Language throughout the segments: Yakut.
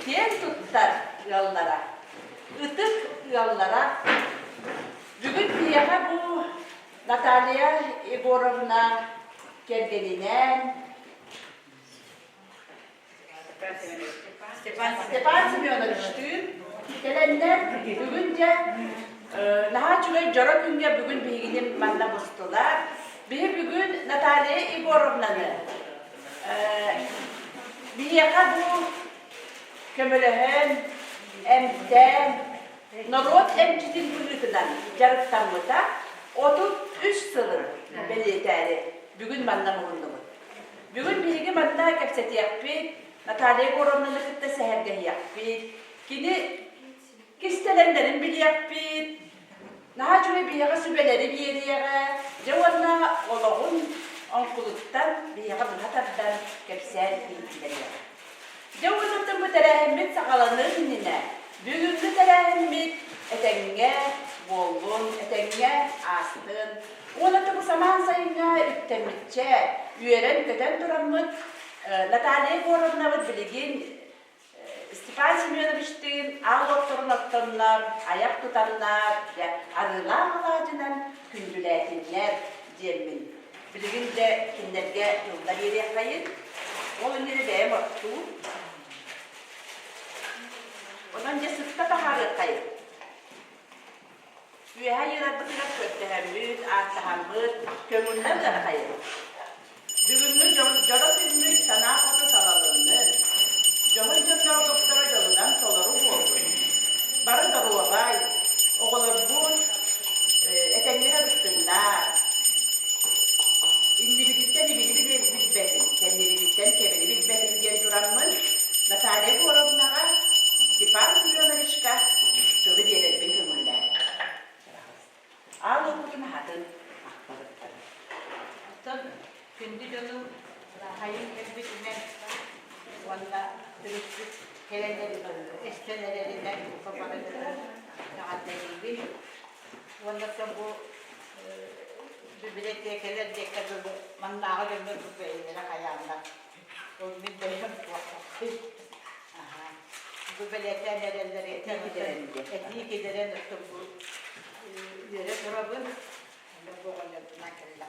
киэн туттар ыаллара, ытык ыаллара. Бүгүн биһиэхэ бу Наталья Егоровна кэргэнинээн Степан Семеновичтыын кэлэннэр бүгүн дьэ наһаа үчүгэй дьоро күҥҥэ бүгүн биһигини манна мустулар. Биһи бүгүн Наталья Егоровнаны биһиэхэ бу көмөлөһөн, эмтээн, норуот эмчитин быһыытынан дьарыктаммыта 33 сылын бэлиэтээри бүгүн манна муһуннубут. Бүгүн биһиги манна кэпсэтиэхпит, Наталья Егоровнаны кытта сэһэргэһиэхпит, кини кистэлэҥнэрин билиэхпит, наһаа үчүгэй биһиэхэ сүбэлэри биэриэҕэ, дьэ уонна олоҕун оҥкулуттан биһиэхэ быһа тардан кэпсээн иһитиннэриэҕэ. Дьэ уонна бу тэрээһиммит саҕаланыан иннинэ бүгүҥҥү тэрээһиммит этэҥҥэ буоллун, этэҥҥэ аастын. Уонна бу самаан сайыҥҥа үктэммиччэ, үөрэн-көтөн тураммыт Наталья Егоровнабыт билигин Степан Семеновичтыын аал отторун оттоннор, айах тутаннар, дьэ, арыылаах алаадьынан күндүлээтиннэр диэммин. Билигин дьэ кинилэргэ тылла биэриэххэйин. Ол иннинэ бэйэм оттуу. Онон дьэ сытта таһаарыаххайын. Үөһэ айыыларбытыгар көрдөһөммүт, ааттаһаммыт, көҥүллэн ыарахайын. Бүгүҥҥү дьоро күммүт санаа хоту салалыннын, дьоһун дьоннор олохторо дьолунан толору буоллун. Бары доруобай, оҕолорбут этэҥҥэ сырыттыннар. Иннибититтэн ибили билбэтин, кэннибититтэн кэбини билбэтин диэн тураммын Наталья Егоровнаҕа, Степан Семеновичка тылы биэрэрбин көҥүллээн. Аал уопутун аһатын ахтабыттар. Оттон күндү дьонум хайын кэлбитинэн уонна төрүппүт кэлэн эстэн эрэринэн барытын эҕэрдэлиибин. Уонна бу бибилэтиэкэлэр диэккэ дылы маннааҕы дьоннор бу бэйэлэрэ хайааннар. Ол мин бэйэм туохтахпын. Бу бэлиэтээн эрэллэр этии киллэрэн оттон бу үөрэ турабын. Онно бу оҕонньорбунаан кэллэ.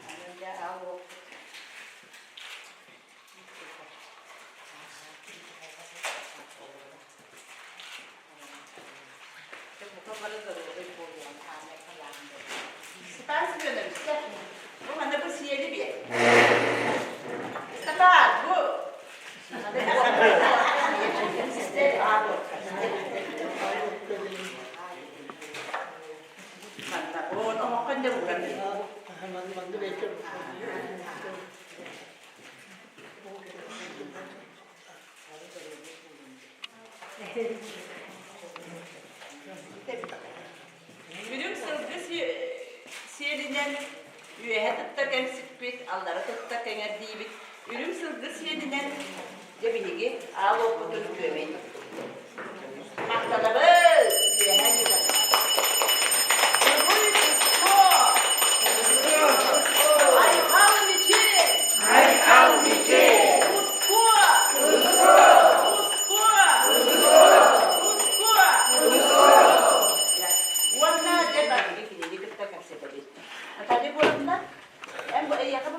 Аны дьэ аал уоппут Степан Семенович, бу манна бу сиэли биэр. Степан, бу Манна оһоххо инде ууран Үрүҥ сылгы сиэлинэн үөһэ тытта кэмсиппит, аллара тытта кэҥэрдиибит. Үрүҥ сылгы сиэлинэн дьэ биһиги аал уоппутун күөмэй Махтанабыт! Үөһэ ыытабыт. Тугуй туску! Айхал мичил! Айхал мичил! Туску! Туску! Туску! Туску! Туску! Туску! Уонна дьэ биһиги кинини кытта кэпсэтэбит. Наталья Егоровна, эн бу эйиэхэ бу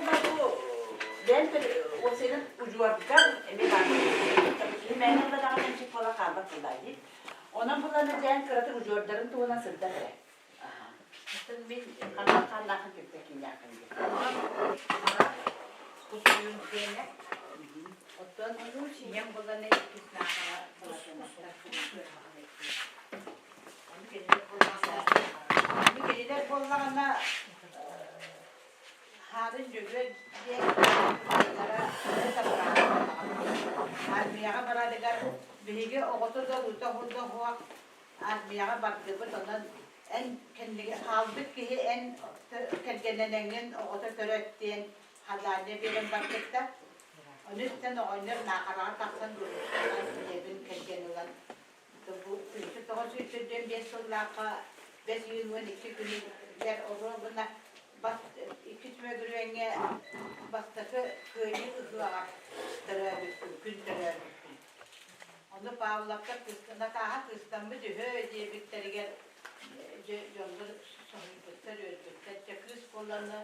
бэйэм уопсайынан удьуоргар эмиэ баар киһи мээнэ ылла даҕаны эмчит буола хаалбат буоллаа дии. Онон булан дьээн кыратык удьуордарын туһунан сырдат эрэ. Оттон мин ханна хааннаахын кытта кииннээххин диэн. Кутуйун диэнэ. Оттон ийэм булан иккис наахара Ону кинилэр буоллаҕына Хаарын Дьөгүөр диэн Армияҕа барарыгар биһиги оҕото да уута уһурда суох армияҕа бардыбыт, онон эн кэннигэ хаалбыт киһи эн кэргэннэнэҥҥин оҕото төрөт диэн хадаанньа биэрэн барбыттар. Ону истэн оҕонньор Наахараҕа тахсан Гурмуттан ийэбин кэргэн ылан Бу 1995 сыллаахха бэс ыйын 12 күнүгэр оруобуна иккис мөгүрүөҥҥэ бастакы Кыайыы ыһыаҕар төрөөбүппүн, күн төрөөбүппүн. Павловтар Натааһа кыыстаммыт үһү диэбиттэригэр дьэ дьоннор соһуйбуттар, үөрбүттэр. Дьэ кыыс буоллаҕына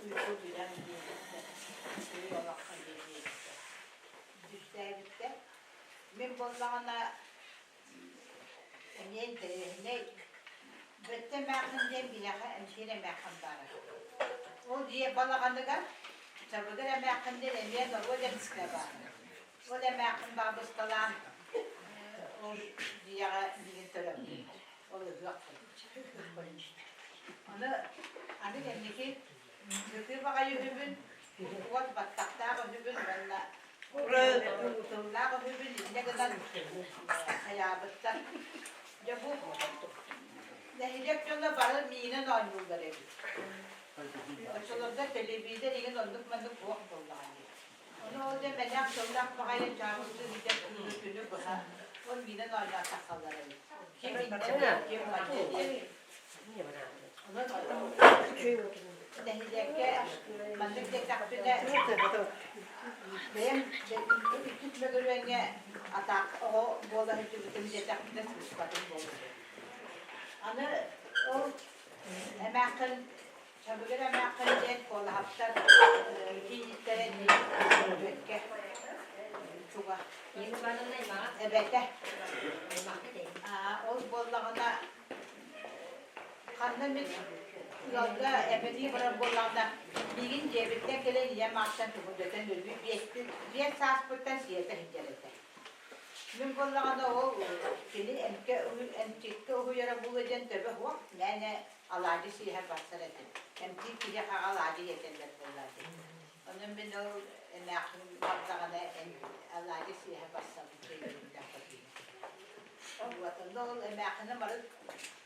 уйгу билэн диэбиттэр. Үчүгэй олоххо диэбиттэр. Түстээбиттэр. Мин буоллаҕына эмиэ интэриэһинэй Бөттө эмээхсин диэн биһиэхэ эмтиир эмээххин баара. Ол дьиэ балаҕаныгар Чабыгыр эмээххин диэн эмиэ норуот эмчитэ баара. Ол эмээххин баабыскалаан ол дьиэҕэ миигин төрөппүт. Ол ыһыах Аны аны кэнники сытыы баҕайы үһүбүн, уот баттахтаах үһүбүн уонна тыллаах үһүбүн инньэ гынан хайаабыттар. Дьэ бу нэһилиэк дьоно бары миинэн оонньууллар эбит. Оччолорго телевизор игин оннук-маннык суох буоллаҕа дии. Ону ол дьэ мэлээх тыллаах баҕайы чаабыллыы бүтэр кыыһы күнү быһа ол миинэн оонньоон тахсаллар эбит. Ким иннэ диэн, ким манна диэн. Онон нэһилиэккэ маннык диэтэхпинэ бэйэм иккис мөгүрүөҥҥэ атаах оҕо буола сылдьыбытым диэтэхпинэ сыыспатым буолуо. Аны ол эмээххин Чабыгыр эмээххин диэн Куолаһаптар кийииттэрэ Бүөккэ чуга эбэтэ. Ол буоллаҕына ханна эмит ыалга эбэтии барар буоллаҕына миигин дьиэбиттэн кэлэн ийэм аахтан тугурдатан өлүү 5 сааспыттан сиэтэ сылдьар этэ. Мин буоллаҕына ол кини эмкэ эмчиккэ уһуйара буолуо диэн төбө суох, мээнэ алаадьы сиэһэ барсар этим. Эмтиир киһиэхэ алаадьы иэтэллэр буоллар дии. Онон мин ол эмээхсин бардаҕына алаадьы сиэһэ барсабын диэн Вот, онно ол эмээхсиним арыт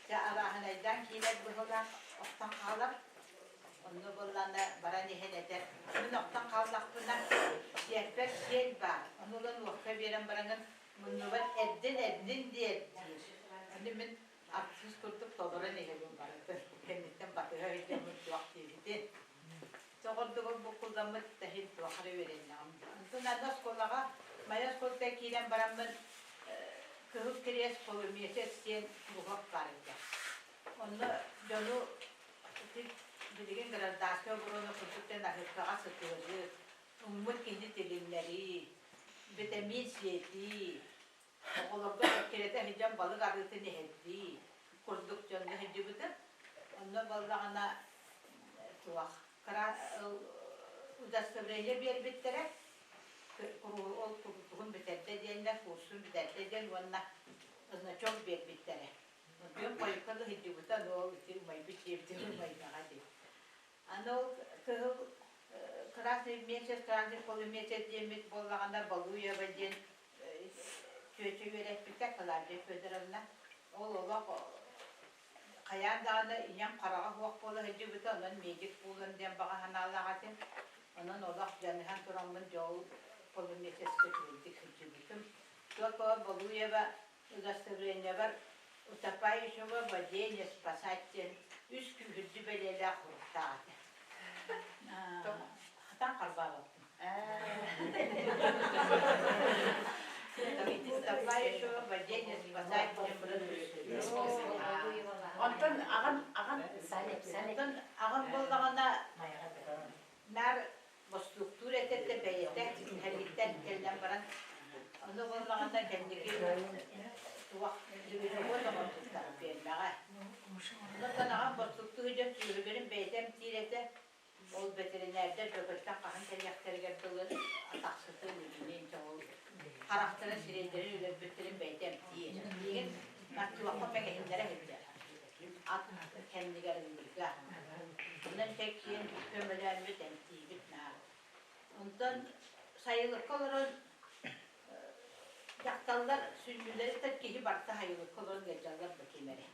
дьэ арааһынайдаан киирэр быһыылаах охтон хаалар. Онно буоллаҕына баран иһэн этэр, мин охтон хааллахпына сиэппэр сиэл баар, ону ылан уокка биэрэн бараҥын муннубар эрдин-эрдин диэр диир. Ону мин артыыс курдук толорон иһэбин барытын. Кэнниттэн батыһа сылдьаммын туох диэбитин. Соҕурдугун буккулламмыт да иһин туох эрэ үөрэннэҕим. Онтон аны оскуолаҕа Майа оскуолатыгар киирэн бараммын Кыһыл Кириэс полумесяц диэн кругок баар этэ. Онно дьону билигин гражданскай оборона курдук диэн аһыыккаҕа сытыарыы, уҥмут киһини тилиннэрии, битэмиин сиэтии, оҕолорго эккирэтэ сылдьан балык арыытын иһэрдии курдук дьонно сылдьыбытым. Онно буоллаҕына туох удостоверение биэрбиттэрэ, ол тугун бүтэрдэ диэннэр, курсун бүтэрдэ диэн уонна значок биэрбиттэрэ. Онтон хойукка да сылдьыбыта, ол ити умайбыт диэбитин умайдаҕа дии. Аны ол кыһыл красный месяц, красный полумесяц диэммит буоллаҕына Балуева диэн чүөчэ үөрэппитэ Клавдия Федоровна. Ол олох хайаан даҕаны ийэм хараҕа суох буола сылдьыбыта, онон медик буолуом диэн баҕа санаалаах этим. Онон олох дьаныһан тураммын дьэ ол полумесяцка үчүгэйдик сылдьыбытым. Только Балуева удостоверениебар утопающего в воде не спасать диэн үс күүһүрдүү бэлиэлээх суруктаах этэ. Хатан харбаабаппын. Утопающего в воде не спасать диэн бұрын Онтон аҕам аҕам Онтон аҕам буоллаҕына наар бостууктуур этэ да бэйэтэ кэлиттэн кэллэн баран ону буоллаҕына кэнники туох звеновод оҥорбуттара пиэрмэҕэ. Онтон аҕам бостууктуу сылдьан сүөһүлэрин бэйэтэ эмтиир этэ. Ол бэтэринээрдэр бөкөттөн хаһан кэлиэхтэригэр дылы атахсытын илиинин ол харахтарын сирэйдэрин өлөрбүттэрин бэйэтэ эмтиир. Миигин мартылахха мэҥэһиннэрэ сылдьар. Ат кэннигэр ыҥыырга. Онон чэ киэн көмөлөөммүт эмтиибит наар. Онтон сайылыкка олорон дьахталлар сүнньүлэриттэн киһи барыта сайылыкка олорон ыалдьаллар да ким эрэ.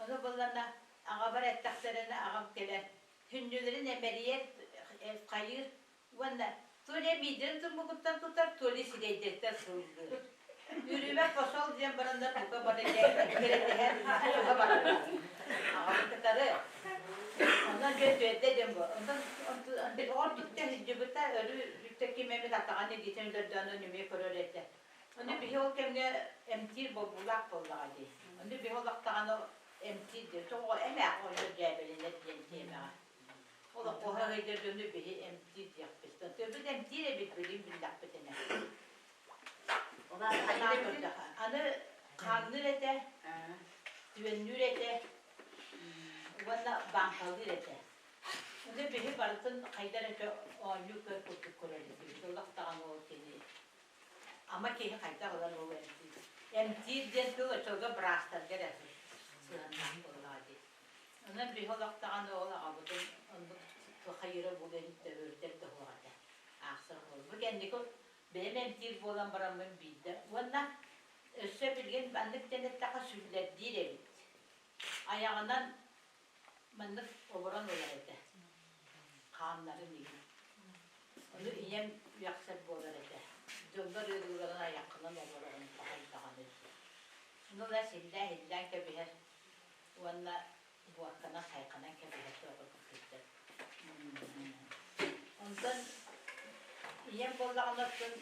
Ону буоллаҕына аҕабар эттэхтэринэ аҕам кэлэн сүнньүлэрин эмэрийэр хайыыр уонна то ли миидэрин туммугуттан тутар, то ли сирэйдэриттэн сыллыыр. Үрүмэ посол диэн бараннар бука бары кэрэтэһэн туга бараллар. Аҕабын кытары. Онон дьэ үтүөрдэ диэн бу. Онтон ордук сылдьыбыта, өрүү бүттэ ким эмит атаҕын илиитин өлөрдөөн эмиэ көрөр этэ. Ону биһи ол кэмҥэ эмтиир бобуулаах буоллаҕа дии. Ону биһи олохтоҕуна эмтиир диэн, тоҕо эмээх оҕонньор дьээбэлэнэр диэн тиэмэҕэ. Ол оһо ыйдар дьону биһи эмтиир диэхпит. Төбүт эмтиир эбит билин биллэхпитинэ. Аны хаанныыр этэ, түөннүүр этэ уонна бааҥкалыыр этэ. Ону биһи барытын хайдар этэ оонньуу көр курдук көрөр этибит. Олох даҕаны ол кини Ама киһи хайдах ылан ол эмтиир? Эмтиир диэн тыл оччолорго быраастарга эрэ сыһыаннаах буоллаҕа дии. Онон биһи олох даҕаны ол аҕабытын оннук хайыыра буолуо иһиттэр да суох этэ. Аахсар буолла. Бу кэнники бэйэм эмтиир буолан бараммын биирдэ уонна өссө билигин маннык диэн эттэххэ сүллэрдиир эбит. Айаҕынан маннык оборон ылар этэ. Хааннарын иһин. Ону ийэм үөхсэр буолар этэ. Дьоннор ыарыыларын айаххынан обороҕун пахай даҕаны. Ону ыла силлээ-иһиллээн кэбиһэр уонна буорканан хайханан кэбиһэр тоҕо кырдьар. Онтон ийэм буоллаҕына оттон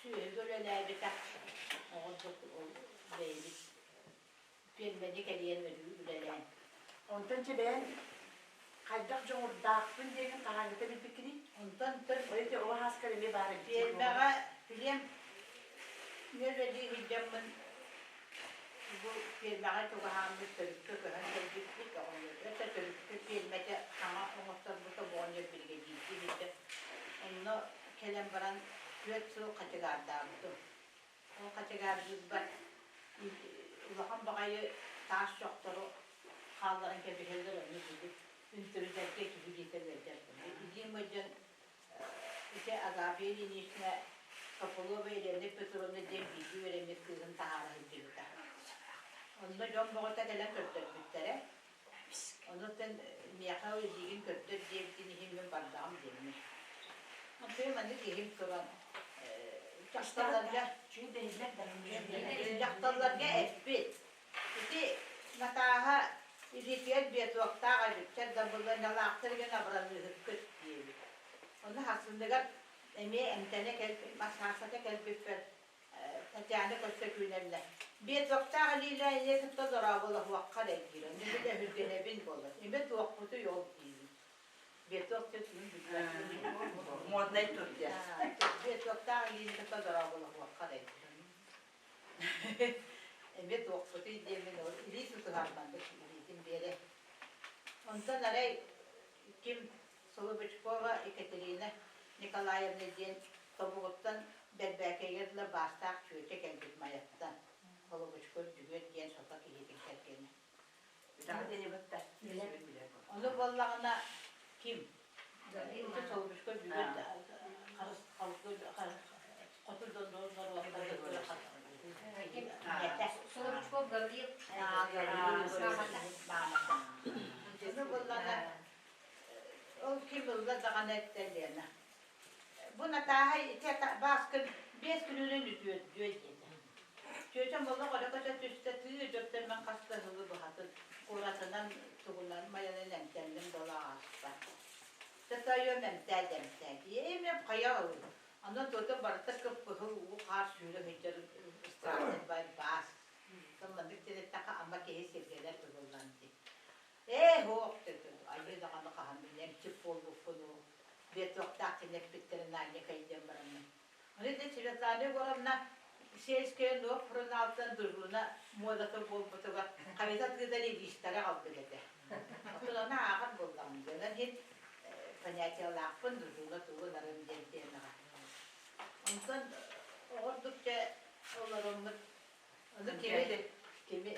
сүөһүгэ үлэлээбитэ оҕордук ол бэйэбит Пиэрмэни кэрийэн өрүү үлэлээн. Онтон чэ бэйэҥ хайдах дьоҕурдаахпын диэҥин хаһааҥҥыта билбиккиний? Онтон төр Ол ити оҕо сааскар эмиэ баар эбит пиэрмэҕэ билиэм үөрэлии сылдьаммын бу пиэрмэҕэ чугаһааммыт төрүккэ көһөн кэлбиппит оҕонньор өтө төрүккэ пиэрмэтэ саҥа оҥотторбута бу оҕонньор биригэдьиирдии сылдьар. Онно кэлэн баран 4 сыл хачыгаардаабытым. Ол хачыгаардыырбар улахан баҕайы таас чохтору хаалларан кэбиһэллэр, ону били үнтүрүтэргэ киһи илиитэ ыалдьар. Илиим ыалдьан ити Агафья Ильинична Копылова Елена Петровна диэн бииргэ үөрэммит кыыһын таһаара сылдьыбыта. Онно дьон бөҕөтө кэлэн көрдөрбүттэрэ. Онуттан миэхэ илиигин көрдөр диэбитин иһин мин бардаҕым диэммин. Онтон маннык киһим туран дьахталларга дьахталларга эппит. Ити Натааһа илиитигэр биэтуохтаах эбиттэр да былыанньалаахтар игин абыраныыһыккыт диэбит. Ону сарсыныгар эмиэ эмтэнэ кэлбит, массаасата кэлбиппэр Татьяна көрсө күүнэллэр. Биэтуохтаах илиилээх ийэ кытта дорооболоһуохха эрэ диир. Ону мин өһүргэнэбин буолар. Имэ туохпутуй ол диибин. Биэтуох диэн тугун билбэппин. Моднай тур диэн. Биэтуохтаах илиини кытта дорооболоһуохха эрэ диир. Эмиэ туохпутуй диэммин ол илии тутуһар маннык илиитин биэрэ. Онтон арай ким Солобочкова Екатерина Николаевна диэн тобугуттан Бэрбээкэйгэ дылы баастаах чүөчэ кэлбит Майаттан. Солобочков Дьөгүөр диэн сото киһитин кэргэнэ. Ону буоллаҕына ким? Ити Солобочков Дьөгүөр хоту Солобочков Гаврил. Ону буоллаҕына Ол ким ылла даҕаны эттэ Лена. Бу Натааһа ити Бааскын 5 күнүнэн үтүөрдүө диэтэ. Чүөчэм олох өрө көтө түстэ, тыы дьоттор мен хас да сылы быһатын куоратынан тугунан майанан эмтэнним буола ааста. Тотойуом эмтээ да эмтээ. Эмиэ хайа ылыы. Онон туотун барыта кып-кыһыл уу хаар сүүрэ сылдьар ыстаатын бай баас. Маннык тирэттэххэ ама киһи сиргэлэр быһыллан дии. Ээ, һуох, айыы даҕаны хаһан билиэм, чип буолбуппун уу, биэтуохтаах кини эппиттэрин аанньа кэйдиэн бараммын. Ону ити Светлана Егоровна сельская нуох сурунаалтан дружина муодата буолбутугар хайата тыыдар илиистэрэ аҕалбыт этэ. Оттон ону ааҕар буоллаҕым дии. Онон иһин понятиелаахпын дружина тугу ынарын диэн тиэмэҕэ. Онтон оҕордук дьэ олороммут Ону кими, кими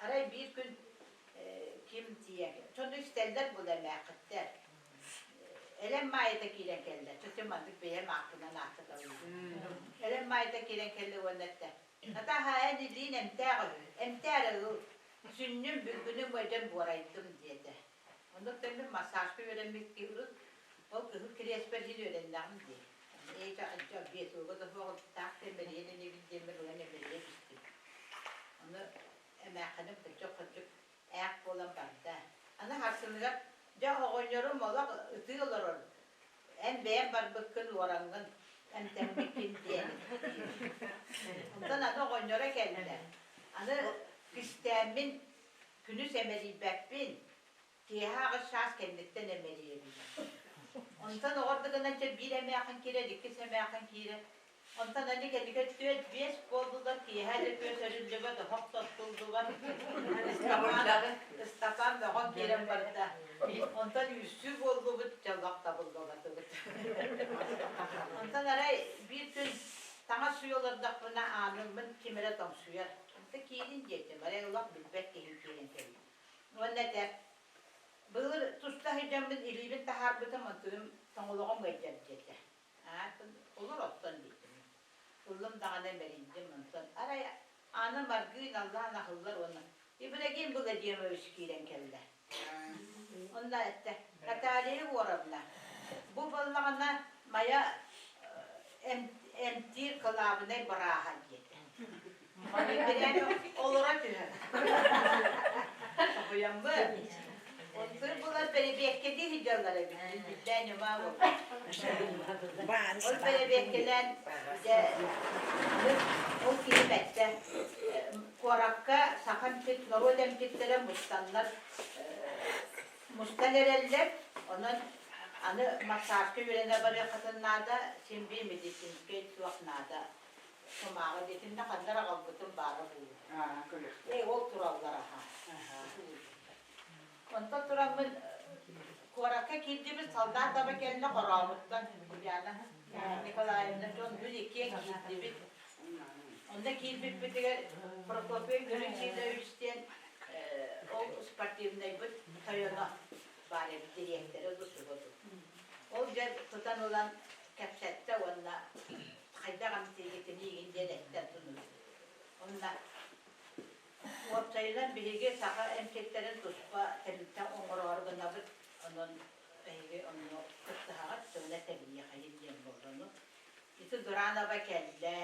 арай биир күн ким тиийэн, дьону истэллэр була эмээххиттэр. Элэм Маайата киирэн кэллэ. Чочу маннык бэйэм ааппынан ааттаталыыбын. Элэм Маайата киирэн кэллэ уонна эттэ: Натааһа, эн илиин эмтээх үһү. Эмтээ эрэ ыл. Сүнньүм, бүлгүнүм ыалдьан буорайдым, диэтэ. Оннук мин массажка үөрэммит киһи урут ол кыһыл кириэспэр иһин үөрэннэҕим дии. Эйэ анча биэтуга да суох таах эмэрийэн инибин диэммэр ылан эмэрийэ түстүм. Ону эмээххиним кырдьык-хордьук ээх буолан барда. Аны сарсыныгар дьэ оҕонньорум олох ытыы олорор. Эн бэйэм барбыккын уораҥҥын. Эмтэммиккин диэн. Онтон аны оҕонньоро кэллэ. Аны кистээммин күнүс эмэрийбэппин, киэһэ аҕыс чаас кэнниттэн эмэрийэбин. Онтон оҕордугунан чэ биир эмээхин киирэр, иккис эмээхин киирэр. Онтон аны кэнники түөрт биэс буоллулар, киэһэ да күөс өрүллүбэт, оһох тоттуллубат. Ыстапаан, Ыстапаан бөҕөн киирэн барда. Онтон үссүү буоллубут, дьоллоох табыллыбатыбыт. Онтон арай биир күн таҥас сууйа олордохпуна ааныммын ким эрэ тоҥсуйар. Онто киирин диэтим, арай олох билбэт киһим киирэн кэллэ. Уонна этэ, былыр туста сылдьаммын илиибин таһаарбытым, онтум тоҥолоҕум ыалдьар диэтэ. Олор оттон диэтим. Ыллым даҕаны мэлийдим онтон арай аны Маргыын аллаан аһыллар уонна Ибрагим Владимирович киирэн кэллэ. Онно эттэ, Наталья Егоровна, бу буоллаҕына моя эмтиир кылаабынай бырааһа диэтэ. Ону билэн олоро түһэр. Соһуйаммын. Онтун булан бэрэбиэккэлии сылдьаллар эбит. Билбээн ньымаа буолла. Ол бэрэбиэккэлээн дьэ ол киһи бэттэ куоракка саха эмчит норуот эмчиттэрэ мустаннар мустан эрэллэр. Онон аны массажка үөрэнэ барыаххытын наада, син биир медицинскэй суох наада. Кумааҕы диэтиннэ ханна эрэ аҕалбытым баара буолуо. Ээ, ол тураллар аһа. Онтон тураммын куоракка киирдибит, солдат аба кэллэ хорообуттан Ульяна Николаевна дьон күн иккиэн киирдибит. Онно киирбиппитигэр Прокопий Григорьевич диэн ол спортивнайбыт тойоно баар эбит дириэктэрэ туту. Ол дьэ тутан ылан кэпсэттэ уонна хайдах эмтиигитин иигин диэн эттэ Онно уопсайынан биһиги саха эмчиттэрин туспа тэрилтэ оҥороору гынабыт, онон эһиги онно кыттыһаҕыт, тылла тэрийиэхэйин диэн буолла. Ити Дуранова кэллэ.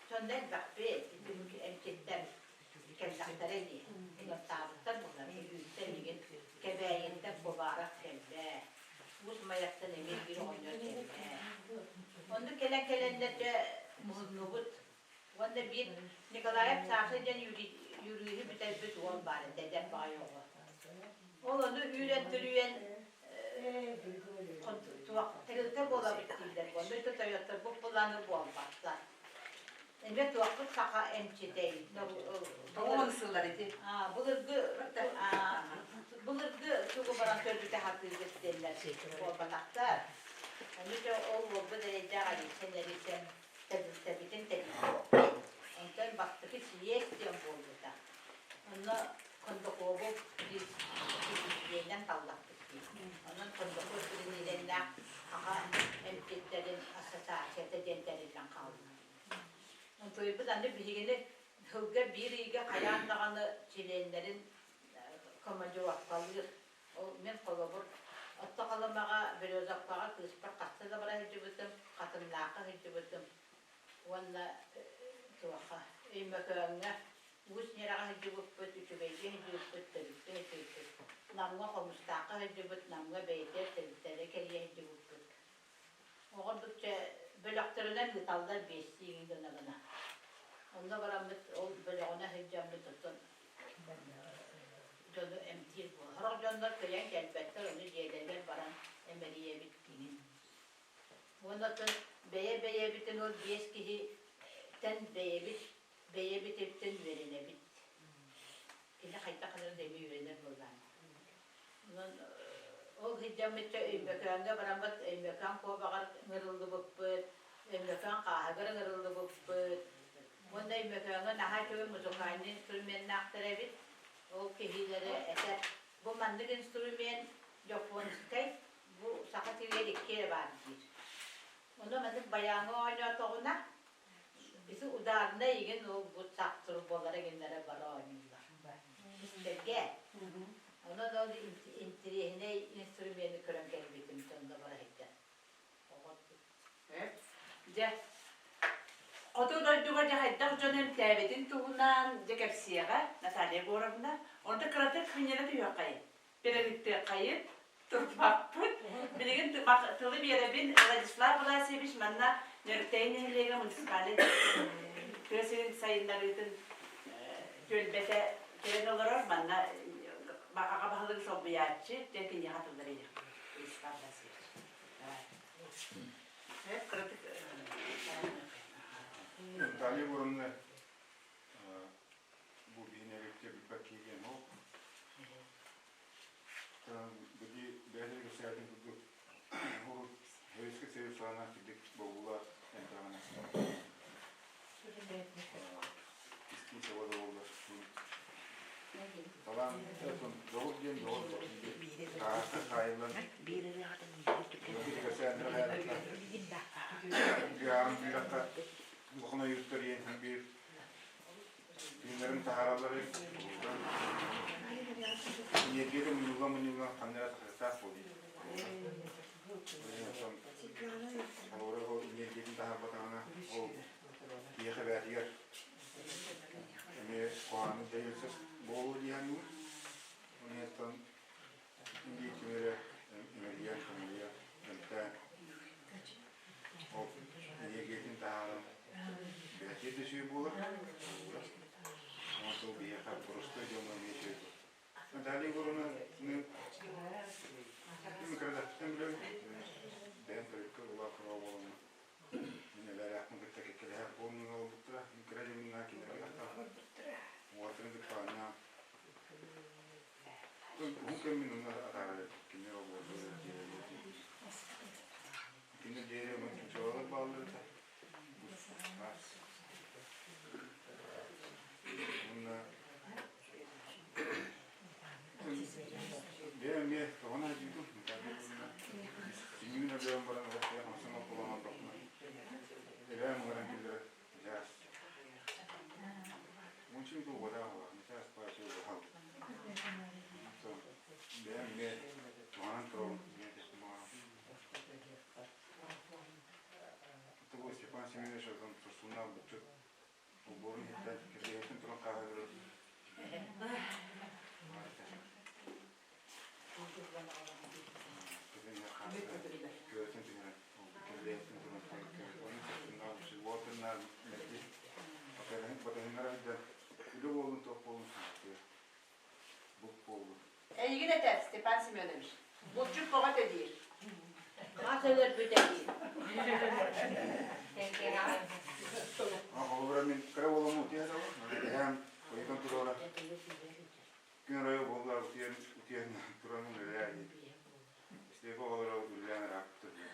Сонно элбэхпит, ити эмчиттэр кэллэхтэрэ ини. Ыҥыртаабыттар буолар, Бүлүүттэн игин Кэбээйиттэн Кубаров кэллэ. Уус Майаттан эмиэ биир оҕонньор кэллэ. Оннук кэлэн кэлэннэр дьэ муһуннубут. Уонна биир Николаев Саша диэн юриһы бүтэрбит уол баар этэ, эдэр баҕайы оҕо. Ол ону үүрэн-түрүйэн туох тэрилтэ буолабыт дииллэр. Онно ити тойотторбут былааны буолбаттар. Эмиэ туохпут саха эмчитэй. Тоҕо сыллар ити? Былыргы былыргы тугу баран көрбүтэ хатыыгыт диэннэр буолбатахтар. Ону дьэ ол уолбут эрэйдээх эрийсэн эрийсэн тэрилтэбитин тэрийбиппит. Онтон бастакы сийиэс диэн буолбута. Онно Кондакобу президенинэн таллахпыт дии. Онон Кондаков президеннээх Аҕа эмчиттэрин ассоциацията диэн тэриллэн хаалла. Онтуйбут аны биһигини сылга биир ыйга хайаан даҕаны чилиэннэрин командировкалыыр. Ол мин холобур Орто Халымаҕа Березовкаҕа кыыспар хаста да бара сылдьыбытым, Хатыҥнаахха сылдьыбытым уонна туохха Өймөкөөҥҥө Уус Ньараҕа сылдьыбыппыт, Үчүгэйгэ сылдьыбыппыт, Төрүккэ сылдьыбыппыт, Намҥа Хомустаахха сылдьыбыт, Намҥа бэйэтигэр тэрилтэлэри кэрийэ сылдьыбыппыт. Оҕордукча бөлөхтөрүнэн ыыталлар биэстии гына-гына. Онно бараммыт ол бөлөҕүнэ сылдьаммыт оттон дьону эмтиир буолар. Сорох дьоннор кыайан кэлбэттэр, ону дьиэлэригэр баран эмэрийэбит иҥин. Уонна оттон бэйэ-бэйэбитин ол биэс киһиттэн бэйэбит бэйэбититтэн үөрэнэбит. Кини хайдах гынарын эмиэ үөрэнэр буоллаҕа. Онон ол сылдьаммычча Өймөкөөҥҥө бараммыт, Өймөкөөн куобаҕар ыҥырыллыбыппыт, Өймөкөөн хааһыгар ыҥырыллыбыппыт. Уонна Өймөкөөҥҥө наһаа үчүгэй музыкальнай инструменнаахтар эбит. Ол киһилэрэ этэр, бу маннык инструмент японскай, бу Саха сиригэр икки эрэ баар диир. Онно маннык байааҥҥа оонньоотоҕуна, ити ударнай игин ол бу сахтыр буолара игиннэрэ бары оонньууллар. Истэргэ. Онон ол интириэһинэй инструмены көрөн кэлбитим дьонно бара сылдьан. Дьэ, хоту дойдуга дьэ хайдах дьон эмтээбитин туһунан дьэ кэпсиэҕэ Наталья Егоровна. Онто кыратык сынньана түһүөххэйин, перерыттыаххайын. турбаппыт. Билигин тылы биэрэбин Владислав Власьевич манна Нөрүктэйи нэһилиэгэ муниципальнай тыа сирин сайыннарыытын түөлбэтэ кэлэн олорор. Манна аҕа баһылыгы солбуйааччы дьэ киниэхэ тыллары Владислав Власьевич. Кыратык Наталья Егоровна бу биһинэбикке билбэт киһи ол Били бэйэтин кэпсээтин курдук урут Советский Союз саҕана кирдик бобуулаах элбэҕинэ истии саба да буоллар талаан доҕор диэн доҕор тааһахха хаайыллан Дьааҕын бүүрэххэ улахан ойууттар иэнтэн биир Тыыннарын таһаараллар эбит. Энергията мунньулла-мунньулла ханна эрэ тахсыахтаах буолуо. Холобура ол энергиятын таһаарбатаҕына ол киһиэхэ бэйэтигэр эмиэ куһаҕаннык дьайыахсыт буолуо дии саныыбын. Онон биир кими эрэ имэрийэн, хомуйан, эмтээн Ол эниэргийэтин таһааран бэйэтигэр да үчүгэй буолар. Ону биһиэхэ боростуой дьоҥҥо эмиэ үчүгэй буолар. Наталья Егоровна микродаттан билэбин. Бэйэм төрүккэ улахан буоламмын. Мин эбээлээхпин кытта кэккэлэһэр буолан олорбуттара. Мин кыра дьонунаа кинилэргэ тахтаах. Уолаттарын кытта оонньоон. Уһун кэммин онно атаарар кинилэр олордулар Кинилэр диэри чуолалар бааллар этэ. Уонна бэйэм эмиэ тоҕо наадыйдым. Синньигин өлөөн баран олох хамсамал буолан олордохпуна эбээм ыҥыран киллэрэр Сейчас. Мунчин тугудаах сейчас паче угал. Бэйэм эмиэ туһанан турабын. Того Степан Семенович отон турсуннаах бутчут олбуорун иһиттэн кирдиһэттэн туран хааһырыр. Көтөн түһэрэн Эйигин этэр, Степан Семенович. Булчут тоҕо этэ диир. Хас өлөрбүтэ диир. Холобура мин кыра уолум утуйа эһэм ойутан туруора күн оройо буолла утуйан утуйан туран үлэлээ диир Истиэпэ оҕолоро үлэлээн ырааппыттар диэн.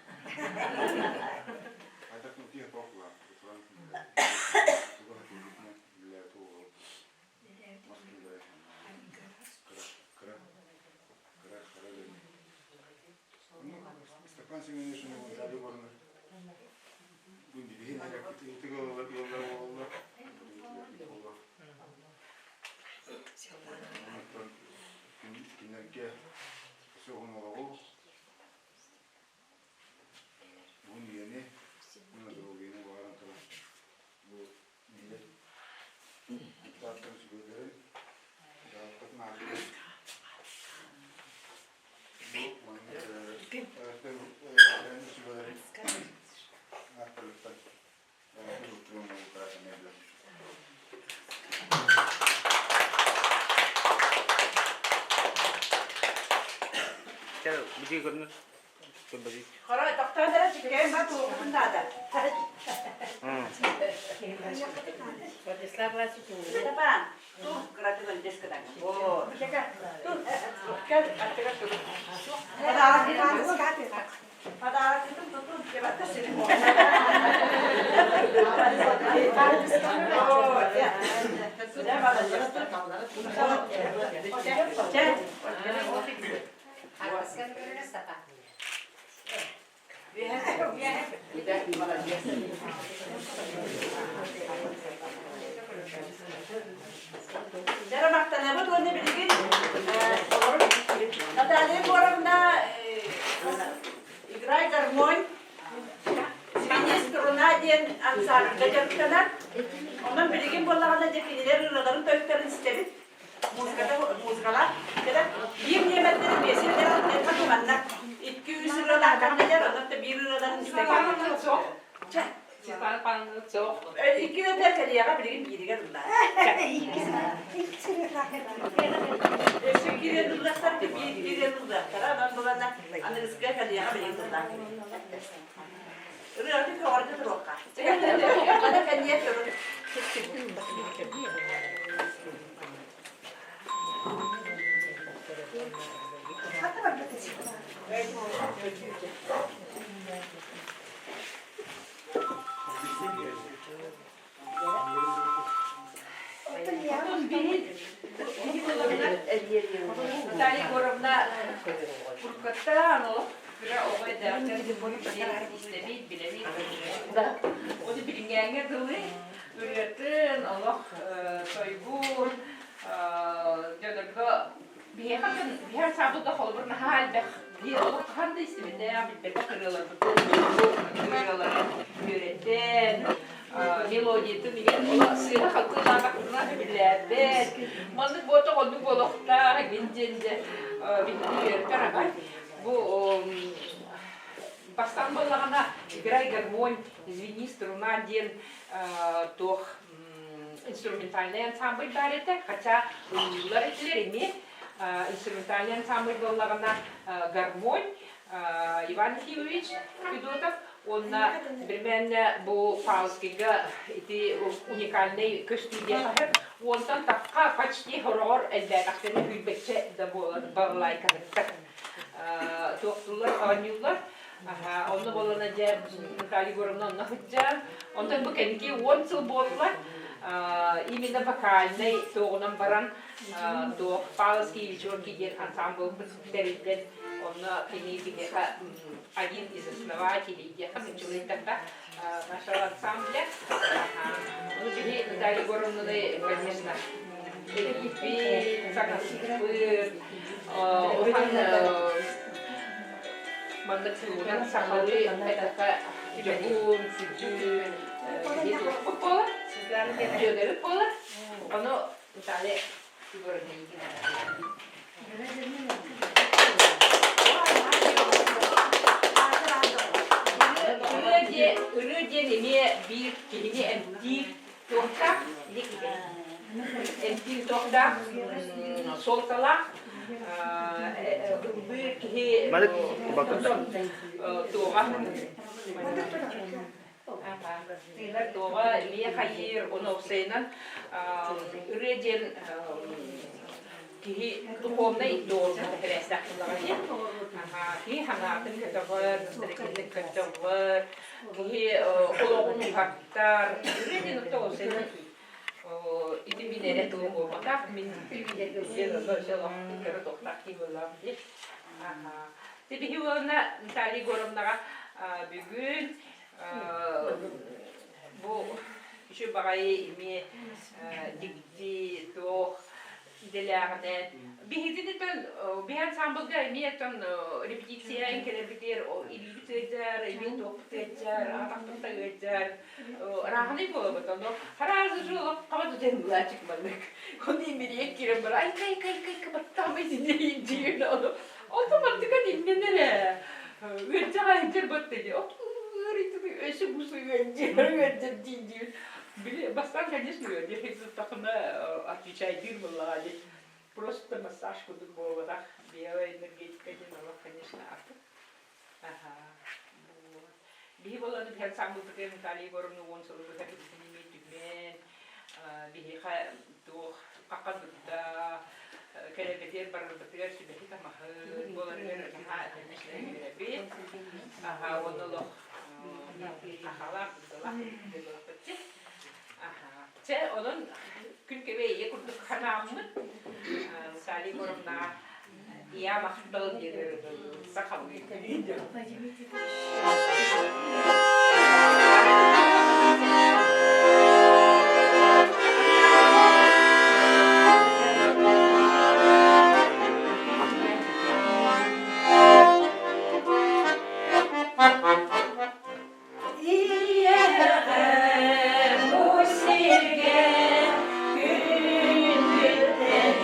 Хайдах утуйа тоох буолан туран туга тиийбитинэн үлэлээбит оҕолор мас киллэрэ кыра кыра кыра кыра үлэни. Ну, Степан Семенович Наталья Егоровна бу биһи ытык ыаллар буолаллар. Онтон кинилэргэ Суһун олоҕу, уһун үйэни уонна доруобуйаны баҕаран туран бу миилэр депутаттарын сүбэлэрин дьаһалтатын аатыгар бу маннык сүбэлэрин ааттарыттан Хоро тохтоон эрэ чиккэйэн ба туоҕутун наада. Владислав Васильевич. Степан, тур кыратык өлдөс кыдан. О, тур. Кел, аттыгар тур. Подарокытын тутун, дебатта сирин. Дьара махтанабыт уонна билигин Наталья Егоровна Играй гармонь Свиньи струна диэн ансаамбльга дьарыктанар. Онон билигин буоллаҕына дьэ кинилэр ырыаларын тойуктарын истэбит. Музыката музыкалаах. Кэлэн биир ньиэмэттэри биэсин этэ манна икки үс ырыалаахтаҕына дьэр онон да биир ырыаларын истэ. Икки да кэлиэҕэ билигин бииригэр ыллаа. Өссө киирэн ыллахтар биир киирэн ыллахтара онон булана аныгыскыга кэлиэҕэ билигин ыллаа. Ырыаны көҕөрдө туруохха. Аны кэнниэ турун. Наталья Егоровна уруккаттан олох кыра оҕо эрдэҕиттэн истэбит, билэбит. Ону билиҥҥээҥҥэ дылы ырыатын, олох тойгун, дьонорго биһиэхэ биһи ансаамбылга холобур наһаа элбэх биһи олох хаһан да истибэтэх, билбэтэх ырыаларбытын, ырыаларын үөрэтэн, мелодиятын игин олох сыыһа халтылаабаккына сөбүлээбэт. Маннык буотах оннук буолуохтаах игин диэн дьэ биһиги үөрэтэр аҕай. Бу бастаан буоллаҕына играй гармонь, звени струна диэн туох инструментальный ансамбль баар этэ, хотя ыллыыллар этилэр эмиэ. Инструментальный ансамбль буоллаҕына гармонь Иван Ефимович Федотов уонна биримээннэ бу Павловскайга ити уникальнай көстүү диэхэ уонтан тахха почти хороҕор элбээтэхтэринэ күүрбэччэ да буолар балалайкаһыттар туохтууллар оонньууллар. Онно буолана дьэ Наталья Егоровна онно сылдьан, онтон бу кэнники 10 сыл буолла именно вокальнай туоҕунан баран туох Павловский вечерки диэн ансамблбыт тэриллэн онно кини биһиэхэ один из основателей диэхэ нуччалыйдахха нашего ансамбля. Ну, биһи Наталья Егоровнаны, конечно, эрийбит, саҥарсыппыт, улахан маннык тугунан сахалыы эттэххэ дьоһун, сүдү киһи туохпут буолар, дьүөгэбит буолар. Ону Наталья Егоровна Ырыа диэн эмиэ биир киһини эмтиир туохтаах эмтиир туохтаах суолталаах ыллыыр киһи туоҕа Тыынар туоҕа эмиэ хайыыр ону уопсайынан ырыа диэн киһи духовнай доҕорун тэһэрээстээх буоллаҕа дии. Киһи санаатын көтөҕөр, настроениетын көтөҕөр, киһи олоҕун уһаттар. Ырыа диэн оттон уопсайынан ити мин эрэ тылым буолбатах, мин диэн онно өссө олох кыра туохтаах киһи буоллаҕым дии. Биһи уонна Наталья Егоровнаҕа бүгүн бу үчүгэй баҕайы эмиэ дьикти туох идэлээҕинэн биһигитинитэн биһи ансамблга эмиэ оттон репетиция кэлэрбитигэр илиибит ыалдьар, эмиэ туохпут ыалдьар, атахпыт да ыалдьар ырааһынай буолабыт ону хараазы же олох хаба тутан булаачык маннык ону имириэк киирэн бар ай кай кай кай кыбаттаамай диир диир ону Ото мантыка иннин эрэ. Ыалдьаҕа ыалдьар батта дии. От ыарыйтыны өссө бус ыалдьар ыалдьар дии диир. Били бастаан, конечно, ыалдьар сыттахына отвечайдыыр буоллаҕа дии. Просто массаж курдук буолбатах. Белая энергетика диэн олох, конечно, атын. Аха. Вот. Биһи буолланы биһэн сааммыппытыгар Наталья Егоровна 10 сылы быһа биһигини эмиэ түмэн, биһиэхэ туох хахха-дурда, кэлэрбитигэр барарбытыгар сүбэһит-амаһыт буоларыгар наһаа конечно үөрэбит. Аха, уонна олох хахалаах, дурдалаах буоллахпыт дии. Аха. Чэ, онон күн кэбэ ийэ курдук ханааммыт Наталья Егоровнаҕа Я махтал диэн сахалыы Ийэҕэ бу сиргэ күндүттэн.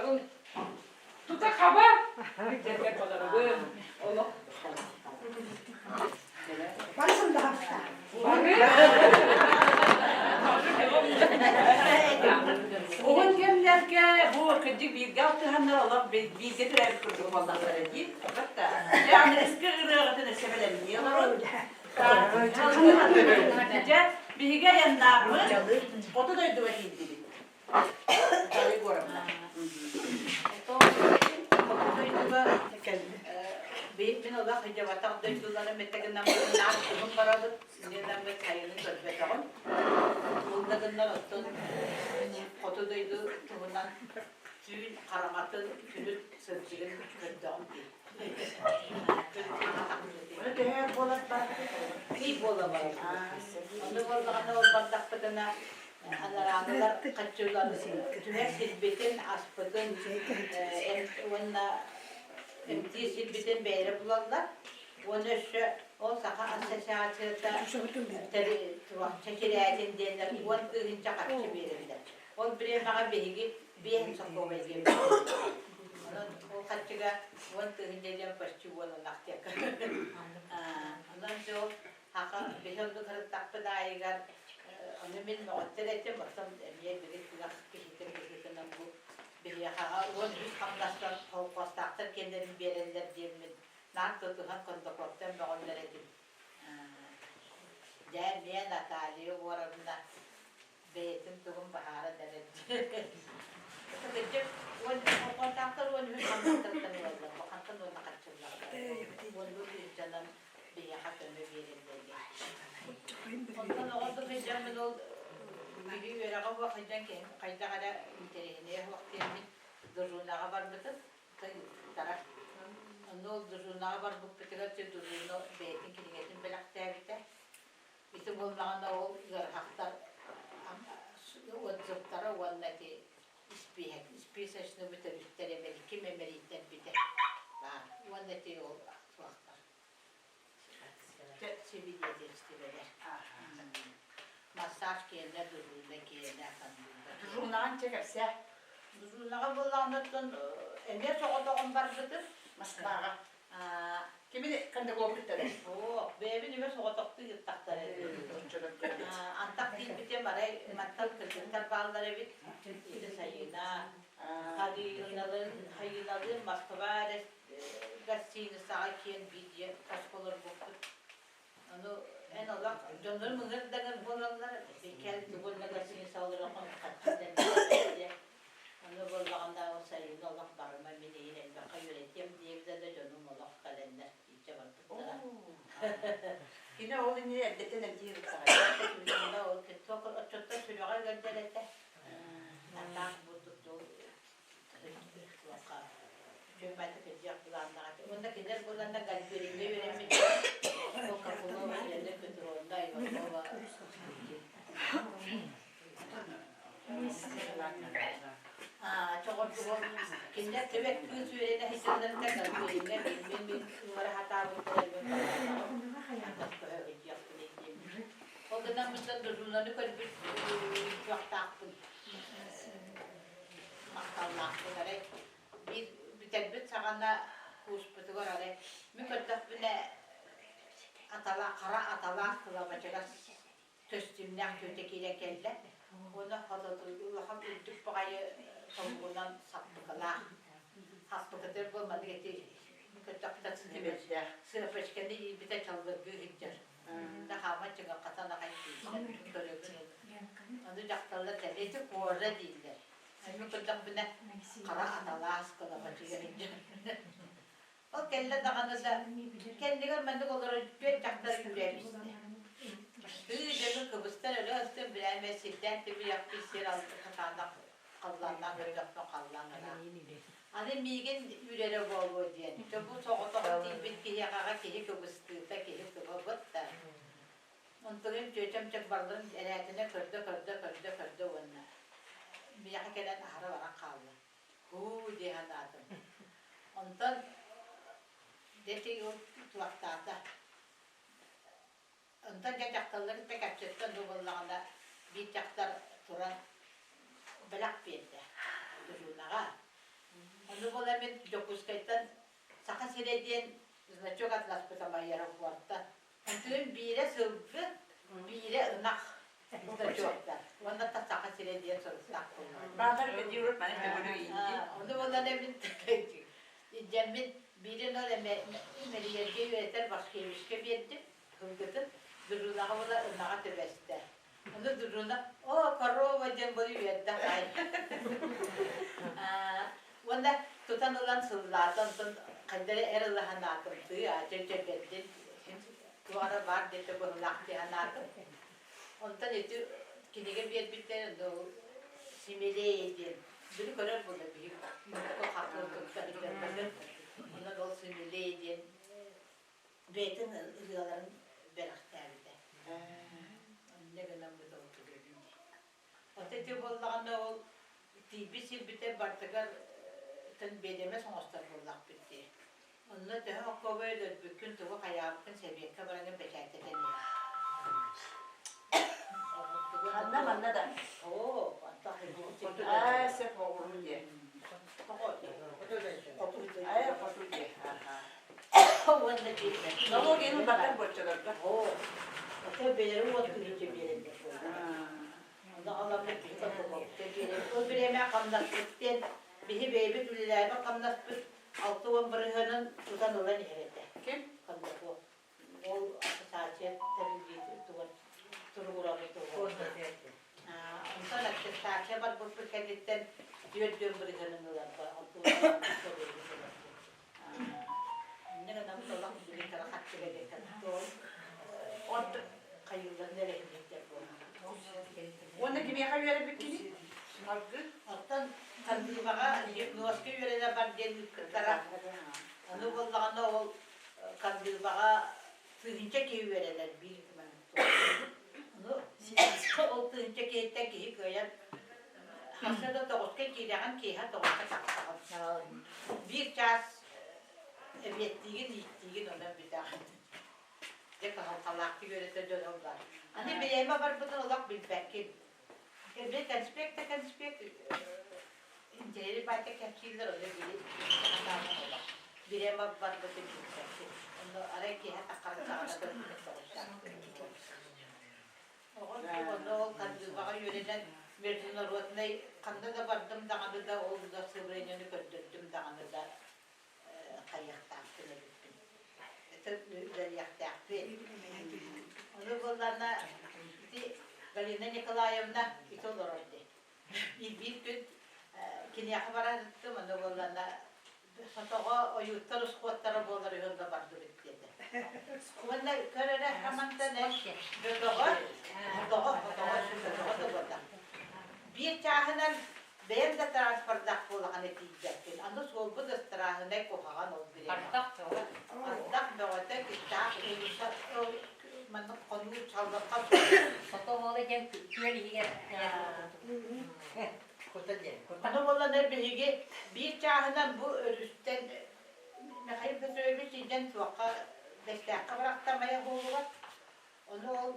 барытын тута хаба сирдэргэ толоробун. Олох. Барысын даҕаста. Бары. Уһун кэмнэргэ бу кырдьык бииргэ алтыһаннар олох бииргэ төрөөбүт курдук буоллахтара дии. Батта. Дьэ, аныгыскы ырыаҕытын өссө бэлэмнии олорун. Дьэ, биһиги айаннаахпыт хоту дойдуга тиийдибит. Наталья Егоровна. Хоту дойдуга мин олох дьабатах дойдуларым этэ гынан наар кыһын барабыт, иннинэ сайыны көрбөтөҕүм. Ол да гыннар оттон хоту дойду туһунан түүн хараҥатын, күнүн сырдыгын көрдөҕүм дии. Ону төһө буолар Ый буола барар. Ону буоллаҕына ол бардахпытына анараанылар хаччылар түһэр сирбитин, аспытын уонна эмтиир сирбитин бэйэлэрэ булаллар. Уонна өссө ол Саха ассоциацията чэчирээтин диэннэр 10 000 харчы биэрэллэр. Ол бириэмэҕэ биһиги биэһин сокуобай диэбит. Онон ол харчыга 10 000 диэн почти уон ынах диэкка. Онон дьол хаха биһи оннук ырыттахпыт аайыгар ону мин мөҕөттөр этим, оттон эмиэ били тыах киһитин быһыытынан бу биһиэхэҕэ 13 хамнастан холкуостаахтар киэннэрин биэрэллэр диэммин наар тутуһан Кондакоптан мөҕүллэр этим. Дьэ, эмиэ Наталья Егоровна бэйэтин тугун баһааран эрэр. Кырдьык, уон холкуостаахтар 13 хамнастартан ылаллар, бу хантан уонна харчыллаллар. Уоннуу тыһыынчанан биһиэхэ көмө биэрэллэр диэн. Онтон оҕолору сылдьаммын ол киһи үөрэҕэ суох сылдьан киһим хайдах эрэ интэриэһинэйэ суох диэммин дружинаҕа барбытым. Ыыппыттара. Онно ол дружинаҕа барбыппытыгар дружина бэйэтин кинигэтин бэлэхтээбитэ. Ити буоллаҕына ол ыарахаттар отзывтара уонна ити испииһэк, списочный бүтэрүттэр эмэри ким эмэрийтэрбитэ баар. Уонна ити ол туохтар свидетельстволар. Массаж киэнэ, дружина киэнэ ханныга. Дружинаҕын чэ кэпсээ. Дружинаҕа буоллаҕына эмиэ соҕотоҕун барбытым. Москваҕа. Кими Кондаков кыттар? Оо, бэйэбин үмэ соҕотохтуу ыыттахтар Антах тиийбитим арай мантан кыргыттар бааллар эбит. Ити Сайыына, Хайыыналыын, Хайыыналыын Москва гостиницаҕа киэн биир хоско олорбуппут. Ону эн олох дьоннорум ыҥыр да ыҥыр буолаллар, кэл тугун да гостиница олорон хаччы Ону буоллаҕына ол сайын олох барыма мин эйин элбэххэ үөрэтиэм диэбитэ да дьонум олох кэлэннэр илдьэ барбыттара. Кини ол иннинэ эрдэттэн эмтиир ыттаҕа. Ол оччоттон сүрэҕэ ыалдьар этэ. Атаах бурдук дьол туохха үчүгэй кырдьыах былааннаах этэ. Уонна кинилэр буоланна Гальпериҥҥэ үөрэммит Кока-Кола Елена Петровна Иванова Кинилэр төбөт кыыс үөрэнэ сылдьалларыттан Гальпериҥҥэ мин мин ыҥыра сатаабыттара Ол гынан мындан дружинаны көрбүт туохтаахпын махталлаахпын арай биир бүтэрбит саҕана кууспутугар арай мин көрдөхпүнэ атала хара аталаах кылабачыгас көстүүмнээх түөтэ киирэн кэллэ уонна улахан үрдүк баҕайы тобугунан саппыкылаах саппыкытыгар буолманык ити көрдөхпүтэ сыапочканы иирбитэ чаллыргыы сылдьар да хаама чыҥырҕатан аҕай дииллэр көрөбүн ону дьахталлар ити кожа дииллэр мин көрдөхпүнэ хара аталаас кылабачыйа сылдьар Ол кэллэ даҕаны да, кэннигэр маннык олорор түөрт дьахтар үүрэн истэ. Тыы дьону кыбыстар өрө астын билээмэ сирдээн тибийэхпит сир хатаанах халлааннаах өрөтөхпүн халлаан ыраах. Аны миигин үүрэрэ буолуо диэн. Дьэ бу соҕотоҕун тиийбит киһиэхэҕэ киһи кыбыстыыта, киһи кыбабыт да. Онтугум түөчэм чакбарларын эрээтинэ көрдө, көрдө, көрдө, көрдө уонна миэхэ кэлэн аһара баран хаалла. Һуу дии санаатым. Онтон дети ол туохтаата. Онтон дьэ дьахталлар кытта кэпсэттэн дуу буоллаҕына биир дьахтар туран бэлэх биэрдэ дружинаҕа. мин Дьокуускайтан Саха сирэ диэн значок атыласпытым аэропортан. Онтум биирэ сылгы, биирэ ынах значоктар. Уонна Саха сирэ диэн суруктаах буоллаҕа. Баатар Петюров маны төгүрүк иинди. Ону буолан мин илдьэммин биирин ол мэрийэргэ үөрэтэр Вашкевичка биэрдим сылгытын. Дружинаҕа буола ынаҕа түбэстэ. Ону Дружина «О, корова» диэн буолу үөрдэ аҕай. Уонна тутан ылан сыллаата, онтон хайда эрэ эр ыла санаатым, тыы аача чэрбэрдин, туох эрэ баар диэтэ быһыылаах дии санаатым. Онтон ити кинигэ биэрбиттэр Симилей диэн били көрөр буолла биһи хахыл кытта билэрбэтин. Онон ол Симилей диэн бэйэтин ырыаларын бэлэхтээбитэ. Инньэ гынан бу толкуйдуубун дии. Ото ити буоллаҕына ол тиийбит сирбитэ бардыгар тэн биэдэмэс оҥостор буоллахпыт дии. Онно төһө оккобой өлөрбүккүн, тугу хайаабыккын сэбиэккэ бараҥҥын бэчээттэтэн иһэр. Ханна манна да. Оо, антах Аа, сөп оҕуруу диэ. Ээ, хоту диэ. Уонна Налогияны батар боччолорго. Оо, ото бэйэлэрин уот күнүчэ биэрэллэр Онно аламмыт киһи токкокоппута биэрэр. Ол бириэмэ хамнаспыт диэн биһи бэйэбит үлэлээбит хамнаспыт 60 бырыһыанын тутан ылан иһэр этэ. Ким? Кондаков. Ол ассоциация тэриллиитин тугар туругурабыт туһугар. Онтон аттестация барбыппыт кэнниттэн 4 бырыһыанын ыларга 60 Инньэ гынан олох билигин кыра харчыга диэккэ хайыылларын эрэ иһиттэр буолла. Уонна кимиэхэ үөрэппиккиний? Салгыы. Оттон Хандыыбаҕа диагностика үөрэнэ бар диэн ыыппыттара. Аны буоллаҕына ол Хандыыбаҕа тыһыынча киһи үөрэнэр биир Ону ол тыһыынча киһиттэн киһи кыайан Хасса да тоҕуска киирэҕин, киэһэ тоҕуска тахсаҕын. Биир чаас эбиэттиигин, ииттиигин, онон бүтэҕин. Дьэ кыһалҕалаахтык үөрэтэр дьон ол баар. Аны бириэмэ барбытын олох билбэккин. Били конспект да конспект интэриэһи баайта кэпсииллэр, ону били сатааман олох. Бириэмэ барбытын билбэккин. Онно арай киэһэ таххарын саҕана көрбүтүм тоҕустаах. Оҕо онно ол Хандыыбаҕа үөрэнэн международнай ханна да бардым даҕаны да ол удостоверениены көрдөрдүм даҕаны да хайыахтаахпын эбиппин. Это үлэлиэхтээхпин. Ону буоллаҕына ити Галина Николаевна ити олорор дии. Биир күн киниэхэ барарыттым, ону буоллаҕына Сотоҕо ойууттар усхуоттара буолар үһү да бардыбыт диэтэ. Уонна көр эрэ хамантан эн бөтөҕө, хотоҕо, хотоҕо, бөтөҕө да буолла. Биир чааһынан бэйэм да транспордаах буолаҕына тиийбэппин. Аны суолбут ыстырааһынай куһаҕан ол бириэмэ. Ардах бөҕө. Ардах бөҕөтө, киттаах уулусса маннык хонуу чаллахха Сото буола диэн күөл иһигэр Аны буоллана биһиги биир чааһынан бу өрүстэн Михаил Петрович илдьэн туохха Бэстээххэ бырахта Майа уолугар. Ону ол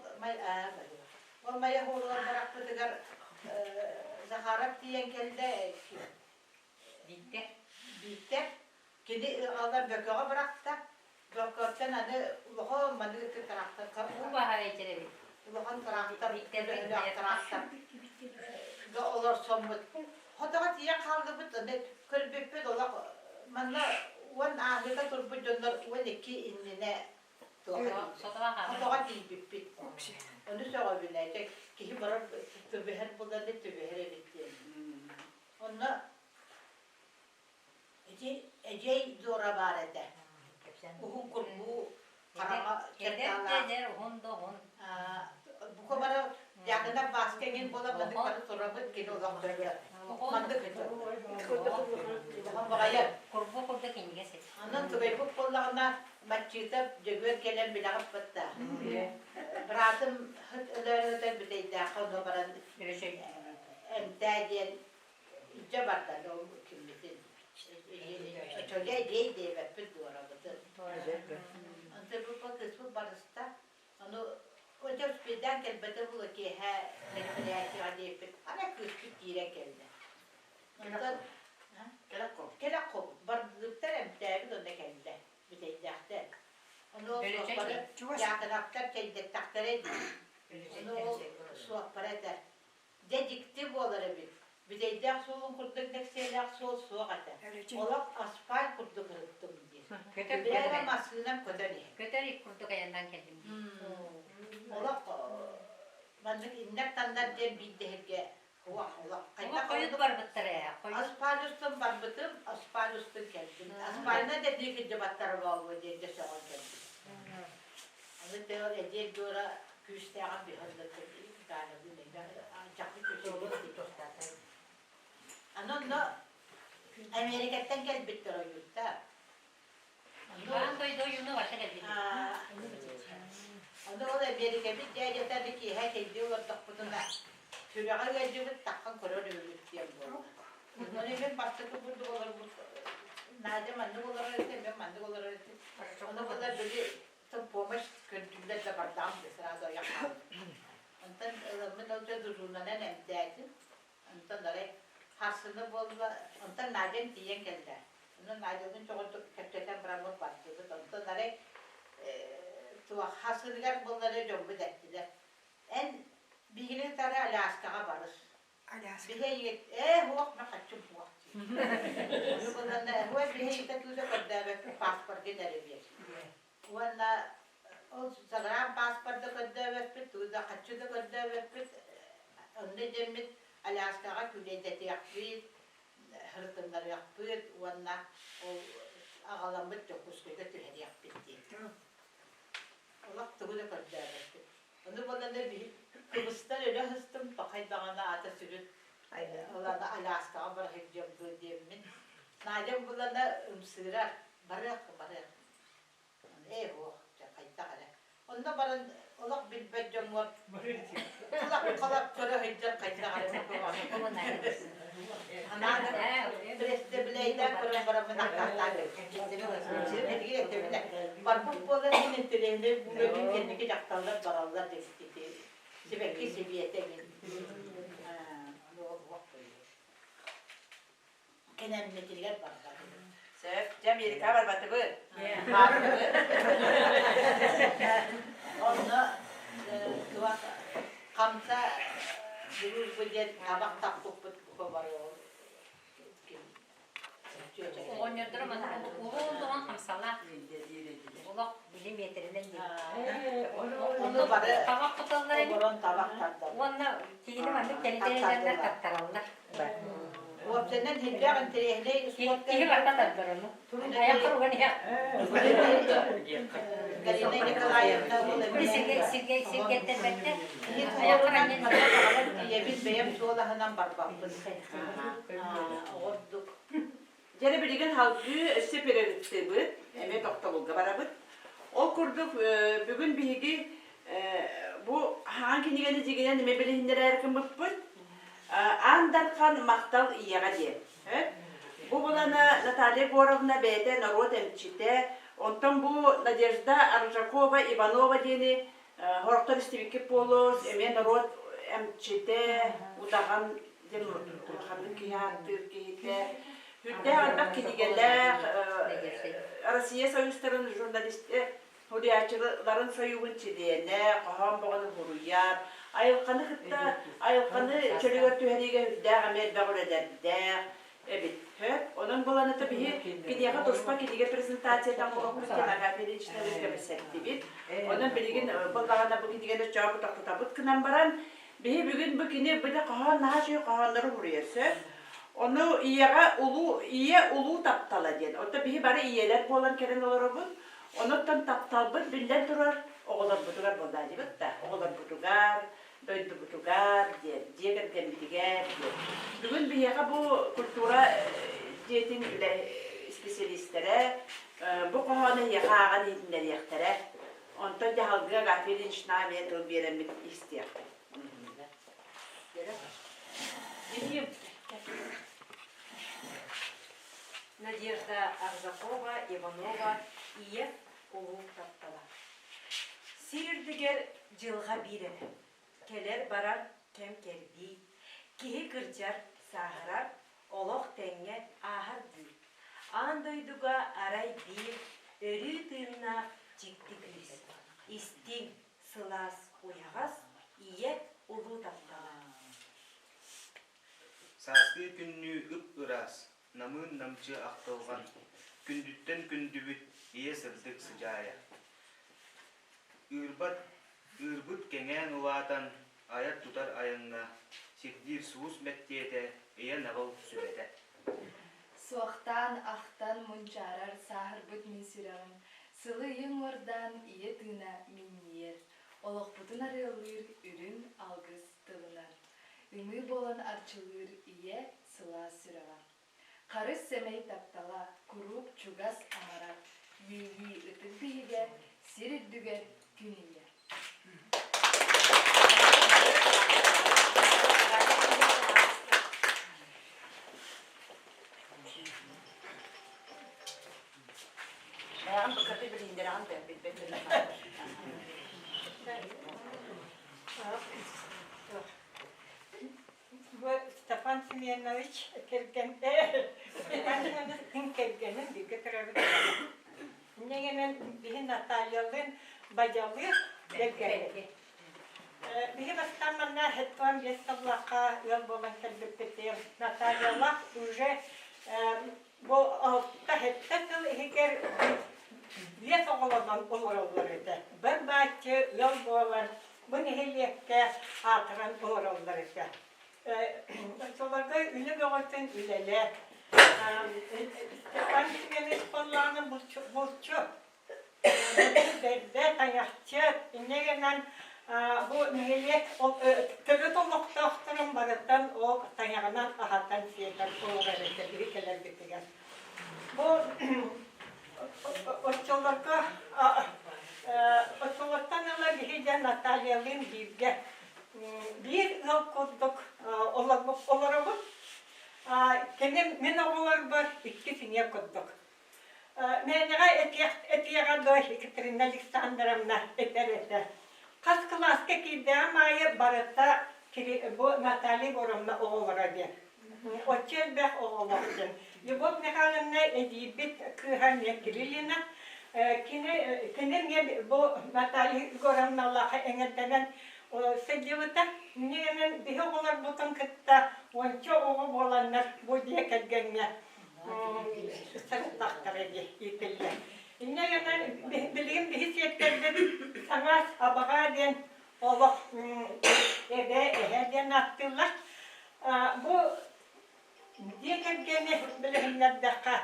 ол Майа уолугар бырахпытыгар Захаров тиийэн кэллэ Бииктэр. Бииктэр. Кини алар Бөкөҕө бырахта. Бөкөттөн аны улахан маннык трактор Уу баһа эчэрэбит. Улахан трактор, трактор олорсоммут. Хотоҕо тиийэн хааллыбыт, аны көрбүппүт олох манна уон ааһыыта турбут дьоннор 12 иннинэ хотоҕо тиийбиппит. Ону сөҕөбүн ээ, киһи барар түбэһэр булан түбэһэр эбит диэн. Онно Ити эдьиэй Дора баар этэ. Уһун курбуу хараҥа черталаах. Эдэр уһун да уһун. Бука бары Дьаакынап Бааска эҥин буолан маннык бары турабыт кини олох маннык улахан баҕайы. Курбуу курдук иҥигэс этэ. Онон тубайбыт буоллаҕына Маччыыта Дьөгүөр кэлэн билэҕит бытта. Быраатым ыт өлөөрү ытар бүтэйдээххэ онно баран эмтээ диэн Илдьэ барда ол киммитин Чөлө эдьиэй диэбэппит дуорабытын. Онтон бу кыыспыт барыста. Ону өтө успейдаан кэлбэтэ буолуо киэһэ мероприятиеҕа диэппит. Ана кыыспыт киирэн кэллэ. Онтон кэлэ хобут. Дьаакынаптар чэйдэттэхтэрэ дии. Ону ол суоппара этэр. Дьэ дьикти буолар эбит. Бүтэйдээх суолун курдук нэксиэлээх суол суох этэ. Олох асфальт курдук ырыттым диир. Көтөр Бэйэм массыынам көтөн иһэр. Көтөр курдук айаннаан кэллим дии. Олох маннык иннэр-таннар диэн биирдэһэргэ Олох Олох хойут барбыттар ээ. Хойут. Асфальт устун барбытым, асфальт устун кэлбит. Асфальна да дии кырдьыбаттара буолуо диэн дьэ сөҕөн кэлбит. Аны теор эдиэр дуора күүстээҕин биһалларга Аны онно Америкаттан кэлбиттэр ойууттар. Аан дойду ойууна барыта кэлбит. Аны ол Эмиэрикэбит дьээдьэтэ аны киэһэ чэйдии олордохпутуна сүрэҕэ ыалдьыбыт таххан көрөр үһүбүт диэн буолла. Ону мин бастакы курдук олорбут Надя маннык олорор этэ, мен маннык олорор этим. Ону была били помощь көрдүүллэр да бардаҕым да сразу ойох хаалбыт. Онтон ыламмын ол дьэ дужуунанан эмтээтим. Онтон арай харсыны буолла, онтон Надям тиийэн кэллэ. Онон Надялыын чоҕурдук кэпсэтэн бараммыт бардыбыт. Онтон арай туох хасыныгар буолла эрэ дьоммут эттилэр. Эн биһигини кытары Аляскаҕа барыс. Биһи ээ суох мен хаччым суох дии. Ону буланна ой биһи тууса көрдөөбөппүт паспоргын эрэ биэр. Уонна ол загран паспорт да көрдөөбөппүт, тугу да хаччы да көрдөөбөппүт. Онно дэммит Аляскаҕа күүлэйдэтиэхпит, сырытыннарыахпыт уонна ол аҕаламмыт Дьокуускайга түһэриэхпит диэн. Олох тугу да көрдөөбөппүт. Ону буоллана биһи кыбыстан өлө сыстым, пахай даҕаны аата сүрүн ол аны Аляскаҕа бара сылдьыам дуо диэммин. Надям булана ымсыырар, барыах, барыах. Ээ суох, дьэ хайдах эрэ. Онно баран олох билбэт дьоҥҥор халап көрө сылдьар хайдах эрэ Анаан пресс-тэбилэйдээн көрөн бараммын аккаастаан Барбыт буолан мин интэриэһинэй буулабын кэнники дьахталлар бараллар диэбит сибэкки сибиэтэ мин кэнэммитигэр барбатыбыт. Сөп. Дьэ, Америкаҕа барбатыбыт. Онно туох хамса дружба диэн табах таппыппыт бука бары ол Оҕонньордоро манна улуун доҕон хамсалаах олох били миэтэринэн диэн. Ону бары табах туталлар эбит. Олорон табах тардаллар. Уонна киһини маннык тэлитэрэллэр таттараллар. Уопсайынан элбэх интэриэһинэй спортка Киһи барыта тардар ону. Айаххар уган иһэх. Галина Николаевна Били сиргэ сиргэ сиргэттэрбэттэр. Киһи Айаххар туруорунан анньан манна баҕарар тиийэбин бэйэм суолаһынан барбаппын. Ордук. Дьэ билигин салгыы өссө перерывтыыбыт, эмиэ тохтобулга барабыт. Ол курдук бүгүн биһиги бу хаан кинигэни дьигинэн эмиэ билиһиннэрээр гыммыппыт. Аан Дархан махтал ийэҕэ диэн. Бу булана Наталья Егоровна бэйэтэ норуот эмчитэ, онтон бу Надежда Аржакова Иванова диэни Сорохтор истибиккит буолуо, эмиэ норуот эмчитэ, удаҕан диэн улаханнык киһи ааттыыр киһитэ. Сүрдээх элбэх кинигэлээх, Россия союзтарын журналист суруйааччыларын союһун чилиэнэ, хоһоон бөҕөнү суруйар, айылҕаны кытта айылҕаны чөлүгэр түһэриигэ сүрдээх эмиэ элбэх үлэлэрдээх, эбит. Онон буланыта биһи киниэхэ туспа кинигэ презентацията оҥоруохпут диэн Агафья Ильиничналыын кэпсэттибит. Онон билигин буоллаҕына бу кинигэни оччоҕо тохтотабыт гынан баран, биһи бүгүн бу кини били хоһоон наһаа үчүгэй хоһооннору суруйар сөп. Ону ийэҕэ улуу ийэ улуу таптала диэн. Оттон биһи бары ийэлэр буолан кэлэн олоробут. Онуттан тапталбыт биллэн турар оҕолорбутугар буоллаадьыбыт да, оҕолорбутугар, дойдубутугар диэн, дьиэ кэргэммитигэр диэн. Бүгүн биһиэхэ бу культура дьиэтин үлэ исписэлиистэрэ бу хоһоону эһиэхэ ааҕан иһитиннэриэхтэрэ. Онтон дьаһалга Агафья Ильинична эмиэ тыл биэрэммит истиэхпит. Надежда Аржакова, Иванова, Ийэ улуу таптала. Сир үрдүгэр дьылҕа биир эрэ. Кэлэр-барар кэм кэрдии, киһи кырдьар, сааһырар, олох тэҥҥэ ааһар дии. Аан дойдуга арай биир өрүү тыыннаах дьикти күүс. Истиҥ, сылаас, уйаҕас ийэ улуу таптала. Сааскы күннүү ып-ыраас, намыын намчы ахтылҕан, күндүттэн күндүбүт ийэ сырдык сыдьаайа. Ыырбат, ыырбыт кэҥээн улаатан, айар-тутар айаҥҥа сирдиир сулус мэктиэтэ, ийэ наҕыл сүбэтэ. Суохтаан, ахтан мунчаарар сааһырбыт мин сүрэҕим, сылы ыйы уҥуордаан ийэ тыына минньийэр, олохпутун арыаллыыр үрүҥ алгыс тылынан. Ымыы буолан арчылыыр ийэ сылаас сүрэҕэ. Харыс сэмэй таптала, куруук чугас амарах, иэйии ытык биһигэ, сир үрдүгэр күн ийэ. Бэйэҕин быккаты билиһиннэрэҕин да билбэт Бу Степан Семенович кэргэн Степан Семенович кэргэнин бииргэ төрөөбүт Инньэ биһи Натальялыын Бадьалыыр кэргэннэр. Биһи бастаан манна хэттуан биэс сыллаахха ыал буолан кэлбиппитигэр Натальялаах уже бу алта сэттэ сыл иһигэр биэс оҕолонон олороллор этэ. Бір бааччы ыал буолан бу нэһилиэккэ аатыран олороллор этэ. Оччолорго үлэ бөҕөтүн үлэлээ. Степан Семенович буоллаҕына булчу бэрдэ тайахчыт инньэ гынан бу нэһилиэк төрүт олохтоохторун барытын ол тайаҕынан аһатан сиэтэн олорор этэ биһи кэлэрбитигэр. Бу оччолорго оччолортон ыла биһи дьэ Натальялыын бииргэ биир ыал курдук олоробут. Кини мин оҕолорбор икки синиэ курдук. Мээнэҕэ этиэҕэ дуо Екатерина Александровна этэр этэ. Хас кылааска киирдэҕим аайы барыта бу Наталья Егоровна оҕолоро диэн. Оччо элбэх оҕолоох диэн. Любовь Михайловна эдьиийбит кыыһа эмиэ Кириллина. Кини кини эмиэ бу Наталья Егоровналаах эҥэрдэнэн сылдьыбыта. Инньэ биһи оҕолорбутун кытта уонча оҕо буоланнар бу дьиэ кэргэҥҥэ сырыттахтара дии иитиллэн. Инньэ гынан билигин биһи сиэттэрбит саҥас абаҕаа диэн олох эбээ эһээ диэн ааттыыллар. Бу дьиэ кэргэни билиһиннэрдэххэ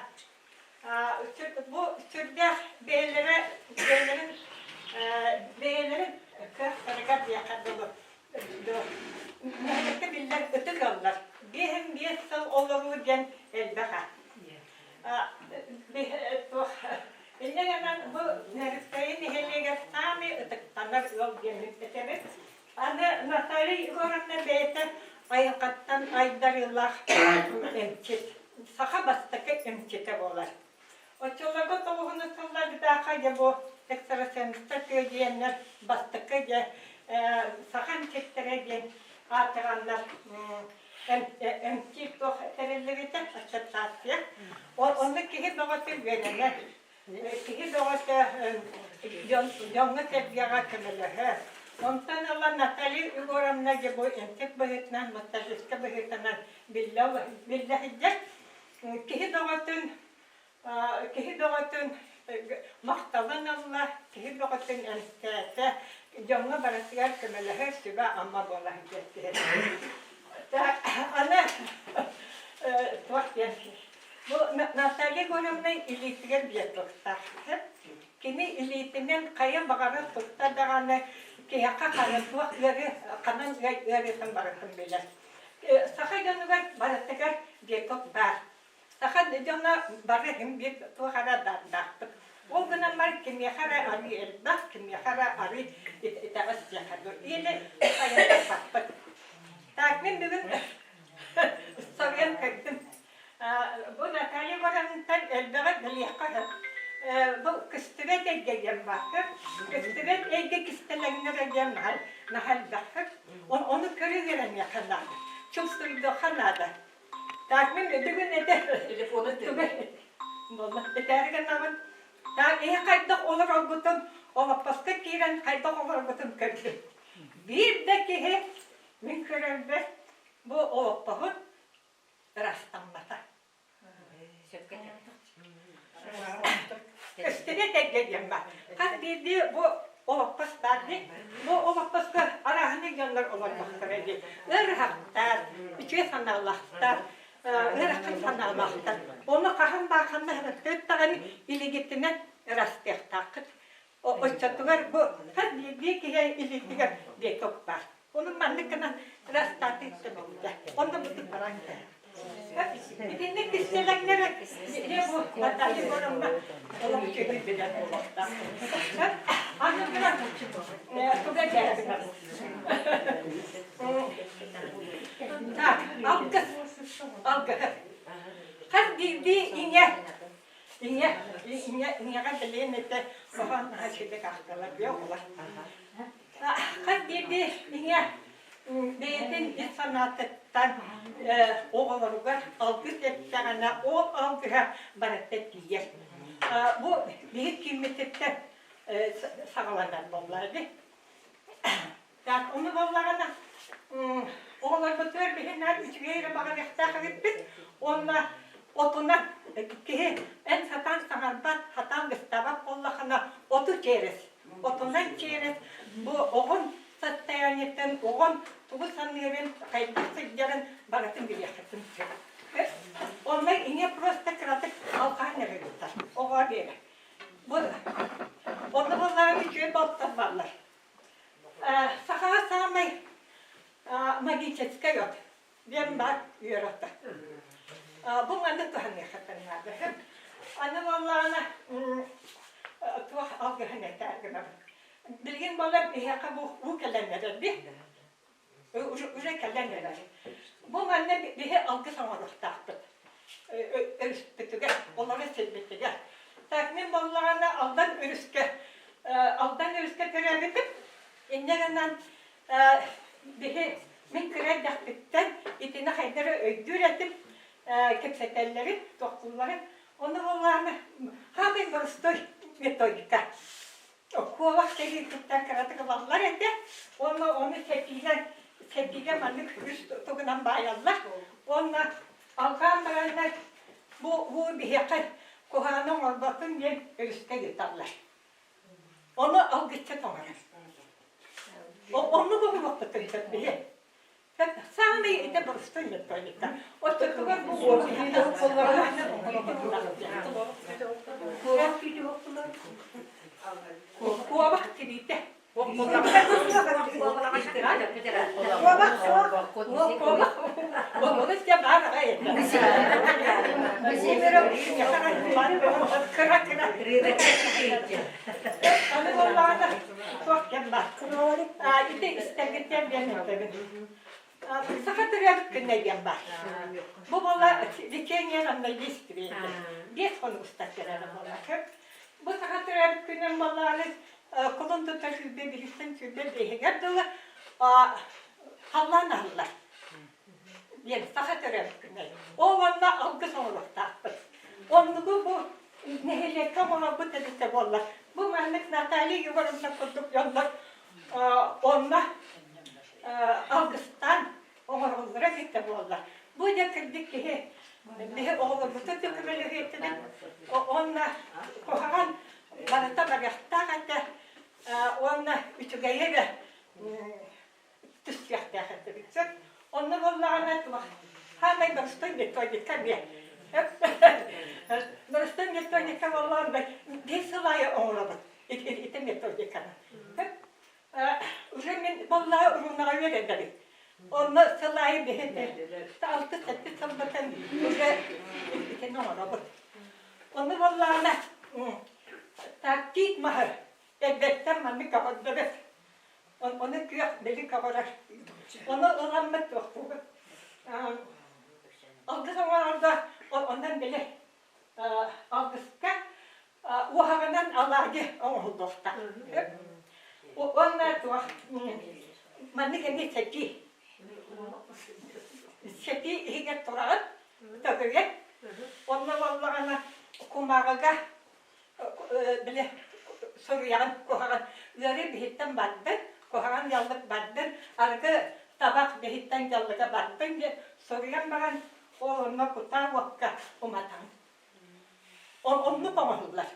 бу сүрдээх бэйэлэрэ бэйэлэрин бэйэлэрин кыахтарыгар диэххэ дылы нэһилиэккэ биллэр ытык ыаллар. Биэһин биэс сыл олоруу диэн элбэх туох инньэ гынан бу Нерюнгри нэһилиэгэр саамай ытыктанар ыал диэн этэбит. Аны Наталья Егоровна бэйэтэ айылҕаттан айдарыылаах эмчит, саха бастакы эмчитэ буолар. Оччолорго тоҕуһуну сыллардаахха дьэ бу экстрасенстар күөдьүйэннэр бастакы дьэ саха эмчиттэрэ диэн аатыраннар эмтиир туох тэриллибитэ ассоциация. Онно киһи бөҕөтө үөрэнэр, киһи бөҕөтө дьоҥҥо-сэргэҕэ көмөлөһөр. Онтон ыла Наталья Егоровна дьэ бу эмчит быһыытынан, массажистка быһыытынан биллэ биллэ сылдьар. Киһи бөҕөтүн киһи бөҕөтүн махталын ылла, киһи бөҕөтүн эмтээтэ, дьоҥҥо барытыгар көмөлөһөр сүбэ-ама буола сылдьар киһи. Аны туох диэн бу Наталья Егоровна илиитигэр биотоктаах. Кини илиитинэн хайа баҕарар тутта даҕаны киһиэхэ ханан туох ыарыы ханан ыарыытын барытын билэр. Саха дьонугар барытыгар биоток баар. Саха дьоно бары иһин биир туох эрэ даардаахпыт. Ол гынан баран кимиэхэ эрэ арыы элбэх, кимиэхэ эрэ арыы итэҕэс диэххэ дуу. Или хайатарбаппыт. Так, мин бүгүн соруйан көрдүм. Бу Наталья Егоровнаттан элбэҕи билиэххэ сөп. Бу көстүбэт эйгэ диэн баар. Көстүбэт эйгэ кистэлэҥнэрэ диэн наһаа элбэх. Ону көрө үөрэниэххэ наада. Чувствуйдуохха наада. Так, мин бүгүн этэ Телефону Буолла. Этээри гынабын. Так, эһи хайдах олороргутун. Олоппоско киирэн хайдах олорбутун көрдүм. Биир да киһи мин көрөрбөр бу олоппоһун ырастаммата. Көстүбэт эргэ диэн баар. Хас биирдии бу олоппос баар дии. Бу олоппоско арааһынай дьоннор олорбохторо дии. Ыарыһахтар, үчүгэй санаалаахтар, ыарахан санаалаахтар. Ону хаһан бааханна ырыттыыт даҕаны илигитинэн ырастыахтааххыт. Оччотугар бу хас биирдии киһи илиитигэр беток баар. Ону маннык гынан ырастаатыы сөбүллэ. Онно бутук баран Итинник кистэлэҥнэр дьэ бу Наталья Егоровна олох үчүгэй билэр буолуохтаах. Аны гынан туга дьээбинэр. Так, алгыс, алгыһы. Хас биирдии иҥэ Иҥэ, иҥэ, иҥэҕэ бэлиэн этэ оһон наһаа үчүгэйдик ахталар биэ оҕолор. Хас биирдии иҥэ бэйэтин ис санаатыттан оҕолоругар алгыс эттэҕинэ, ол алгыһа барыта тиийэр. Бу биһик кииммититтэн саҕаланар буоллар дии. Так, ону буоллаҕына, оҕолорбутугар биһи наар үчүгэй эрэ баҕарыахтаах эбиппит уонна отунан киһи эн сатаан саҥарбат, сатаан быстаабат буоллахына оту чиэрэс. Отунан чиэрэс бу оҕон состояниетын, оҕон тугу саныырын, хайдах сылдьарын барытын билиэххитин сөп. Онно иҥэ просто кыратык алҕаан эрэ ыытар, оҕо биэрэр. Бу онно буоллаҕына үчүгэй балыктар бааллар. Сахаҕа саамай магическай от диэн баар үөрэтэ. Бу маннык туһаныахха наада. Аны буоллаҕына туох алгыһын этээр гынабын. Билигин буолар биһиэхэ бу уу кэлэн эрэр би. Уже кэлэн эрэр. Бу манна биһи алгыс оҥоруохтаахпыт. Өрүспүтүгэр, олору сирбитигэр. Так мин буоллаҕына Алдан өрүскэ Алдан өрүскэ төрөөбүтүм. Инньэ гынан биһи мин кыра эрдэхпиттэн итини хайдах эрэ өйдүүр этим, кэпсэтэллэрин, тохтуулларын. Ону буоллаҕына хаамай боростуой методика. Куобах сэриититтэн кыратык ылаллар этэ уонна ону сэтиинэн сэтиигэ маннык үс тугунан баайаллар уонна алҕаан бараннар бу уу биһиэхэ куһаҕаны оҥорботун диэн өрүскэ ыыталлар. Ону алгысчыт оҥорор. Оннук оҥоруохпутун сөп биһи. Самый это простой методика. Оччотугар бу Куобах тириитэ. Куобах суох. Ону сте баар аҕай этэ. Кыра кыра. Аны буоллаҕына туох кэм баар. Ити истэргиттэн диэн этэбин. Саха төрөөбүт күнэ диэн баар. Бу буола лечение равнодействие. Биэс хонук устар кэлэрэ буолла. Бу саха төрөөбүт күнүн буоллаҕына кулун тутар сүүрбэ биристэн 25-игэр дылы халлаан аһыллар. Диэн саха төрөөбүт күнэ. Ол уонна алгыс оҥоруохтаахпыт. Оннугу бу нэһилиэккэ оҥорорбут эбитэ буоллар. Бу маннык Наталья Егоровна курдук дьоннор онно алгыстаан оҥороллоро эбитэ буоллар. Бу дьэ кырдьык киһи биһи оҕолорбутун да көмөлөһүөтүбүт уонна куһаҕан барыта барыахтаах этэ уонна үчүгэйи эрэ түсүөхтээх этибит сөп. Онно буоллаҕына туох хаамай боростой методика эмиэ. Боростой методика буоллаҕына биир сыл аайы оҥоробут ити методиканы. Уже мин буоллаҕа уруунаҕа үөрэнэбин. Онно сыл аайы биһиги алты-сэттэ сылбытын уже итини оҥоробут. Онно буоллаҕына тиит маһы эрдэттэн маннык көҕөрдөбүт. Ону күөх били көҕөрөр. Ону ыламмыт туохтуубут. Алгыс оҥорорго онон били алгыска уоһаҕынан алаадьы оҥоһуллуохтаах. Уонна туох маннык эмиэ сэтии. Сэтии иһигэр тураҕын, төгүрүк. Онно буоллаҕына кумааҕыга били суруйаҕын куһаҕан ыарыы биһиттэн бардын, куһаҕан дьаллык бардын, арыгы табах биһиттэн дьаллыга бардын диэн суруйан баран ол онно кутаа уокка уматаҕын. Ол оннук оҥоһуллар.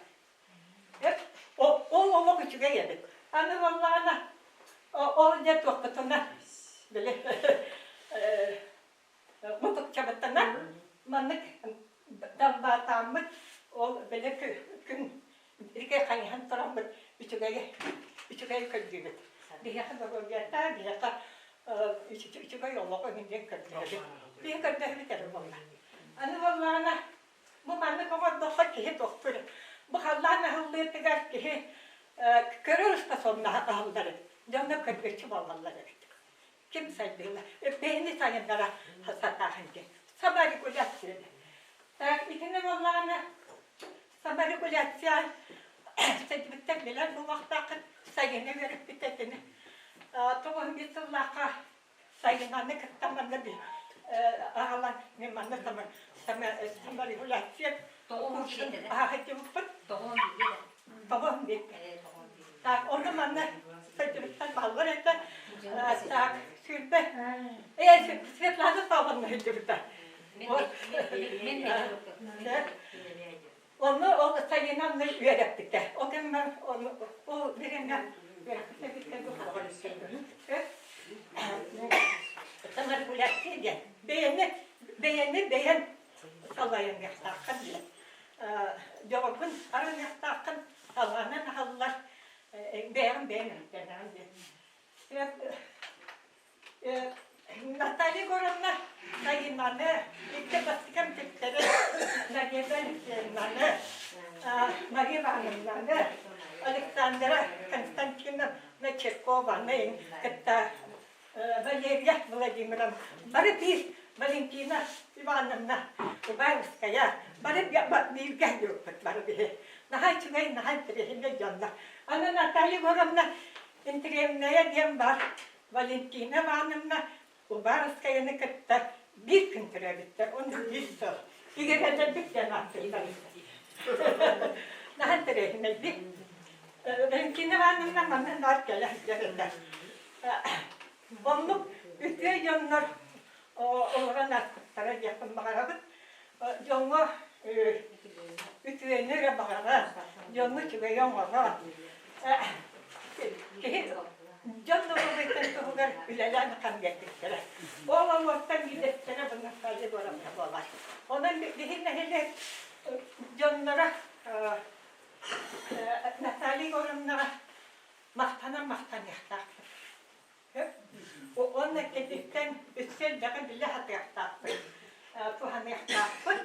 Ол олох үчүгэй эбит. Аны буоллаҕына ол дьэ туохпутуна били мутукчабыттана маннык далбаатааммыт ол били күн икки хайыһан тураммыт үчүгэйи үчүгэй көрдүүбүт. Биһиэхэ доруобуйата, биһиэхэ үчүгэй олоҕу диэн көрдөһөбүт. Биһи көрдөһөбүт эрэ буолла. Аны буоллаҕына Бу маннык оҥордоххо киһи тохтуур. Бу халлаан аһыллыытыгар киһи көрөр способнаһа аһыллар эбит. Дьонно көрбүччү буолаллар эбит. Ким сайдыыла? Бэйэни сайыннара сатааһын диэн. Саморегуляция. Так, итини буоллаҕына саморегуляция сайдыбыттар билэр буолуохтааххыт. Сайыны үөрэппит этини. 91 сыллаахха Сайынаны кытта манна аҕалан мен манна саморегуляция ааһытыбыппыт. Тоҕон бииргэ. Так, онно манна сайдыбыттан баллар этэ. Так, сүүрбэ. Э, Светлана Павловна сылдьыбыта. Онно ол сайынан үөрэппитэ. Ол кэммэр ол бириэмэ үөрэппитэ Саморегуляция диэн. Бэйэни бэйэни бэйэн салайыныахтааххын диэн. Дьоҕургун арыныахтааххын, талаанын аһаллар, бэйэҕин бэйэҥ эмтэнэҕин диэн. Наталья Егоровна Сайынаны, икки бастакы эмчиттэри Надежда Алексеевнаны, Мария Ивановнаны, Александра Константиновна Чиркованы кытта Валерия Владимировна, бары биир Валентина Ивановна Убаевская, бары бииргэ жүрүппүт бары биһи. Наһаа үчүгэй, наһаа интэриэһинэй дьоннор. Аны Наталья Егоровна интэриэһинэйэ диэн бар Валентина Ивановна Убаровскаяны кытта биир күн төрөөбүттэр, уонна биир сыл. Игирэлэрбит диэн ааттыыллар. Наһаа интэриэһинэйдик. Валентина Ивановна манна наар кэлэ сылдьар этэ. Оннук үтүө дьоннор олорон ааспыттара диэхпин баҕарабын. Дьоҥҥо үтүөнү эрэ баҕарар, дьоҥҥо үчүгэйи оҥорор. Киһи дьон доруобуйатын туһугар үлэлээн ахан биэрбиттэрэ. Ол олортон биирдэстэрэ бу Наталья Егоровна буолар. Онон биһи нэһилиэк дьонноро Наталья Егоровнаҕа махтанан махтаныахтаахпыт. Уонна кэтиттэн өссө элбэҕи билэ сатыахтаахпыт, туһаныахтаахпыт.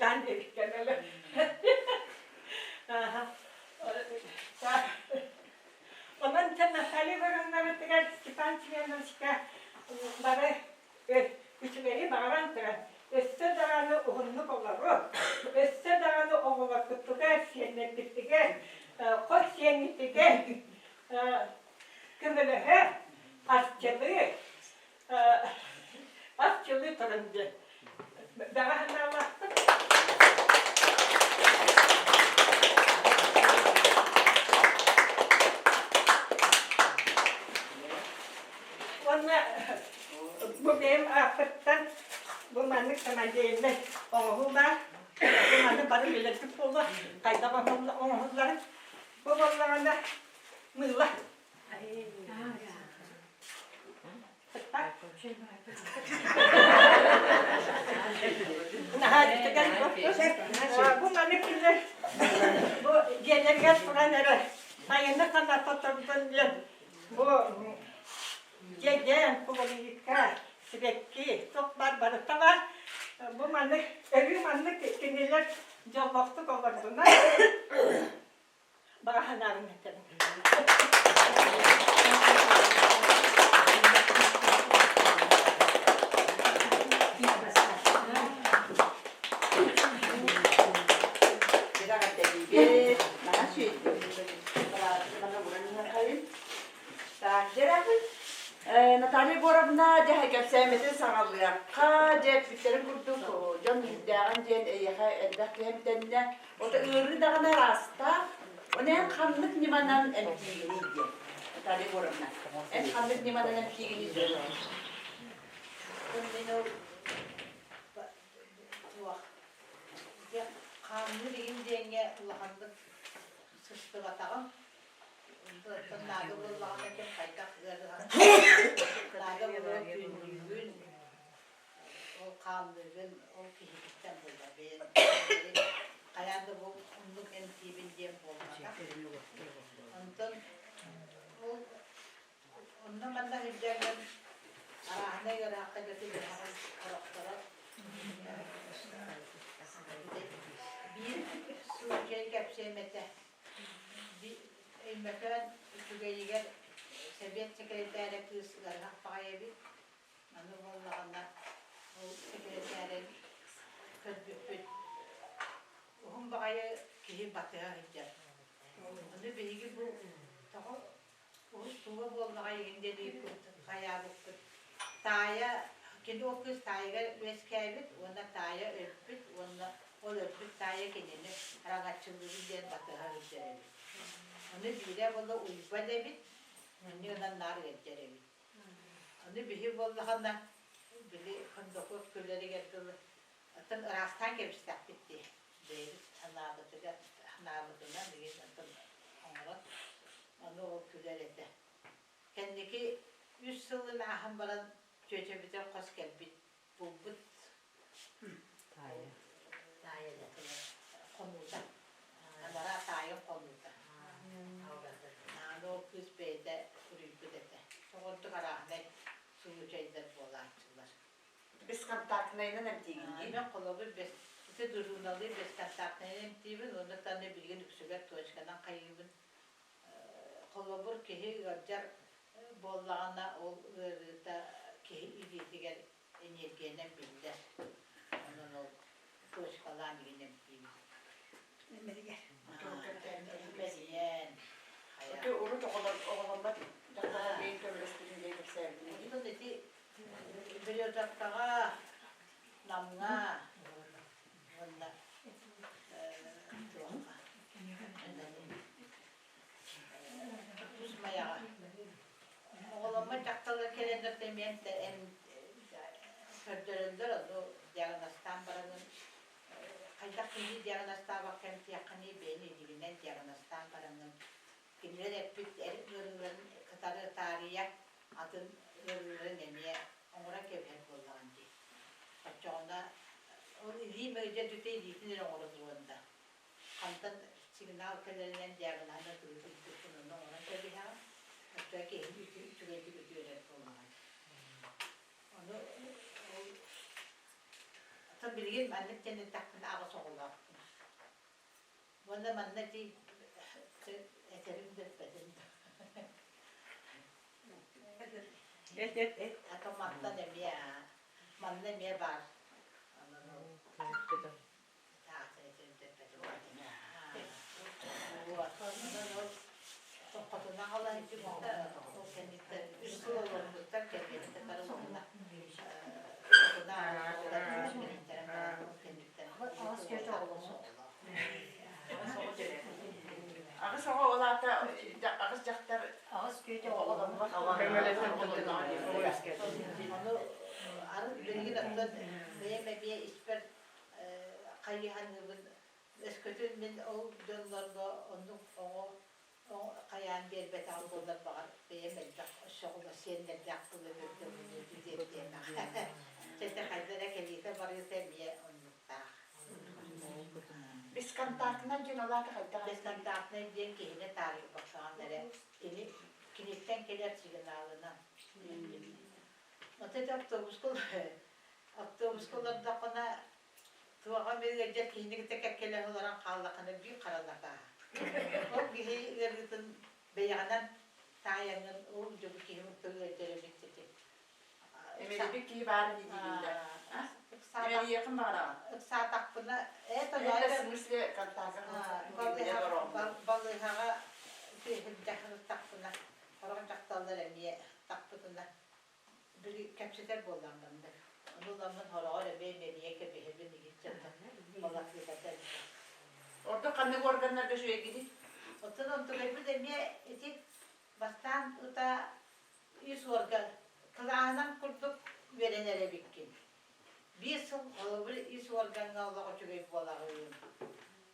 Даан диэбиккэ дылы. Онон дьэ Наталья Ивановнабытыгар Степан Семеновичка бары үчүгэйи баҕаран туран, өссө даҕаны уһуннук олоруо, өссө даҕаны оҕолорбутугар, сиэннэрбитигэр, хос сиэҥҥитигэр көмөлөһө, арчылыы, арчылыы туран диэн бэҕэ санаалаахпын. Уонна бу бэйэм ааппыттан бу маннык самодеятельнай оҥоһуу баар. Бу маны бары билэрбит буолуо, хайдах оҥоһулларын. Бу буоллаҕына мыыла. Наһаа үчүгэй бу маны кинилэр бу дьиэлэригэр туран эрэ сайыны саната турдун диэн бу дьэдьэн, клубника, сибэкки, туох баар барыта баар. Бу маннык өрүү маннык кинилэр дьоллоохтук олордунар. Баҕа санаабын этэбин. Наталья Егоровна дьэ кэпсээммитин саҕалыахха, дьэ эппиттэрин курдук дьон сүрдээҕин диэн эйиэхэ элбэх киһи эмтэннэ. Ото ыарыы даҕаны араастаах. Онон ханнык ньыманан эмтиигиний диэн. Наталья Егоровна, эн ханнык ньыманан эмтиигиний диэн. Мин ол туох хаанныыр игин диэҥҥэ улаханнык сыстыбатаҕым. Оттон наада буоллаҕына ким хайдах ыарыһах наада буолуон түүннүүгүн, ол хааллыгын, ол киһититтэн буолла бэйэн хайаан да бу оннук эмтиибин диэн буолбатах. Онтон ол онно манна сылдьаргын арааһынай ыараахха дьэ түбэһэҕин сорохторо биир случай кэпсиэм этэ. Өймөкөөн үчүгэйигэр сэбиэт сэкирэтээрэ кыыс ыарыһах баҕайы эбит. Аны буоллаҕына ол сэкирэтээрин көрбүппүт уһун баҕайы киһи батыһа сылдьар. Ону биһиги бу тоҕо уһун туга буоллаҕай игин диэн ыйыппыт хайаабыппыт. Таайа кини ол кыыс таайыгар үөскээбит уонна таайа өлбүт уонна ол өлбүт таайа кинини араҥаччылыыбын диэн батыһа сылдьар эбит. Ону биирэ буолла Уйбан эбит, инньэ гынан наар ыалдьар эбит. Аны биһи буоллаҕына, били Кондаков күлэригэр дылы, оттон ыраастаан кэбистэхпит дии. Бэйэбит санаабытыгар, санаабытынан билигин оттон оҥорон, ону ол күлэр этэ. Кэнники үс сылын ааһан баран чүөчэбитин хос кэлбит, булбут Таайа. Таайа хонуута. Анараа таайын хонуута. Аны ол кыыс бэйэтэ суруйбут этэ. Соҕурдук арааһынай случайдар буолааччылар. Бесконтактнайынан эмтиигин дии? Мен холобур без ити дружиналыы бесконтактнайынан эмтиибин уонна таны билигин үксүгэр точканан хайыыбын. Холобур киһи ыалдьар буоллаҕына ол ыарыыта киһи илиитигэр энергиянан биллэр. Онон ол точкалаан игин эмтиибин. Бэрийэн. Ити урут оҕоломмот дьахталар бэйин көмөлөспүтүн диэн кэпсээбитин. Онтон ити Березовкаҕа, Намҥа уонна туохха Тус Майаҕа Оҕоломмот дьахталлар кэлэннэр да эмиэ көрдөрөллөр, ону диагнозтаан баранын хайдах киһи диагнозтаабакка эмтиэххиний, бэйэни илиигинэн диагнозтаан бараҥҥын кинилэр эппит эр ыарыыларын кытары таарыйа атын ыарыыларын эмиэ оҥорон кэбиһэр буоллаҕын дии. Оччоҕуна ол илии мэлдьи бүтэ илиитин эрэ оҥоро туруон да. Хантан сигнал кэлэринэн диагноһынан тугу курдуккун онно оҥорон кэбиһэҕин, оччоҕо киһини үчүгэйдик үтүөрэр буоллаҕын. Ону ол оттон билигин маннык диэн эттэхпинэ аҕыс оҕолоохпун. Уонна манна ити этэрим да эппэтим да. Эт эт эт. А мантан эмиэ манна эмиэ баар. Онон ол Аҕыс оҕо ол аата аҕыс дьахтар Аҕыс күөтэ оҕоломмот. Ону арыт билигин оттон бэйэм эмиэ испэр хайыһаныыбын өскөтүн мин ол дьоннорго оннук оҕо хайаан биэрбэтэҕим буоллар баҕар бэйэм элбэх өссө сиэннэрдээх буолуом эбитэ буолуо диэн Чэ хайда эрэ кэлиитэ барыыта эмиэ оннуктаах. Бесконтактнай диэн ол аата хайдах Бесконтактнай диэн киһини таарыйбахтаҕын эрэ кини киниттэн кэлэр сигналынан. Вот это автобуска автобуска олордоххуна туоҕа эмэ ыалдьар киһини кытта кэккэлэһэ олорон хааллаххына биир харалатааһа. Ол киһи ыарыытын бэйэҕинэн таайаҥҥын ол дьону киһи кытта ыалдьар эбит ити. Эмэрийбит киһи баар ини диигин да. Эмэрийиэххин баҕараҕын? Ыксаатахпына это Это в смысле контакта балыыһаҕа сылдьахтахпына сорох дьахталлар эмиэ тахпытына били кэпсэтэр буоллаҕым Ону ыламмын хороҕор эмиэ мэрийэ кэбиһэбин иһит дьонтон балакыытата элбэх. Ордук ханнык органнарга үчүгэйгиний? Оттон онтугайбыт эмиэ ити бастаан ыта үс уорган кылааһынан курдук үөрэнэр эбиккин. Биир сыл холобур ис уоргаҥҥа олох үчүгэй буолаҕын.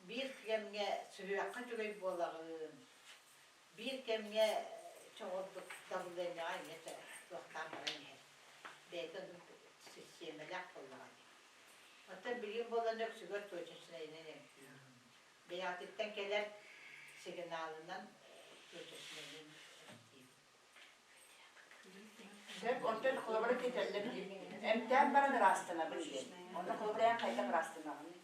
Биир кэмҥэ сүһүөххэ үчүгэй буолаҕын. Биир кэмҥэ чоҕурдук давлениеҕа эмиэ туохтаан баран иһэр. Бэйэтэ оннук систиэмэлээх буоллаҕа дии. Оттон билигин буолан үксүгэр точечнайынан эмтиир. Бэйэҕититтэн кэлэр сигналынан точечнайынан эмтиир. Сөп, онтон холобура кэтэллэр дии. Эмтээн баран ыраастанабын диэн. Онно холобура эн хайдах ыраастанаҕыный?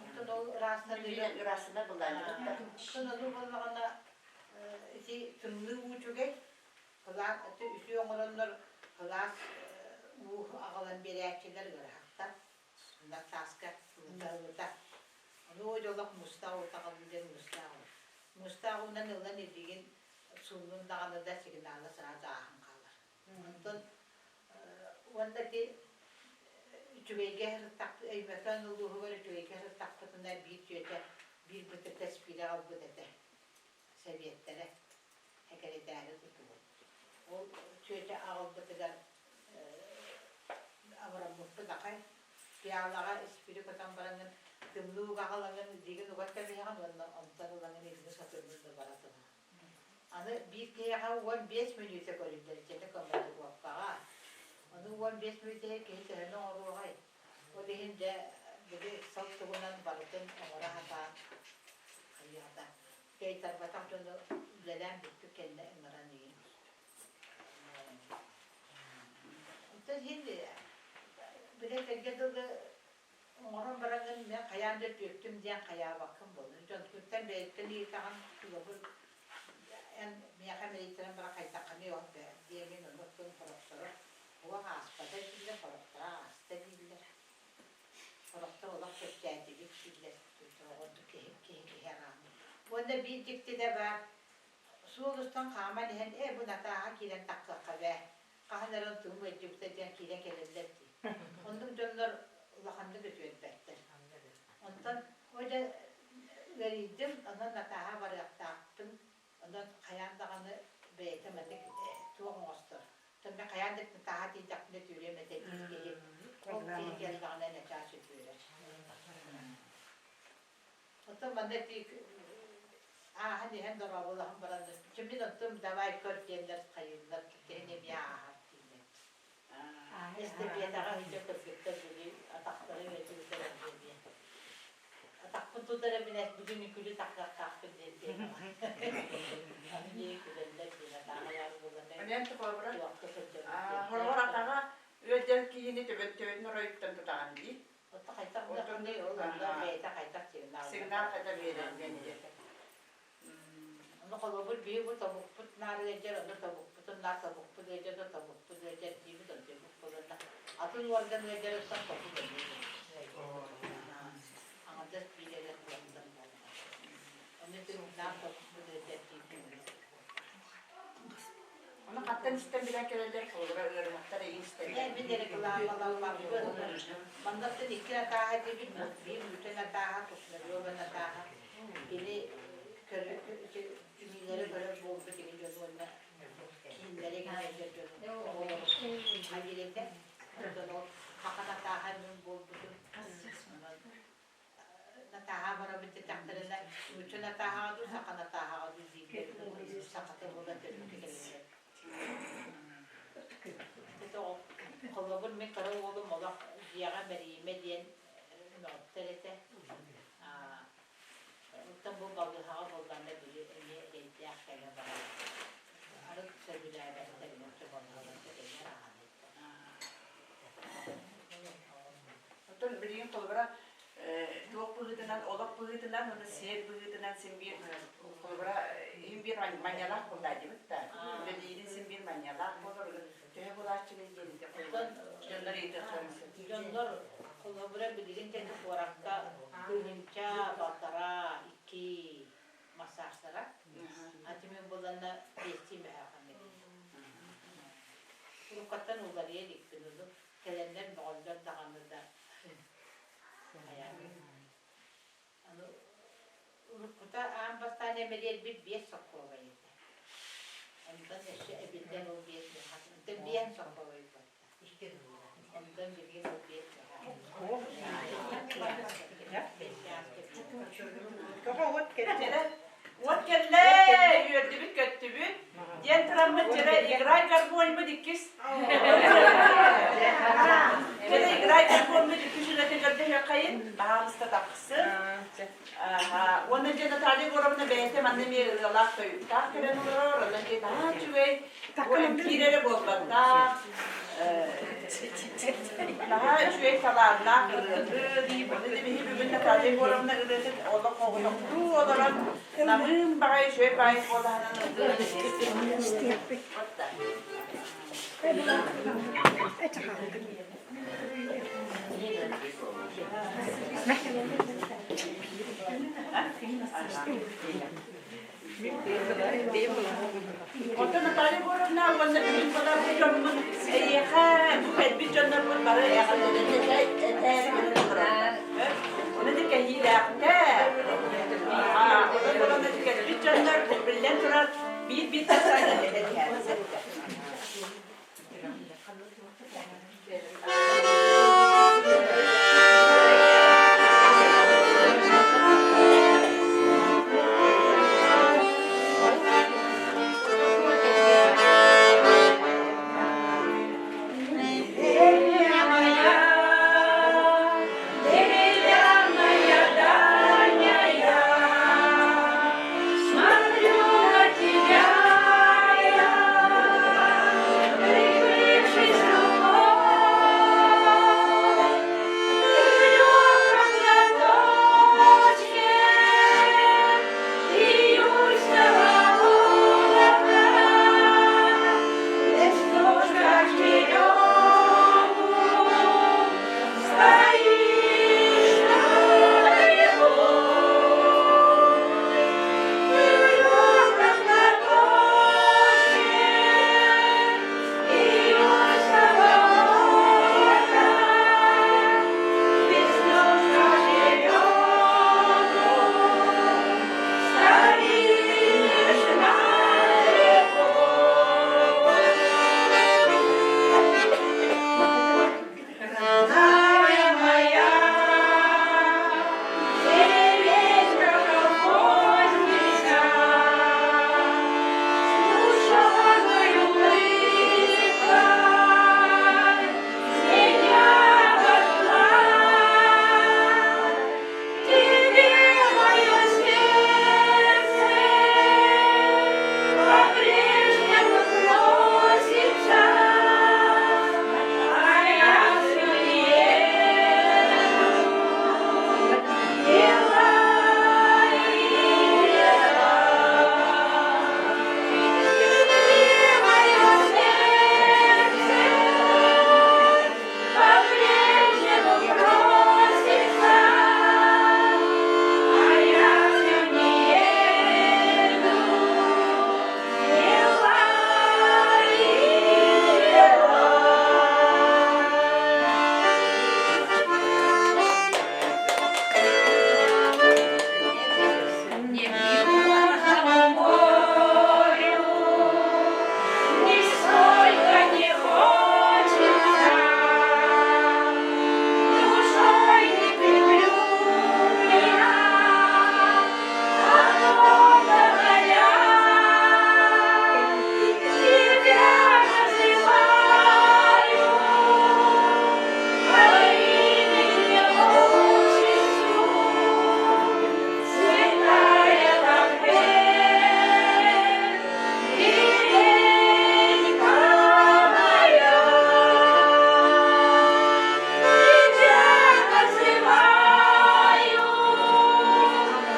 Оттон ол ыраастаныыга Ыраастанар былаанньыгыттар. Оттон ону буоллаҕына ити тымныы уу үчүгэй. Кылаас үтүө оҥороннор кылаас уу аҕалан биэрээччилэр ыарахаттар. Мына тааска ылыта-ылыта. Ону олох муустаах уултаҕалыы диэн муустаах уу. Муустаах уунан ылан илиигин сууннун даҕаны да сигнала сразу ааһан хаалар. Онтон уонна ити үчүгэйгэ сырыттахпыт Өймөкөөн улууһугар үчүгэйгэ сырыттахпытына биир түөтэ биир бытык эспиирэ аҕалбыт этэ сэбиэттэрэ сэкирэтээри тутулун. Ол түөтэ аҕалбытыгар абыраммыппыт аҕай пиалаҕа испири көтөн бараҥҥын тымныы уга аҕалаҥҥын илиигин уган кэбиһэҕин уонна онтон ылаҥын илиини сотуҥҥун да бара турар. Аны биир киһиэхэ 15 мүнүүтэ көрүллэр итиэннэ командировкаҕа. Ону 15 мүнүүтэ киһи төһөнү оҥоруоҕай? Ол иһин дьэ били сыл тугунан барытын оҥоро сатаан хайыаҕа кыайтарбатах дьону үлэлээн бүппүт кэннэ ыҥыран иһин. Оттон иһин били этэргэ дылы оҥорон бараҥҥын мен хайаан да үтүөктүм диэн хайаабаккын буолла. Дьонтуттан бэйэттэн ыйытаҕын холобур эн миэхэ мэрийтэрэн баран хайдаххыный ол диэмин ону оттон сорохторо олох ааспата дииллэр, сорохторо ааста дииллэр. Сорохтор олох чэпчээтибит дииллэр. Ордук киһи киһи киһи арааммыт. Уонна биир дьиктитэ баар суол устан хааман иһэн ээ бу Натааһа киирэн тахсыахха бээ хаһан эрэ онтугум ыалдьыбыта диэн киирэн кэлэллэр дии. Оннук дьоннор улаханнык үтүөрбэттэр. Онтон о дьэ ыарыйдым, онон Натааһа барыахтаахпын, онон хайаан даҕаны бэйэтэ маннык туох оҥостор. Оттон мин хайаан да Натааһа тиийдэхпинэ үтүөрүөм этэ диир киһи, ол киһи кэллэҕинэ начаас үтүөрэр. Оттон манна тиик ааһан иһэн дорооболоһон баран, чэ мин онтум давай көр диэннэр хайыыллар, киһини эмиэ ааһар дииллэр. Эстэпиэтэҕэ сылдьар кыргыттар били атахтара үөтүбүтэр эмиэ. Атахпын тутар эбинэ бүгүн үкүлү тахсыахтаахпын диэн диэн. Аны дии күлэллэр диэн атааҕалаах буолан Онон холобура, туохха сылдьабыт хороҕор атаҕа ыалдьар киһини төбөтүн оройуттан тутаҕын дии. Отто хайдах гынаххыный ол онно бэйэтэ хайдах сигнал Сигнал хайдах биэрэр диэн диэтэ. Ону холобур биһи бу тобукпут наар ыалдьар, ону тобукпутун наар тобукпут ыалдьар, да тобукпут ыалдьар диибит, онтуйбут буоланна атын уорган ыалдьарыттан тобук эмиэ аҥардас биир эрэ уорган буолла. Ону ити наар тобукпут ыалдьар диибит. Ону хантан истэн билэн кэлэллэр, холобура ыарыһахтар эйин истэллэр. Мин рекламаламмаппын. Маннаттан икки Натааһа диэбит, биир Ньүүтэ Натааһа, Кушнарева Натааһа. Кини түмүүлэри көрөр буолбут игин дьон уонна кииннэри гинэллэр дьону оҕолору хайыыр этэ. Онтон ол Хаха Натааһа мин буолбутум. Натааһа барабыт диэтэхтэринэ, нуучча Натааһаҕа дуу, саха Натааһаҕа дуу дииллэр, сахата буолан төрүккэ кэлэллэр. Холобур, мин кыра уолум олох дьиэҕэ мэрийимэ диэн мөҕүттэр этэ. Оттон бу балыыһаҕа буоллаҕына били эмиэ эрэйдээх кэлэ барар. Арыт сөбүлээбэттэр, нуучча балыыһаларга тэҥэр аҕалар. Оттон билигин холобура туох быһыытынан, олох быһыытынан уонна сиэр быһыытынан син биир холобура иһин биир манньалаах буолла диэбит да. Үлэлиирин син биир манньалаах буолар. Төһө булааччыный диэн дьоннор ыйытыахтарын сөп. Дьоннор холобура билигин тэҥэ куоракка тыһыынча, балтараа, икки массажтара. Ати мин буланна биэстии мөһөөхөм Уруккаттан уларыйа иликпин, ону кэлэннэр мөҕөллөр даҕаны да. Аны уруккута Бута аан бастаан эмэриэрбит биэс сокуобай этэ. Онтон өссө эбиллэн ол биэс онтон биэс сокуобай буолла. Онтон билигин ол биэс Тоҕо уот кэллэ? Уот кэллэ, үөрдүбүт көттүбүт. Диэн тураммыт дьэрэ играй гармоньбут иккис. Дьэрэ играй гармоньбут иккис үлэтин көрдөһүөххэйин. Баһаалыста тахсын. Уонна дьэ Наталья Егоровна бэйэтэ манна эмиэ ырыалаах тойуктаах кэлэн олорор. Онон дьэ наһаа үчүгэй. Бу эмтиир эрэ буолбатах. Наһаа үчүгэй талааннаах ырыаһыт. Ону да биһи бүгүн Наталья Егоровна ырыатын олох оҕотохтуу олорон намыын баҕайы үчүгэй баайы куолаһынан ыллыырын истиэхпит. Онтон Наталья Егоровна уонна бүгүн баларбыт дьоммут эйиэхэ бу кэлбит дьоннорбут бары эҕэрдэлэрин этээри гынан олороллор. Ону да кэһиилээхтэр. Онон буолан кэлбит дьоннор биллэн турар биир-биир тахсан этиһээри. Смотрю на тебя я, прикрывшись рукой, в легком платочке июльского облака, Листочка черемуху стоишь над рекой. Родная моя, Деревенька колхозница, С душевной улыбкой Меня вошла. Тебе мое сердце По-прежнему просится, А я всё еду, дела и дела. Тебе мое сердце по-прежнему просится, а я всё не еду, дела и дела. Не к южному морю нисколько не хочется, Душой не терплю я потока моря. Тебя называю по имени отчеству, Святая как деревенька моя. Тебя называю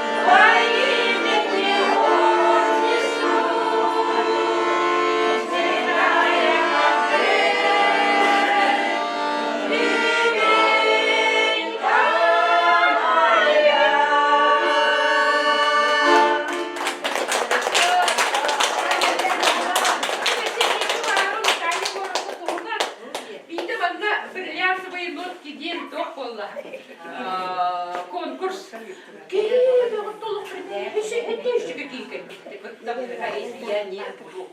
по имени отчеству, Святая как деревенька моя. Биирдэ манна бриллиантовые нотки диэн туох буолла? Конкурс. Киһи бөҕө толук. Үсүгө киикэрбитти кыттабыта не буду.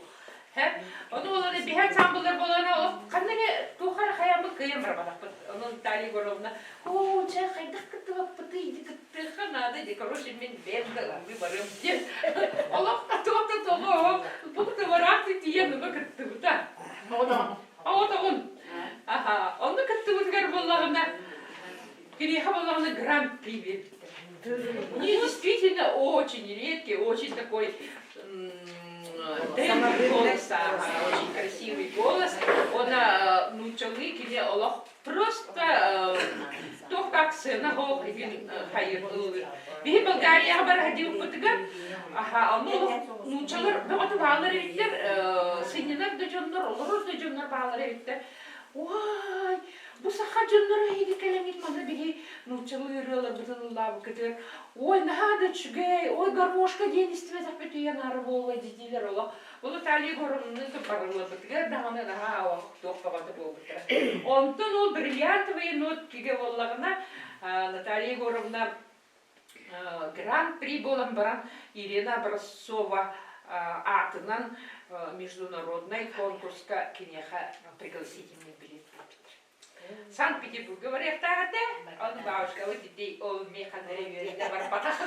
Ону олары биһэр самбылар болана ханна эрэ туохара хаяммыт кыйан барбатахпыт. Ону Наталья Егоровна, оо, чэ, хайдах кыттыбаппытый, иди кыттыахха наада, ди, короче, мин бэйэм да ыллыы барыам диэн. Олох туох да тоҕо, бу тиийэн ону кыттыбыта. Оҕотоҕун. Аха, онно кыттыбытыгар буоллаҕына, киниэхэ буоллаҕына гран-при биэрбиттэр. У нее действительно очень редкий, очень такой тембр голоса, очень красивый голос. Он нууччалыы кини олох просто туох как сцена хоох игин хайыр ыллыыр. Биһи Болгарияҕа бараһадиуппутугар, аха, ону олох нууччалар бөҕөтө баалар эбиттэр, сынньанар да дьоннор, олорор да дьоннор баалар эбиттэр. Уай, бу саха дьонноро эһиги кэлэҥҥит манна биһи нууччалыы ырыаларбытын ыллаабыккытыгар, ой, наһаа да үчүгэй, ой, гармошка диэн истибэтэхпит үйэн аара буолла дии олох. Ол Наталья Егоровнаны барыллабытыгар даҕаны наһаа олох туох бөҕөтө буолбуттара. Онтон ол бриллиантовые нотки буоллаҕына Наталья Егоровна гран-при буолан баран Ирина Образцова аатынан международнай конкурска киниэхэ пригласительный билет биэрбиттэр. Санкт-Петербурга барыахтаах этэ. Ону бабушкабыт ити ол эмиэ ханна эрэ үөрэнэ барбатах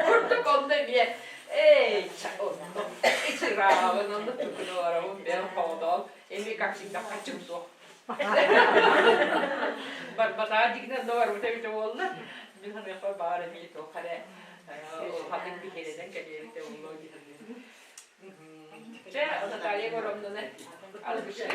курдук онно эмиэ эй онно ичыраабын онно түкүнэ олоробун бэйэм хоҕотоон эмиэ как всегда хачым суох барбатаҕа дигинэ онно барбыта эбитэ буолла мин саныахпар баҕар эмиэ туох эрэ хатыҥ биһиэрэнэн кэлиэбитэ буолуо дии Чэ, Наталья Егоровнаны алгыштыы.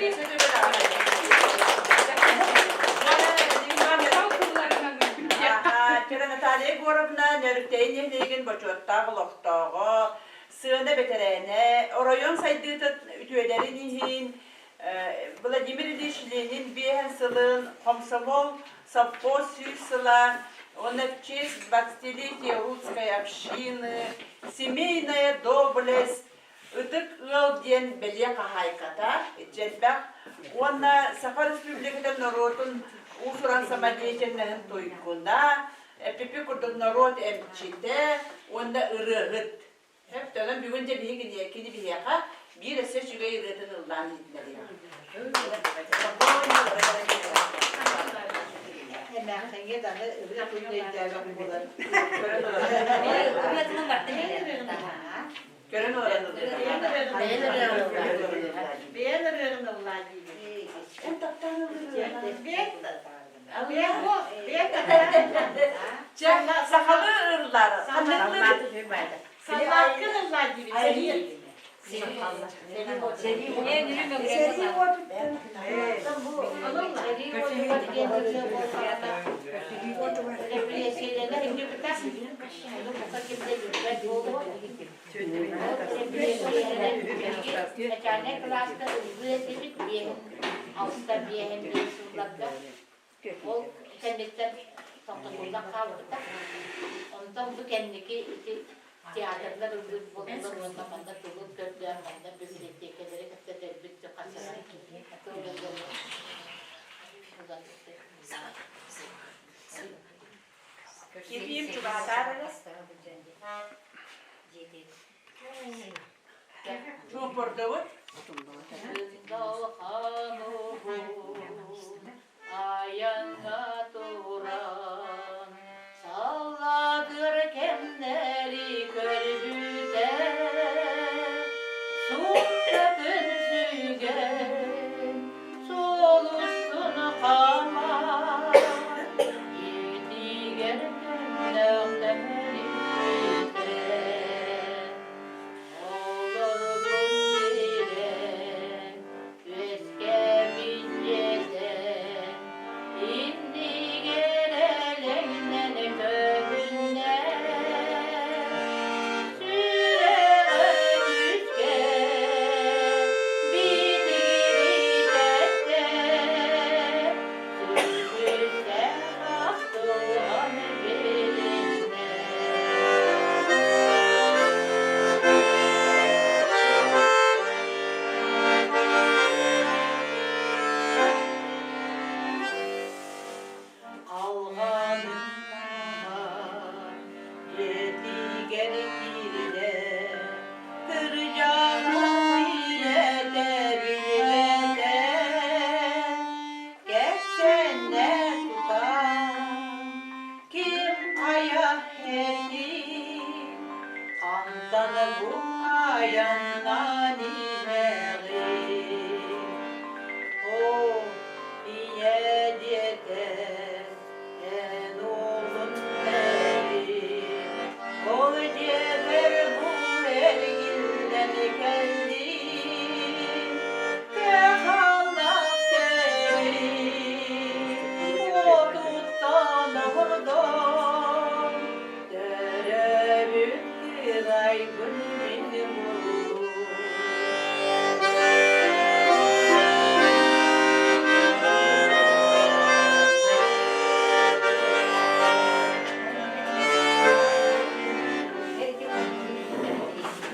Наталья Егоровна Нөрүктэйин нэһилиэгин бочуоттаах олохтооҕо, сыана бэтэрээнэ, оройуон сайдыытын үтүөлэрин иһин Владимир Ильич Ленин биэһэн сылын, хомсомол совхоз 100 сыла, уонна в честь 20-летия русской общины, семейная доблесть, ытык ыал диэн бэлиэ хаһаайката иччэлбэх уонна Саха Республикатын норуотун уус-уран самодеятельноһын туйгуна, эпипи курдук норуот эмчитэ уонна ырыаһыт. Онон бүгүн дьэ биһиги кини биһиэхэ биир өссө үчүгэй ырыатын ыллаан иһитиннэриэҕэ. Эмээхсиҥҥэ даны ырыа туйун өйдөөбөх буолан. Ырыатынан бартын билэр. Көрөн олорон Бэйэн ырыаҕын ыллаа диибин. Эн таптаан ыллыыр. Бэйэн Чэ, сахалыы ыллаар. Саллааккын ыллаа диибин. Сэрии. Сэрии уотуттан Начальнай кылааска ыллыы этибит биэһин алта биэһин биэс сылларга. Ол кэнниттэн тохтотуллан хаалбыта. Онтон бу кэнники ити театрдар ыллыыр буоллулар уонна манна тылын көрдөөн манна бибилэтиэкэлэри кытта дэлбит хасыһан Кипиим чугаһатаар эрэ. Чуоппордобут. Айаҥҥа туран саллаатыр кэмнэри көрбүтэ, суптатын сүгэн сулустун хааман итигэр төннөхтөрүтэ. Олордун билэн үөскээбит дьиэтэ иннигэр элэҥнэн көһүннэ сүрэҕэ күүскэ битигиритэттэ сүргүстээх ахтылҕан билиннэ. Алҕанынан дьиэтигэр Иһигэр киирдэ, кырдьаҕас билэтэ билбэтэ, кэпсэннэ тута, ким хайа этий, хантан бу айаннаан иһэҕин? Оо, ийэ диэтэ, эн уолун эбит, ол дьиэбэр бу эргиллэн кэллим, кыахаллаах сэрии уотуттан ордон, төрөөбүт кырайбын мин буллум.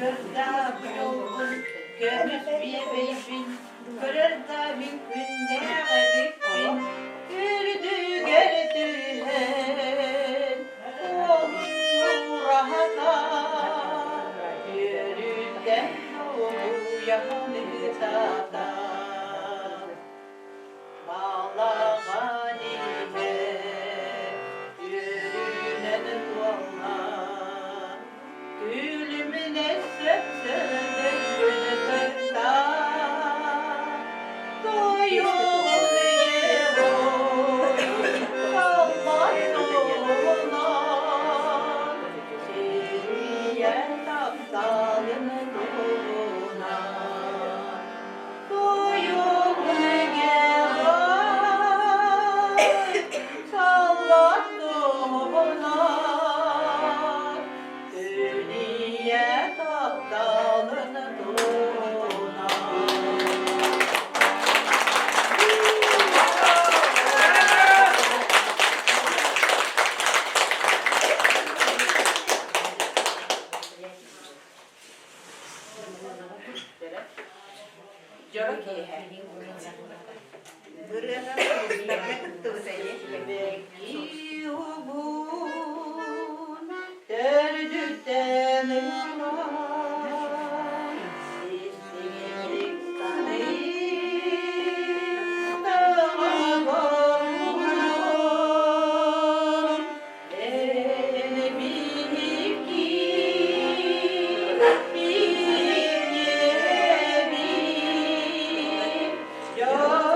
Кырдаах дьолбун көмүс биэбэйбин, көрөр да мин күннээх эбиппин, үрдүгэр түһэн, уолун ураһата, үөрүүттэн долгуйан ытата. Балаҕан иһэ үөрүүнэн туолла, күлүмүнэ сөпсөдөргүн кытта. Тойон герой халлаан туһунан, сирийэ тапталын туһунан. Дьоро киэһэ. Ырыанан улуустарга кыттыбыт Сибэкки угун төрдүттэн ылан, истиҥник саныыр таҕабар угун. Эн биһикки иккиэбит дьол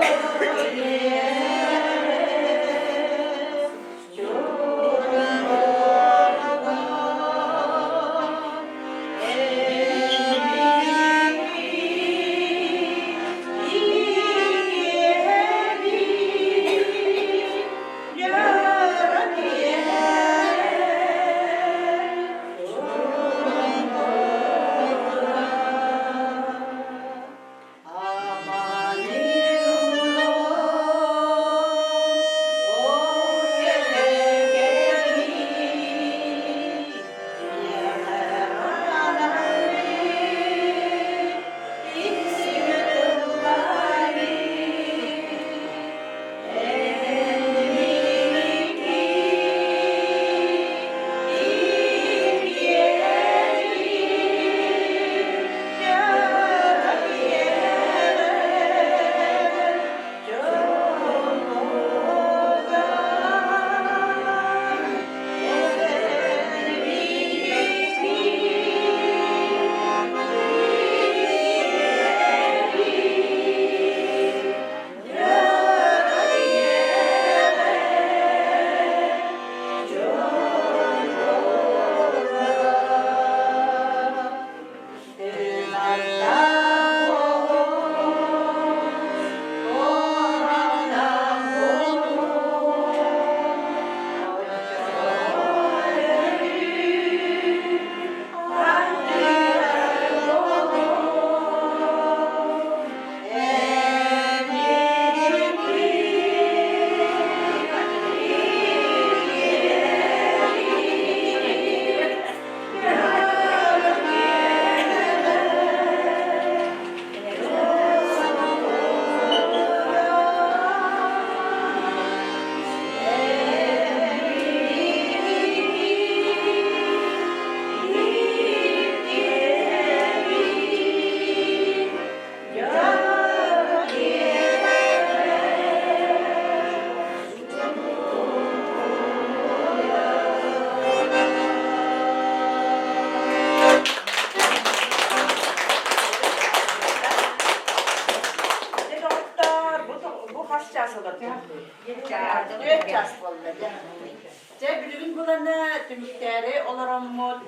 кэпсэтээри олороммут,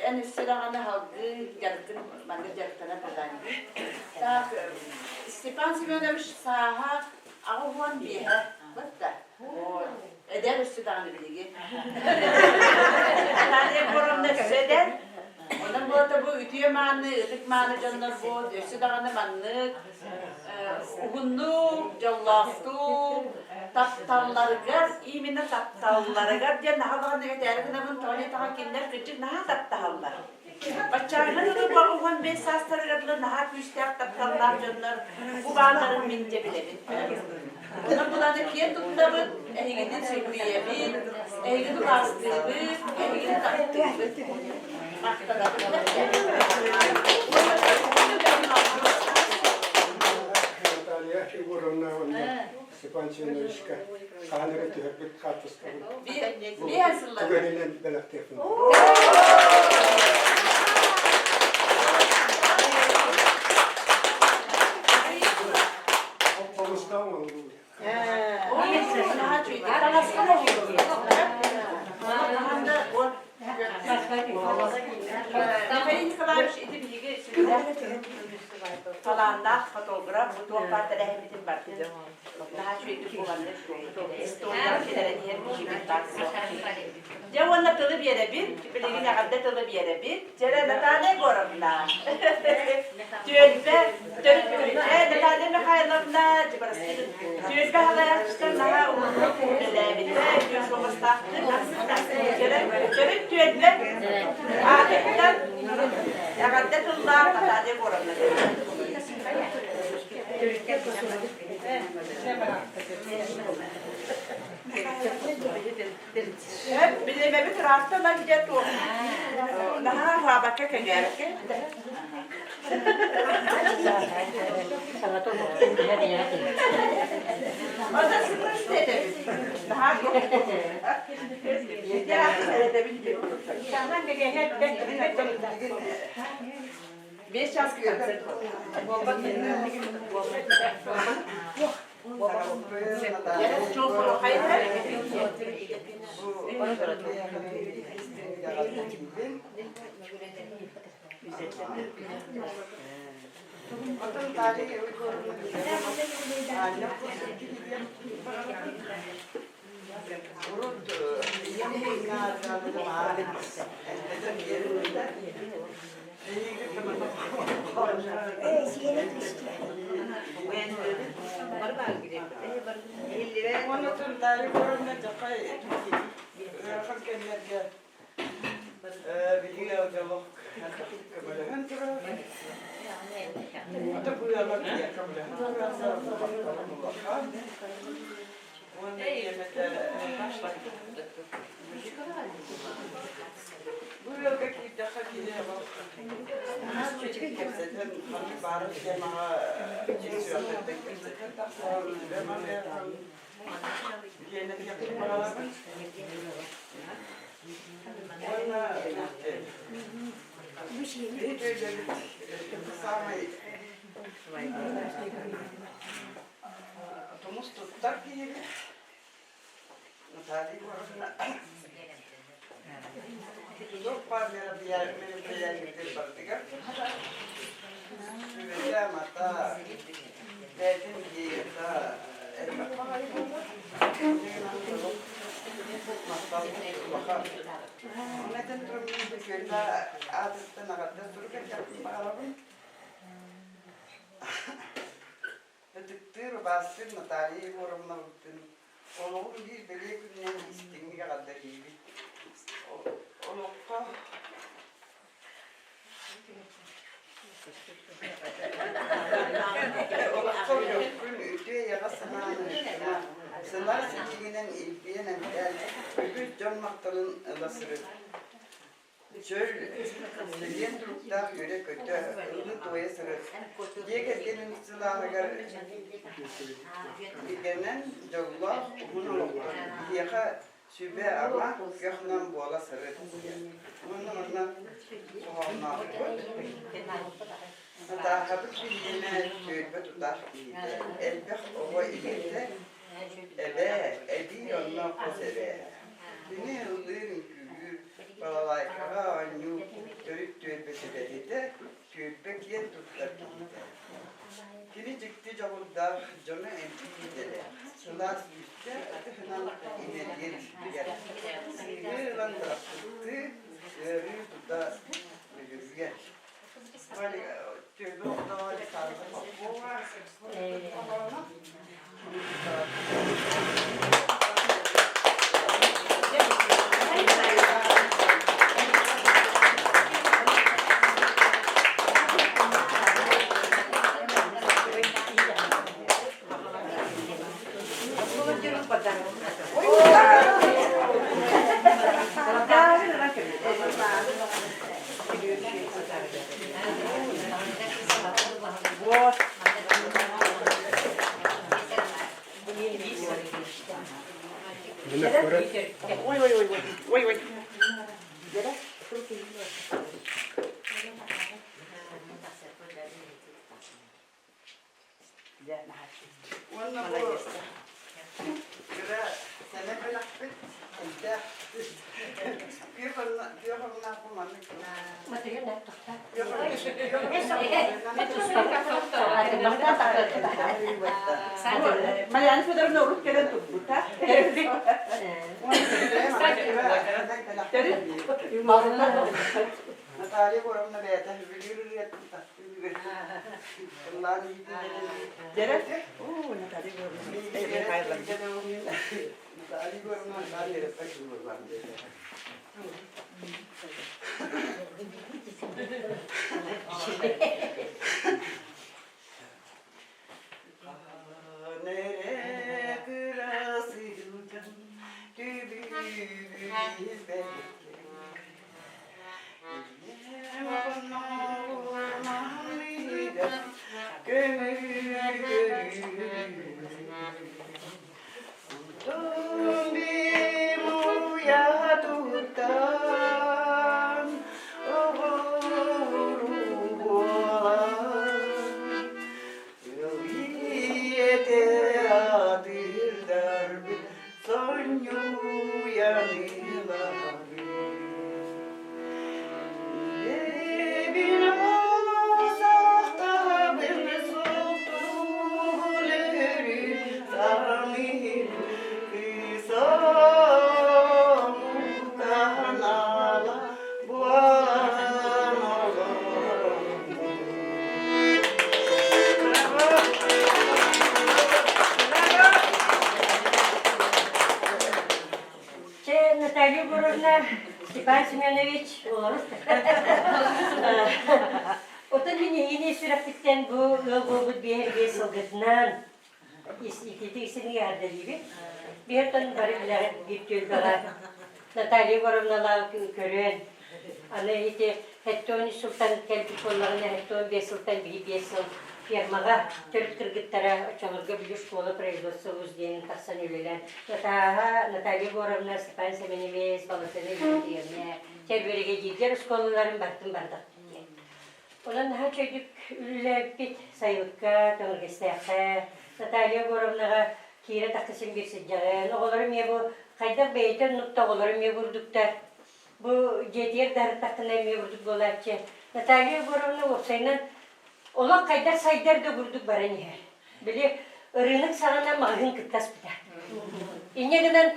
эн өссө даҕаны салгыы дьарыккын маннык дьарыктанар буолаан. Так, Степан Семенович сааһа 85-э, бытта. Эдэр өссө даҕаны билигин. Наталья Егоровна өссө эдэр. Онон буолта бу үтүө мааны, ытык мааны дьоннор бу өссө даҕаны маннык уһуннук, дьоллоохтук, тапталларыгар, именно тапталларыгар диэн наһаа улаханнык этээри гынабын, тоҕо диэтэххэ кинилэр кырдьык наһаа таптаһаллар. Баччааҥҥа дылы 15 саастарыгар дылы наһаа күүстээх тапталлаах дьоннор бу баалларын мин дьэ билэбин. Онон буланы киэн туттабыт, эһигини сүгүрүйэбит, эһигини убаастыыбыт, эһигини таптыыбыт. Махтанабыт. Наталья Егоровна уонна Степан Семеновичка хаһан эрэ түһэрбит хаартыскабын түгэнинэн бэлэхтиэхпин. Хомустаах оҥоһуллуу. Михаил Николаевич ити биһиги талааннаах фотограф бу туох баар тэрээһиммитин барбыт. Наһаа үчүгэйдик буоланнык историяҕа киллэрэн иһэр киһибит баар Дьэ уонна тылы биэрэбит, билигин эҕэрдэ тылы биэрэбит. Дьэ Наталья Егоровна, түөлбэ, төрүт Наталья Михайловна, түөлбэ салайааччыта наһаа уһуннук үлэлээбитэ, үтүө суобастаахтык. Төрүт түөлбэ аатыттан эҕэрдэ тыллаах Наталья Егоровна. Билимэбит ыраахтан дьэ туох наһаа аһаабакка кэҥээбэккэ. Ота сыпырыс этэбит. Наһаа Бес час концерт. Урут ийэм Ыарахан кэмнэргэ биһиги дьолох көмөлөһөн турар. Ата бу ыаллар көмөлөһөн турар. Уонна ийэмэтэ Бу ыалга киирдэххэ кини кэпсэтэн ханнык баарын темаҕа сүрэхтэттэн кэпсэтэн тахсар диэн этиэхпин баҕарабын. Уонна биһиги саамай Тумус туттар киһибит Наталья Егоровна туох баар мероприятиелар барытыгар сүбэтэ-амата, бэйэтин идеята элбэх баҕайы буолар. Махтал улахан. Онно этэн тураммын Бүкүөллэ аатыттан аҕарда сурук этиэхпин баҕарабын. Ытыктыыр, убаастыыр Наталья Егоровнабытын олоҕун биир бэлиэ күнүнэн истиҥник эҕэрдэлиибит. Олоххо Олоххо күн үтүө эйэҕэс санааны сылаас ситиигинэн илбийэн эмтээн үгүс дьон махталын ыла сырыт. Чөл, чэгиэн туруктаах үөрэ-көтө, ыллыы-туойа сырыт. Дьиэ кэргэнин сылааһыгар бигэнэн дьоллоох уһун олохтон биһиэхэ сүбэ-ама көх-нам буола сырыт. Уонна манна хоһоонноохпут. Натааһабыт билиэнэ түөлбэ тутаах киһитэ, элбэх оҕо ийэтэ, эбээ, эбии онно хос эбээ. Кини ыллыыр, үҥкүүлүүр. Балалайкаҕа оонньуу төрүт түөлбэ сүбэһитэ, түөлбэ киэн туттар киһитэ. Кини дьикти дьоҕурдаах дьону эмтиир идэлээх, сылаас күүстээх ытыһынан имэрийэр испигэр, сыыһы ылан бырахпыттыы, ыарыы тута мүлүрүйэр. Түөлбэ олохтооҕо Александра Попова хоһооно. Вот. Ой, ой, ой, ой, ой. Уонна бу кыра сэмэ бэлэхпит элбэх күөх оруннаах бу маннык Марьяна Федоровна урут кэлэн турбута. Наталья Егоровна бэйэтэ үбүлүүр ырыатын Ыллаан Дьэрэ? Оо, Наталья Егоровна. Наталья Егоровна Наталья Нэрэ кырасыылдан түбүгү Тутан оҕуруу буолан Ылиэтэ атыырдарбыт сонньуйан ылабыт. Ийэбин олусахтабын суптугул өрүү саныыр кыысам канала буолан олорон. Чэ, Наталья Егоровна, Степан Семенович, олорус. Отон мин эһигини сүрэхпиттэн бу ыал буолбут биэһэргэ сылгытынан ититик исинигэ ардалиибит. Биһертон бары билэҕит биир түөлбэҕэ Наталья Егоровналаах көрөн, аны ити 73 сылтан кэлбит буоллаҕына, 75 сылтан биһи 5 сыл фермаҕа төрүт кыргыттара оччолорго били школа производства вуз диэн тахсан үлэлээн Натааһа, Наталья Егоровна, Степан Семенович, Балатына Дмитриевна чэбиригэдьиирдэр оскуолаларын бартын бардах диэн. Онон наһаа үчүгэйдик үлэлээбиппит сайылыкка, Төҥүргэстээххэ, Наталья Егоровнаҕа киирэ тахса син биир сылдьаҕын. Оҕолорум эмиэ бу хайдах бэйэтэ оннук да оҕолорум эмиэ бурдуктар. Бу дьиэтигэр да ырыттаххына эмиэ бурдук буолааччы. Наталья Егоровна уопсайынан олох хайдах сайдар да бурдук баран иһэр. Били ырыынак саҕана маҕаһыын кыттаспыта. Инньэ гынан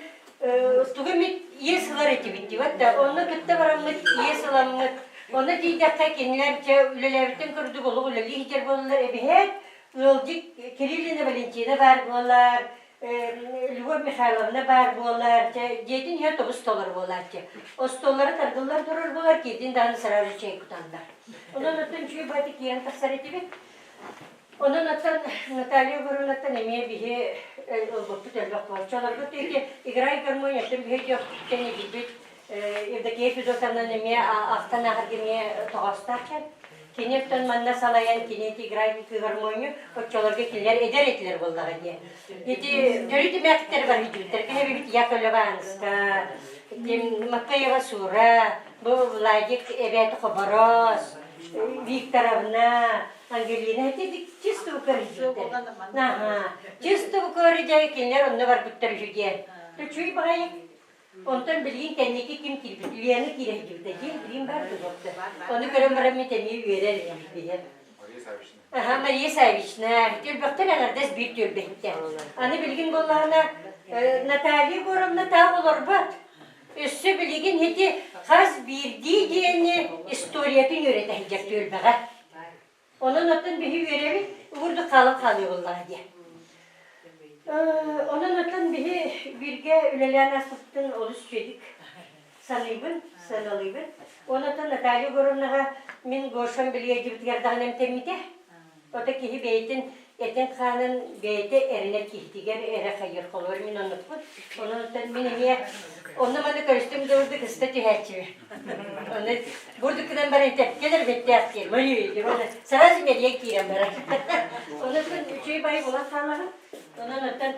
тугу эмит иэс ылар этибит дибат да, онно кытта бараммыт иэс ыламмыт, онно тиийдэххэ кинилэр дьэ үлэлээбиттэн курдук олох үлэлии сылдьар буолаллар эбиһээт ыалдьыт Кириллина Валентина баар буолар, Любовь Михайловна баар буолар, дьэ дьиэтин иһэ тобус толору буолааччы. Остуоллара тардыллан турар буолар, киирдин даҕаны сразу чэй куталлар. Онон оттон үчүгэй баайы киирэн тахсар этибит. Онон оттон Наталья Егоровнаттан эмиэ биһи ылбыппыт элбэх буолчу. Олорго ити играй гармония биһи дьиэхтэн игирбит Евдокия Федотовнан эмиэ ахтан ааһарга эмиэ тоҕоостоох кэм. Кини оттон манна салайан кини ити играй гармонию оччолорго кинилэр эдэр этилэр буоллаҕа дии. Ити төрүт эмээхтэр бар видюттэр кэһэбибит Яковлева Анска, Маккаева Сура, бу Владик эбээт Хоборос, Викторовна, Ангелина ити чисто көрүдүттэр. Аха. Чисто көрүдэ кинилэр онно барбыттар үһү диэн. Үчүй баҕайы. Онтон билигин кэнники ким киирбит? Лена киирэ сылдьыбыта дии, билигин баар дуо? Ону көрөн баран мин эмиэ үөрэр этим биһиэн. Мария Савична. Аха, Мария Савична. Түөлбэхтэр аҥардас биир түөлбэһиттэр. Аны билигин буоллаҕына Наталья Егоровна таах олорбот. Өссө билигин ити хас биирдии диэни историятын үөрэтэ сылдьар түөлбэҕэ. Онон оттон биһи үөрэбит, уурдук хаалан хаалыы буоллаҕа диэ. Онон оттон биһи бииргэ үлэлээн ааспыппытын олус үчүгэйдик саныыбын, сыаналыыбын. Онон Наталья Егоровнаҕа мин Гошам билиэдьибитигэр даҕаны эмтэммитэ. Ото киһи бэйэтин этин-хаанын бэйэтэ эрэнэр киһитигэр эрэ хайыыр холуор мин оннукпун. Онон мин эмиэ онно-маны көрүстүм да урдук ыста түһээччибин. Ону бурдук гынан баран тэпкэлэр бэттээх диэн Мария диэн сразу мэрийэн киирэн барар. Онон үчүгэй баайы булан хаалаҕын. Онон оттон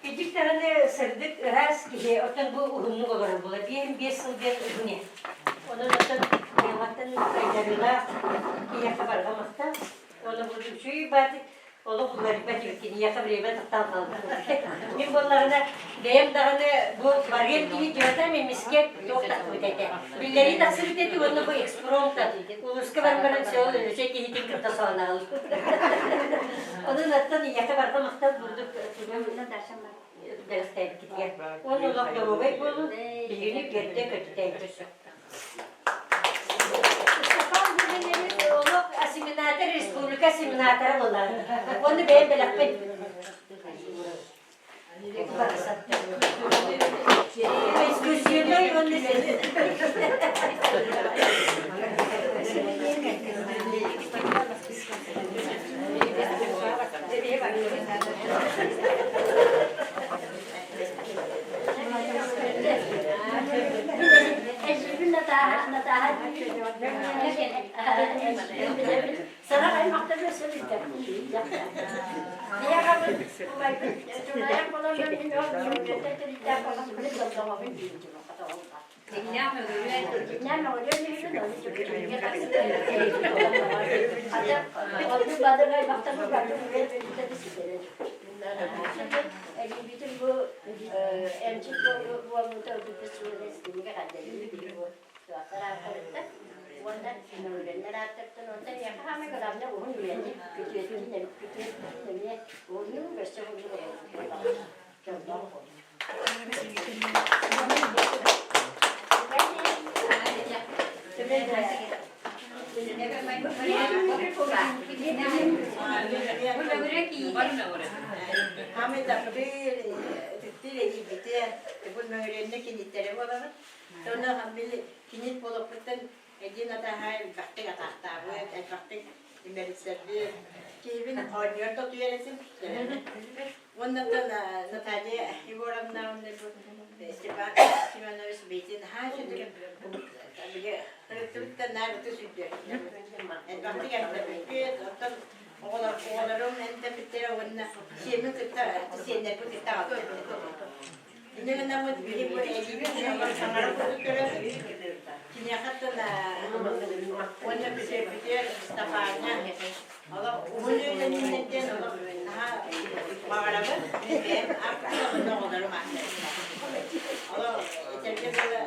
кырдьык даҕаны сырдык ыраас киһи оттон бу уһуннук олорор буолар. 55 сыл диэн уһун ээ. Онон оттон айылҕаттан айдарыылаах киһиэхэ барҕа махтал. Оны бу үчүгэй баатык олох уларыйбат киниэхэ время тахтаан хаалбыт. Мин буоллаҕына бэйэм даҕаны бу барыам киһи дьыалата эмискэ туох тахсыбыт этэ. Биллэрии тахсыбыт этэ уонна бу экспромтан улууска баран баран сеол өлөчөй киһитин кытта соһунаал. Онон оттон ийэхэ барҕа махтал бурдук бэлэхтээбиккитигэр. Уонна олох доруобай буолун, биһигини үөрдэ көтүтээйдир. Степан Гуриневич олох ассимилятор, республика ассимилятора буолар. Оны бэйэм бэлэхпин. Искусственный уонна Эдьиийбитин бу эмчит буолбута бүппүт суолун истинигэ хаддайыы били бу туохтар ааттарыттан уонна мөҥүрэннэр ааттарыттан онтон эйиэхэ хаамай главное уһун үйэни күтүөттүүн күтүөттүүн эмиэ уһуннук өссө уһуннук олорбут дьоллоох буолун. Хамай таптыыр, ытыктыыр эдьиийбитэ, бу мөҥүрүөннэ киниттэрэ буолабыт. Сонно били кинит буолуохпуттан эдьиий Натааһа элбэхтик атаахтаабыт, элбэхтик имэрисэрбит. Киһибин оонньуор да утуйар этим. Уоннаттан Наталья Егоровна уонна бу Степан Семенович бэйэтин наһаа үчүгэй били ырыттыбыттан наар ытыс үрдүөр. Элбэхтик эмтэппиппит, оттон оҕолор оҕолорум эмтэппиттэрэ уонна сиэммин кытта сиэннэрбин кытта аҕалбыттар. Инньэ гынаммыт били бу эдьиийбит саҥара курдук көрөбүт. Киниэхэттэн уонна бүтүөр Степаня олох уһун үйэлэнниннэр диэн олох наһаа баҕарабын. Бэйэм ааттарым оҕолорум ааттарыттан. Олох этэргэ дылы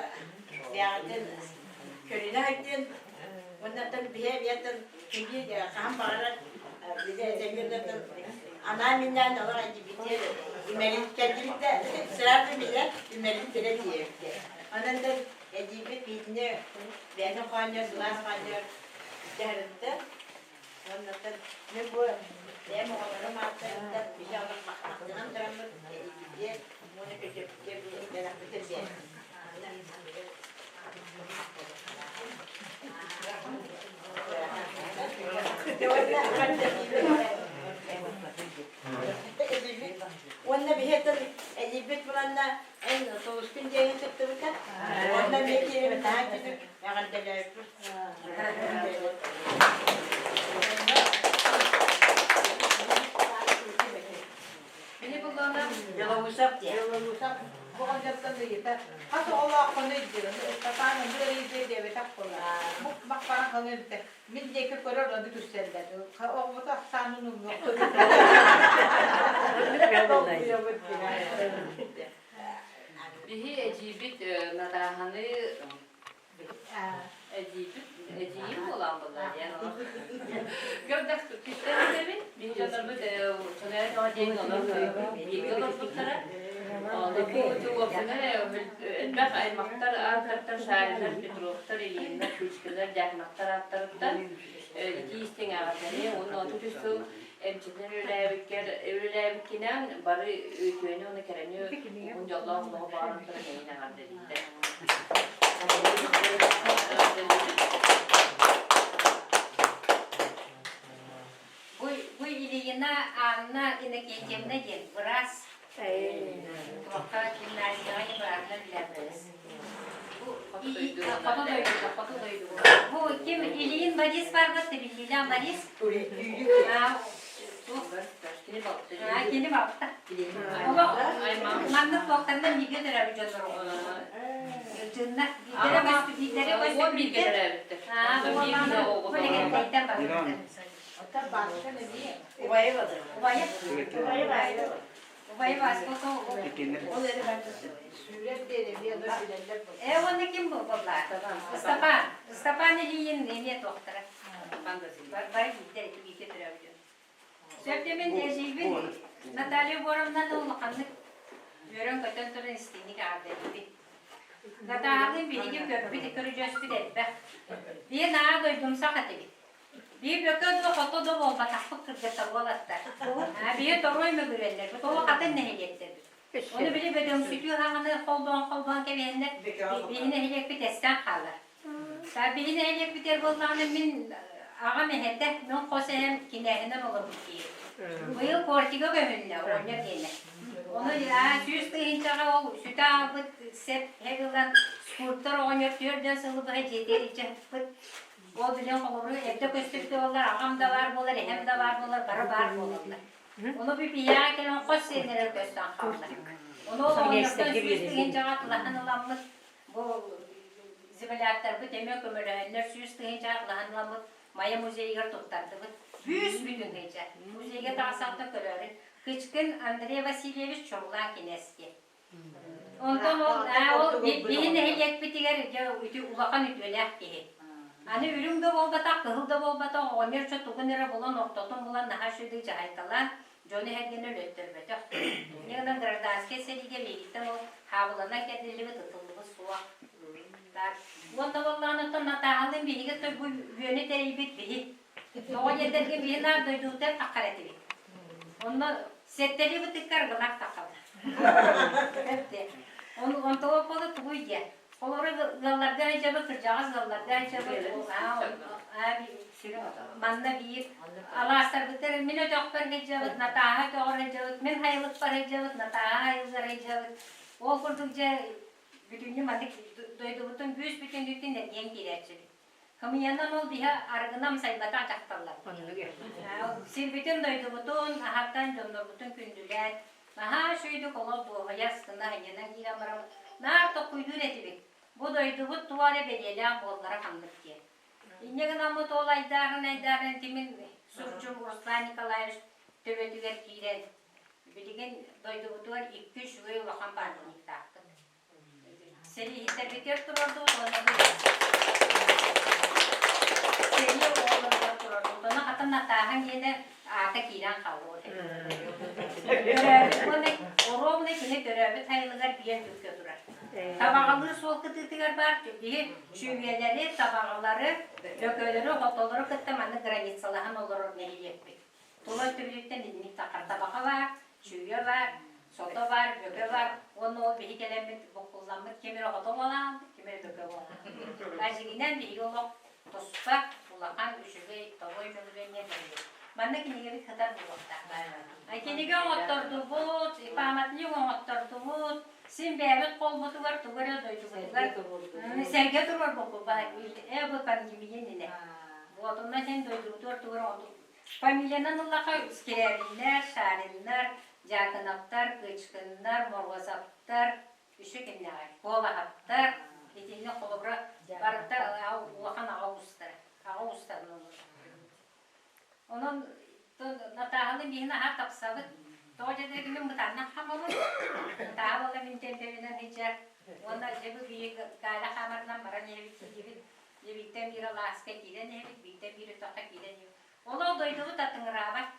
бэйэҕитин көрүнэ сылдьын. Уоннаттан биһи эбиэттэн кимии хаһан баҕарар били этэргэ анаан-миннээн олох эдьиийбитигэр имэрин кэллибит да сразу билэр имэрин тирэ тиийэбит. Онон да эдьиийбит биитини бэйэтин хоонньор, сылаас хоонньор дьаһарытта. Оннуттан мин бу бэйэм оҕолорум ааттарыттан биһи олох махтанан тураммыт эдьиийбитигэр уонна көтөппүтүгэр бэлэхпитин биэрдим. Уонна биһиэтин эдьиийбит буланна эн сулускун диэҥин сыттыбыта. Уонна эмиэ киирэн таһаан күнүк эҕэрдэлээбиппит. Мини буллаана Белоусов диэн. Белоусов бу оҕонньортон ыйыта хас оҕолооххунуй диэн сатаан оннук эрийдиэ диэбэтэх буолар. Бу махпара хаҥы эбитэ. Мин диэки көрөр ону күрсэллэр. Оҕобуту ахсаанын умнуохпут. Биһи эдьиийбит Натааһаны эдьиийбит эдьиийим буолан буолла диэн Көрдөх күттэн этэбин. Биһи дьоннорбут Сонуя тоҕо диэн олор бииргэ олорбуттара. Ону бу уопсайынан элбэх аймахтар ааттарыттан Шариннар, Петровтар, Ильиннар, Кычкиннар, Дьяконовтар ааттарыттан итии истиҥ эҕэрдэни уонна 33 сыл эмчитинэн үлэлээбиккэр үлэлээбиккинэн бары үтүөнү уонна кэрэни уһун дьоллоох олоҕу баҕаран туран эйигин эҕэрдэлииллэр. Бу, бу Ильина Анна Иннокентьевна диэн быраас туохха гимназияҕа бырааһынан үлэлээбитэ. Хоту дойдуга, хоту дойдуга. Бу ким Ильин Борис барбыт, биллиилээх Борис. Кини балта. Маннык туохтарынан бииргэ төрөөбүт дьоннор оҕолор. Дьынна биирдэрэ көстү, биирдэрэ көстү. Бииргэ төрөөбүттэр. Бу легендэйтэн барбыттар. Оттон Бааска эмиэ. Убайы бадар. Убайы. Убайы Бааска. Убайы Бааска Ол эрэ Сүүрэр диэн эмиэ ону билэллэр Э, уонна ким бу буолла? Ыстапаан. Ыстапаан Ильин эмиэ туохтара. Бары биирдэр ити бииргэ төрөөбүт дьон. Сөп дэмин эдьиийбин Наталья Егоровнаны улаханнык үөрэн-көтөн туран истиҥник эҕэрдэлиибин. Натаалыын биһиги көрбүт көрүдьүөспүт элбэх. Биир наа дойдумсах этибит. Биир бөкө да хото да буолбатахпыт кыргыттар уолаттар. Биир торуой мөгүрэллэр, тоҕо хатын нэһилиэктэрбит. Ону били бөдөҥсүтүү хаҥаны холбоон-холбоон кэбиһэннэр биһи нэһилиэкпит эстэн хаалар. Биһи нэһилиэкпитигэр буоллаҕына мин аҕам эһэтэ, мин хос эһэм кинээһинэн олорбут киһи. Быйыл кортига көһүннэ, оҕонньор диэнэ. Ону 100 тыһыынчаҕа ол сүтэ аалбыт сэп ылан скульптор оҕонньор 40 сылы быһа дьиэтигэр илдьэ сыппыт. Ол билэн холобуру эрдэ көстүбүтэ буоллар, аҕам да баар буолар, эһэм да баар буолар, бары баар буолаллар. Ону бүпүйэҕэ кэлэн хос сиэннэрэр көстөн хаалла. Ону ол оҕонньортон 100 тыһыынчаҕа тылаһан ыламмыт, бу земляктарбыт эмиэ көмөлөһөннөр 100 тыһыынчаҕа тылаһан ыламмыт Майа музейыгар туттардыбыт. Бүүс бүтүн тыһыынча. Музейга таҕысахта көрөөрүн Кычкин Андрей Васильевич Чорлаан кинээс диэн. Онтон ол, ол биһи нэһилиэкпитигэр дьэ үтү улахан үтүөлээх киһи. Аны үрүҥ да буолбатах, кыһыл да буолбатах оҕонньор чо тугун эрэ булан, ортотун булан наһаа үчүгэйдик дьаһайталаан, дьону эһэргэни өлөттөрбөтөх. Инньэ гынан гражданскай сэриигэ биһигиттэн ол хаабыланан кэрдиллибит, ытыллыбыт суох. Так. Уонна буоллаҕына оттон Натааһалыын биһиги той бу үөнү тэрийбит биһи. Тоҕо диэтэргэ биһи наар дойдубутугар таххар этибит. Онно сэттэлии бытыкка аргылаах таххаллар. Онтон ополу тугуй диэн. Олору ыалларга дьабы кырдьаҕас ыалларга дьабы манна биир алаастарбытыгар мин өтөхпөр сылдьабыт, Натааһа өтөҕөр сылдьабыт, мин хайылыкпар сылдьабыт, Натааһа хайылыгар сылдьабыт. Ол курдук дьэ бүтүннүү маннык дойдубутун бүүс бүтүннүүтүн эргийэн киирээччибит. Хымыйанан ол биһи арыгыны амсайбатах дьахталлар. Сирбитин, дойдубутун аһатан, дьоннорбутун күндүлээн, наһаа үчүгэйдик олох дуоһуйа астына һынньанан киирэн барабыт. Наар токкуйдуур этибит. Бу дойдубут туох эрэ бэлиэлээх буоллара ханнык диэн. Инньэ гынаммыт ол айдааран айдааран тимин сурдьум Руслан Николаевич төбөтүгэр киирэн билигин дойдубутугар икки үчүгэй улахан памятниктаахпыт. Сэрииһиттэрбитигэр туруордубут уонна бу сэрии оҕолоругар туруордубут. Ону хата Натааһа диэнэ аата киирэн хаалла. Төрөөбүт уонна оруобуна кини төрөөбүт сайылыгар биэн бүккэ турар. Табаҕалыыр суол кытыытыгар баар биһи чүүйэлэри, табаҕалары, лөкөлөрү, хотолору кытта манна границалаһан олорор нэһилиэкпит. Тула өттүбүтүттэн итинник тахар табаҕа баар, чүүйэ баар, сото баар, бөкө баар уонна ол биһи кэлэммит буккулламмыт ким эрэ хото буолаабыт, ким эрэ бөкө буолаабыт. Ажигинэн биһиги олох туспа улахан үчүгэй тобой мөгүлүөнньэ бэлиэ. Манна кинигэбит сытар буолуохтаах. Кинигэ оҥоттордубут, памятник оҥоттордубут, син бэйэбит холбутугар тугу эрэ дойдубутугар сэргэ туруорбуппут э бу пандемия иннинэ. Вот онно син дойдубутугар тугу эрэ Фамилиянан ыллаха Скрябиннэр, Шариннар, Дьяконовтар, Кычкиннар, Морозовтар, үсү кимнээҕий? Куолаһаптар, итиннэ холобура барыта улахан аҕа уустара, аҕа уустарын олорор. Онон Натааһалыын биһи наһаа тапсабыт. Тоҕо дьэ мин бытааннах хаамабын. Ытаа буолла мин тэмпэбинэн сылдьар. Уонна дьэ бу биир Галя хаамарынан баран иһэбит тиийдибит. Дьэ бииртэн биир алааска киирэн иһэбит, бииртэн биир өтөххө киирэн иһэбит. Олох дойдубут атыҥыраабат.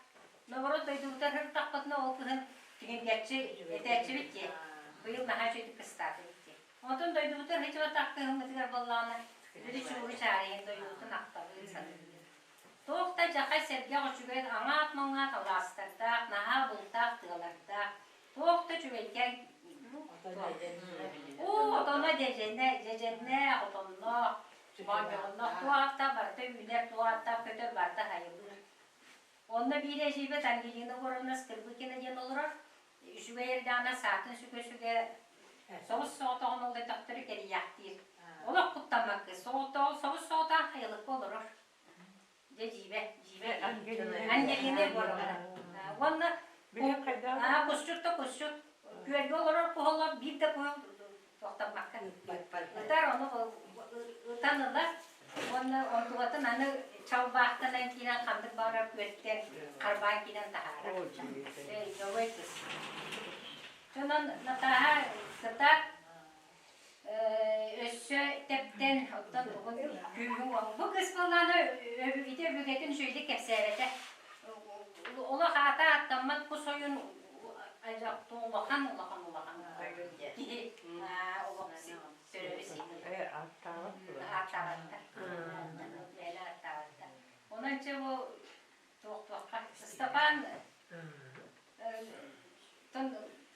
Наоборот дойдубутугар сырыттахпытына ол кыһын тигингэччи этээччибит дии. Быйыл наһаа үчүгэйдик кыстаатыбыт дии. Онтон дойдубутугар сылдьыбатах кыһыммытыгар буоллаҕына, били чууһу чаарыйан дойдубутун ахтабыт саныыбыт. Туох да дьахай сэргэх үчүгэй аҥаат-маҥаат алаастардаах, наһаа бултаах тыалардаах, туох да үчүгэйкээн Уу, отоно дьэдьэнэ, дьэдьэннээх, отонноох, моонньоҕонноох, туох ааттаах барыта үүнэр, туох ааттаах көтөр барыта хайылыыр. Онно биир эдьиийбит Ангелина Егоровна Скрыбыкина диэн олорор. Үчүгэй эрдэҕинэ саатын сүгэ-сүгэ собус соҕотоҕун ол өтөхтөрү кэрийээхтиир. Олох куттаммакка соҕотоҕун собус соҕотоҕун хайылыкка олорор. Дьэ дьиибэ, дьиибэ. Ангелина Егоровна. Уонна кусчут да кусчут. Күөлгэ олорор куһалар биир да куһал тохтоммакка ытар ону ытан ылар уонна онтугатын аны чалбаахтанан киирэн ханнык баҕарар күөттэн харбаан киирэн таһаарар. Дьолой кыс. Онон Натааһа сытар өссө тэптэн оттон тугун күүһүн бу кыс буоллаҕына ити өбүгэтин үчүгэйдик кэпсээбэтэ. Олох аата ааттаммат кус ойун улахан улахан улахан киһи олох төрөбү ааттаабаттар. Мээнэ ааттаабаттар. Онон чэ бу туох туохха Ыстапаан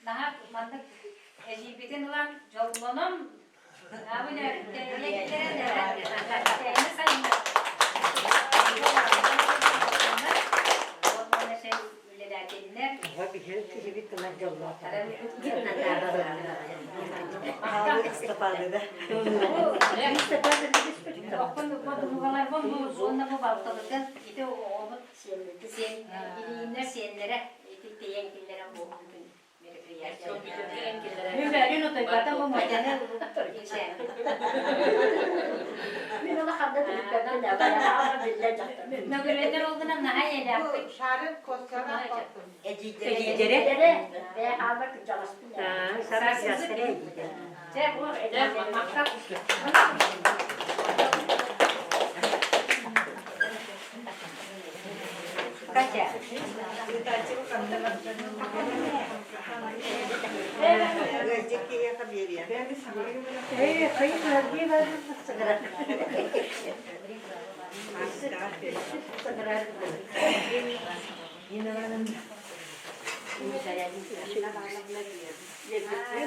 наһаа маннык эдьиийбитин ылан дьоллонон аабын үлэлээтиннэр Киһибит гынан дьоллоохтор. Ыстапаныда. Охпун бу уонна бу балтыбытын ити оҕобут сиэн илииннэр сиэннэрэ ити тэйэн киллэрэн бу бүгүн мероприятие. Мен утуйбатым бу мадьаны Мин ону ханна түлүкпэппин биллэ дьахтар. Мөгүрүөннэр ол гынан наһаа ийэлээхпит. Шарын косана Эдьиийдэрэ. Бэйэ хаалбар кырдьаҕаспын. Дьэ, махтал. Катя. Ыалдьыт киһиэхэ биэриэ. Эй, хайы кыһаргыы бардым сыгырар. Сыгырар.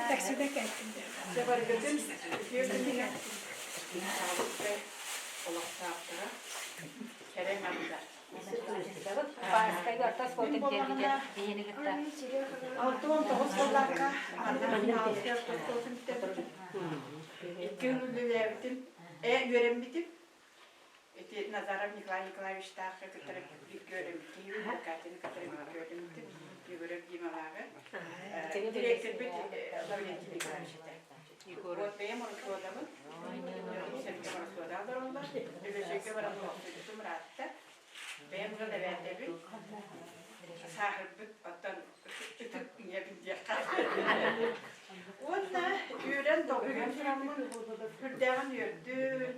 Таксида кэлтим. Баргытын үтүө күнүнэн олохтоохторо кэрэ аҥардар. 69 сылларга Икки жыл үлэлээбитим, үөрэммитим. Ити Назаров Николай Николаевичтаахха кытары бииргэ үөрэммитим, Катяны кытары бииргэ үөрэммитим, Егоров Дималааҕы. Директорбит Лаврентий Николаевич этэ. Вот бэйэм Ороссуодабын, сэргэ Ороссуода олороллор, Өлөчөйгө баран олохсуйбутум ыраатта. Бэйэм ыал эбээтэбин, сааһырбыт, оттон ытык ийэбин диэххэ. Уонна үөрэн долгуйан тураммын, сүрдээҕин үөрдүм,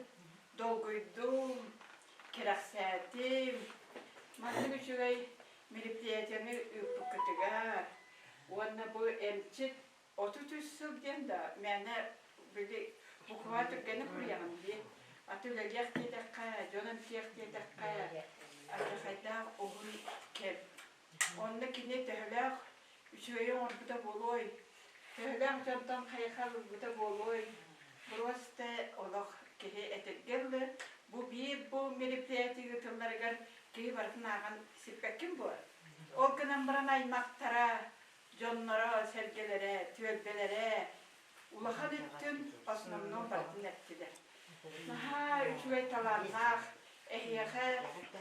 долгуйдум, кэрэхсээтим. Маннык үчүгэй мероприятиены ыыппыккытыгар уонна бу эмчит 33 сыл диэн да мээнэ били буква түргэнник суруйаҕын дии. Аты үлэлиэх диэтэххэ, дьон эмтиэх диэтэххэ, алдьархайдаах уһун кэм. Онно кини төһөлөөх үчүгэйи оҥорбута буолуой, төһөлөөх дьонтон хайҕал ылбыта буолуой, просто олох киһи этэргэ дылы, бу биир бу мероприятие ыытылларыгар киһи барытын ааҕан сиппэккин буо. Ол гынан баран аймахтара, дьонноро, сэргэлэрэ, түөлбэлэрэ улахан өттүн основном барытын эттилэр. Наһаа үчүгэй талааннаах эһиэхэ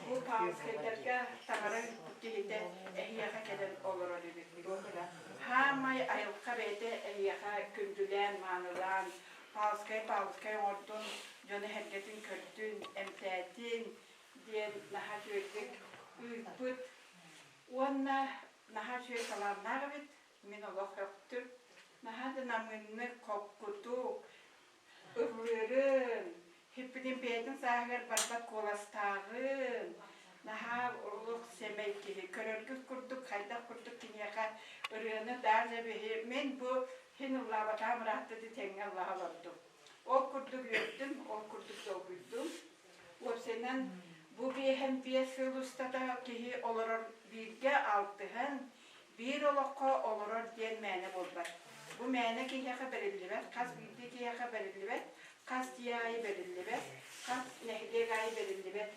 бу Павловскайдарга таҥара ыыппыт киһитэ эһиэхэ кэлэн олорор эбит. Хаамай айылҕа бэйэтэ эһиэхэ күндүлээн, маанылаан, Павловскай Павловскай оҥордун, дьону сэргэтин көрдүн, эмтээтин диэн наһаа үчүгэйдик ыыппыт. Уонна. Наһаа үчүгэй талааннаах эбит, мин олох өхтүм. Наһаа да намыыннык, холкутук, ыллыырын, хиппитин бэйэтин сааһыгар барбат куоластааҕын, наһаа олох сэмэй киһи. Көрөргүт курдук, хайдах курдук киниэхэ ырыаны даже биһи мин бу хин ыллаабатаҕым ыраатта ди тэҥҥэ ыллаһа олордум. Ол курдук үөрдүм, ол курдук долгуйдум. Уопсайынан, бу биэһэн 5 сыл устата киһи олорор бииргэ алтыһан, биир олоххо олорор диэн мээнэ буолбат. Бу мээнэ киһиэхэ бэриллибэт, хас биирдии киһиэхэ бэриллибэт, хас дьиэ аайы бэриллибэт, хас нэһилиэк аайы бэриллибэт.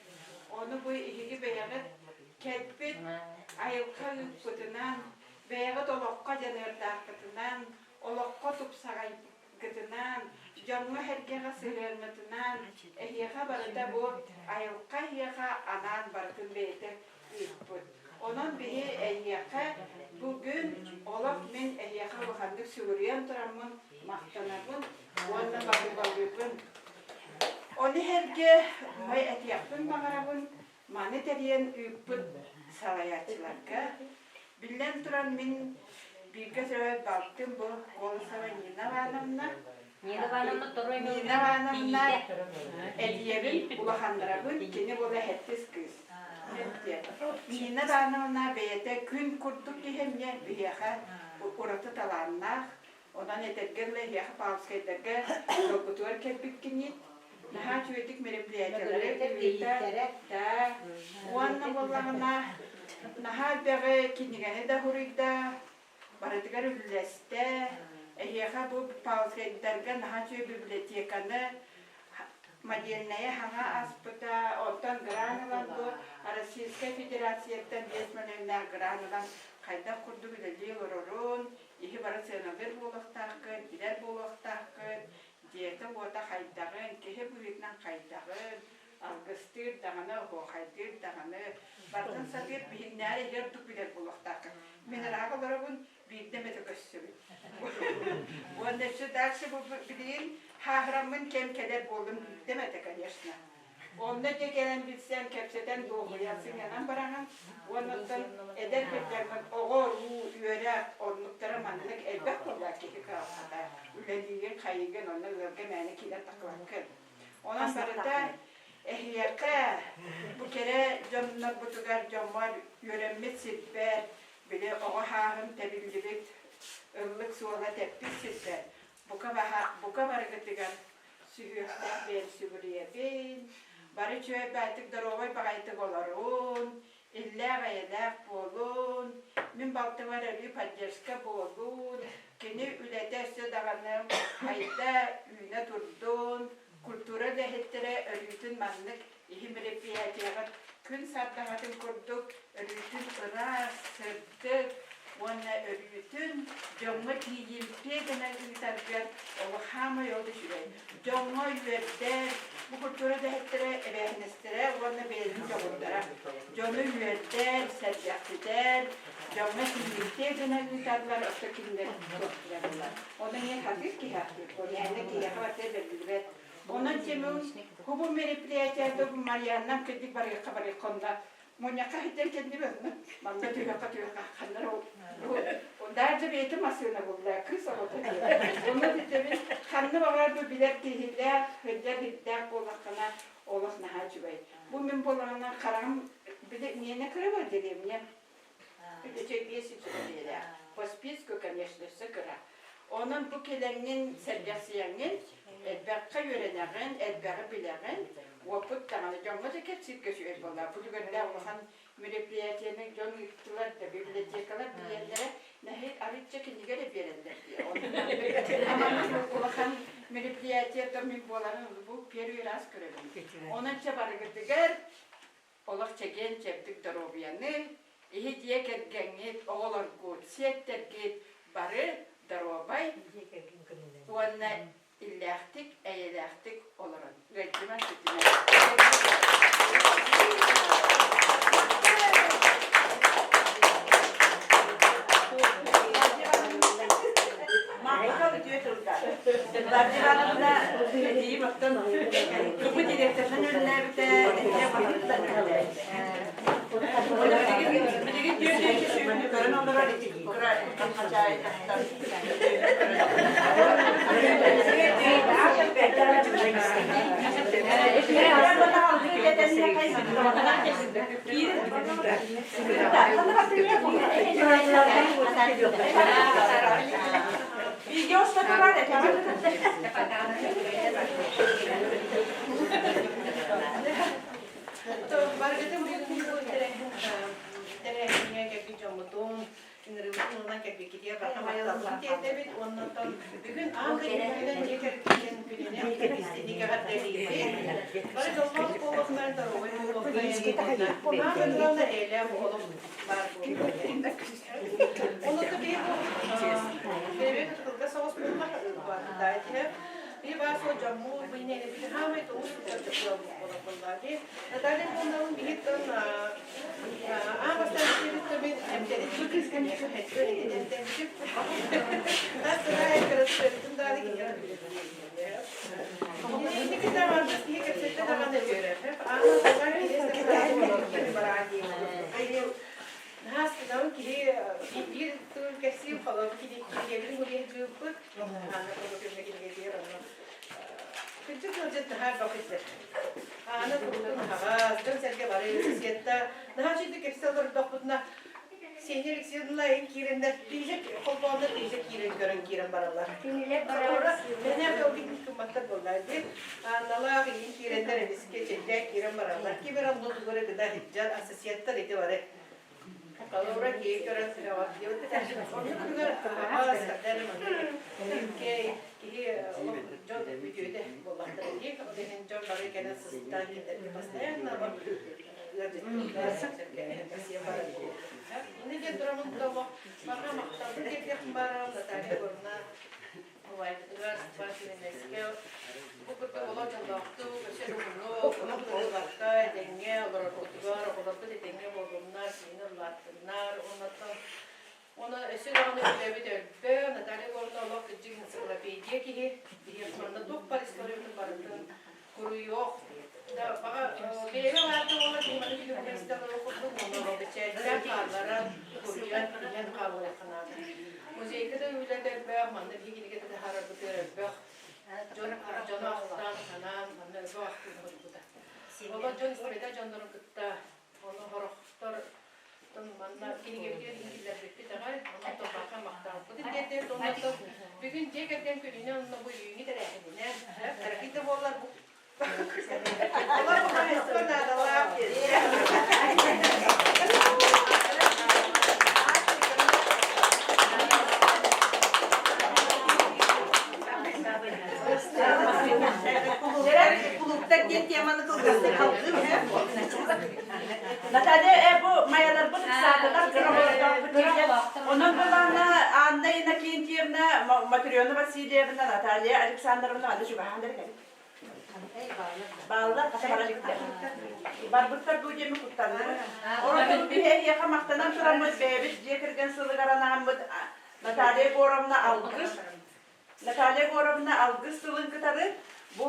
Ону бу эһиги бэйэҕит кэлбит айылҕа ыыппытынан, бэйэҕит олоххо дьаныардааххытынан, олоххо тупсаҕай гытынан, дьоҥҥо-сэргэҕэ сыһыаҥҥытынан эһиэхэ барыта бу айылҕа эһиэхэ анаан барытын бэйэтэ ыыппыт. Онон биһи эйиэхэ бүгүн олох мин эһиэхэ улаханнык сүгүрүйэн тураммын махтанабын уонна баһыыбалыыбын. Ону иһэргэ май этиэхпин баҕарабын, маны тэрийэн ыыппыт салайааччыларга. Биллэн туран, мин бииргэ төрөөбүт балтым бу Колосова Нина Ивановна. Нина Ивановна второй Нина Ивановна эдьиийэбин улаханнарабын, кини буола сэттис кыыс. Нина Ивановна бэйэтэ күн курдук киһи эмиэ биһиэхэ ураты талааннаах, Онон этэргэ дылы эһиэхэ Павловскайдарга дьолгутугар кэлбиккинит. Наһаа үчүгэйдик мероприятиелары ыыта да уонна буоллаҕына наһаа элбэҕи кинигэни да суруйда, барытыгар үллэстэ. Эһиэхэ бу Павловскайдарга наһаа үчүгэй библиотеканы модельная хаҥа аспыта, оттон гран ылан бу Российскай Федерацияттан 5 миллионнаах гран ылан хайдах курдук үлэлии олорорун, Иһи бары сыаналыыр буолуохтааххын, билэр буолуохтааххын, дьиэтэ-уота хайдаҕын, киһи быһыытынан хайдаҕын, алгыстыыр даҕаны, оһуохайдыыр даҕаны, барытын сатыыр биһиннээри иһи ордук билэр буолуохтааххын. Мин ыраах олоробун, биирдэ эмэтэ көссөбүн. Уонна өссө дальше бу билигин хааһыраммын кэм кэлэр буоллум биирдэ эмэтэ, конечно. Онно дьэ кэлэн билсэн, кэпсэтэн дуоһуйан, сынньанан бараҕын. Уонна оттон эдэр кырдьарбын оҕо-уруу, үөрэх оннуктара маннык элбэх буолла киһи кыһалҕата. Үлэлиигин, хайыгын, онно ыалга мээнэ киирэн тахсыбаккын. Онон барыта эһиэхэ бу кэрэ дьоннорбутугар, дьоммор үөрэммит сирбэр, били оҕо сааһым тэбиллибит ыллык суола тэппит сирбэр бука баһа бука барыгытыгар сүһүөхтээх бэйэм сүгүрүйэбин, бары үчүгэй баайтык доруобай баҕайытык олорун, иллээх-эйэлээх буолун, мин балтыбар өрүү поддержка буолун, кини үлэтэ өссө даҕаны хайда үүнэ турдун, культура үлэһиттэрэ өрүүтүн маннык иһи мероприятияҕа күн сардаҥатын курдук өрүүтүн ыраас, сырдык уонна өрүүтүн дьоҥҥо тиийимтиэ гына ыытаргар олох хаамай ол үчүгэй. Дьоҥҥо үөрдэр, бу культура үлэһиттэрэ эбээһинэстэрэ уонна бэйэлэрин дьоҕурдара. Дьону үөрдэр, сэргэхситэр, дьоҥҥо тиийимтиэ гына ыыталлар, оттон кинилэр туохтураллар. Ону эмиэ хатыыр киһи ахтыыр, мээнэ киһиэхэ барыта бэриллибэт. Онон Тимур, бу мероприятиеда Марианна кэлдик барыахха барыахха онно мунньахха сылдьан кэллим онно манна түһүөххэ түһүөххэ ханнара даже бэйэтэ массыына булла кыыс оҕото онно дитэбин ханна баҕарар бу билэр киһилээх сылдьар сирдээх буоллаххына олох наһаа үчүгэй бу мин буоллаҕына хараҕым били миэнэ кыра бар деревня Үчүгэй биэс үчүгэйэлээх. По списку, конечно, өссө кыра. Онон бу кэлэҥҥин, сэргэхсийэҥҥин, элбэххэ үөрэнэҕин, элбэҕи билэҕин, уопут даҕаны дьоҥҥо да кэпсииргэ үчүгэй буолла. Бу түгэннээх улахан мероприятиены дьон ыыттылар да, библиотекалар билэллэрэ, нэһиик арыычча кинигэ эрэ биэрэллэр дии. Онон улахан мероприятие то мин буоларын бу первый раз көрөбүн. Онон чэ барыгытыгар Олох чэгиэн-чэбдик доруобуйаны, иһи дьиэ кэргэҥҥит, оҕолоргут, сиэттэргит бары доруобай уонна иллээхтик, эйэлээхтик олорун. Ыалдьыман сүтүмэн. Махтал үтүө тылга. Клавдия Ивановна эдьиийим оттон КП директорынан үлэлээбитэ, эһиэ баһылыктан үлэлээбитэ. Билигин билигин түөрт сүүрбэ. Көрөн олорор ити кыра хачаай тахтар. Видео статура Баргытын тэрээһиҥҥэ кэлбит дьоммутун, ыҥырыыбытын ылынан кэлбиккитигэр барҕа махталбытын тиэрдэбит уонна оттон бүгүн аан дойду күнүнэн дьиэ кэргэн күнүнэн истиҥник эҕэрдэлиибит. Бары дьоллоох буолуохтарын, доруобай буолуохтарын, аан дойдуга эйэлээх олох баар буолуохтун. Онуоха биһи бу бэйэбит кылгас соҕус буоллах биһи баар суол дьоммут, бу иннинэ хаамай тоҕус сылтан буолар Наталья Ивановна биһиттэн аан бастаан истибит эмтэрин эмтэммитим. Тас сырай кырасыырытын даары кинигэ Инникитэ барбыт киһи кэпсэттэ даҕаны үөрэр. Аан бастаан киһи бараа Наһаа астынабын киһи биир тыл кэпсиир холобур кинигэбин муриһдьыыппыт Аана Прокопьевна кинигэтигэр онно кырдьык ыалдьыт наһаа элбэх истэр. Аана курутун аһаҕас, дьон-сэргэ бары сосиетта наһаа үчүгэй кэпсэ олордохпутуна Ксения Алексеевна эн киирэннэр тиийэ холбооннор тиийэ киирэн көрөн киирэн бараллар. Кинилэр Холобура, мэнээх ылгын кымматтар буоллар дии. Аанналаах иин киирэннэр эмискэ чэйдээн киирэн бараллар. Ким эрэ онно тугу эрэ гына сылдьар, ассоциаттар ити бары. Холобура, киһи көрөн Онно күнүгэр аһаҕас, маннык киһи дьон үтүөтэ буоллахтара дии. Ол иһин дьон бары кэлэн сыстан кинилэргэ постоянно Иннэ диэн тураммын олох барҕа махталбын тиэрдиэхпин баарам Наталья Егоровна убайбытыгар Степан Семеновичка бу курдук олох дьоллоохтук, өссө да уһуннук, олох ыарыыларга этэҥҥэ олорорбутугар, оҕолорбут этэҥҥэ буоллуннар, сиэннэр улааттыннар, оннуттан Уонна өссө даҕаны үлэбит өлбө, Наталья Егоровна олох кырдьык энциклопедия киһи, биһиэхэ манна туох бар историябытын барытын куруйуох. Да баҕа бэйэбэ баарда буолла киһи маны күнү истэн олох курдук уонна бэчээттэн хаалларан, куруйан, иһэн хаалларыахха наада. Музейга да үлэтэ элбэх, манна биһиги кинигэтэ таһаарарбытыгар элбэх. Дьон дьоно ахтан, санаан, манна өлбөх ахтыыны суруйбута. Олор дьон истибэтэ дьоннорун кытта ону хорохтор манна кинигэбитигэр иһиллэрбиппит аҕай, онон торбахха махталбытын тиэрдэбит. Оннуттан бүгүн дьиэ кэргэн күнүнэн онно бу үүҥҥү тэрээһининэн, кыракый да буоллар бу олор хаһайыстыба наадалаах Кулууптар диэн теманы кылгастык халгыым Наталья, бу майаларбыт ыксаатылар, Онон булаана Анна Иннокентьевна, Матрена Васильевна, Наталья Александровна аны чугаһаан эрэ Бааллар хата бара иликтэр. Барбыттар дуу диэммин куттанныбыт. Оротун биһи эһиэхэ махтанан тураммыт бэйэбит дьиэ кэргэн сылыгар анааммыт Наталья Егоровна алгыс Наталья Егоровна алгыс тылын кытары бу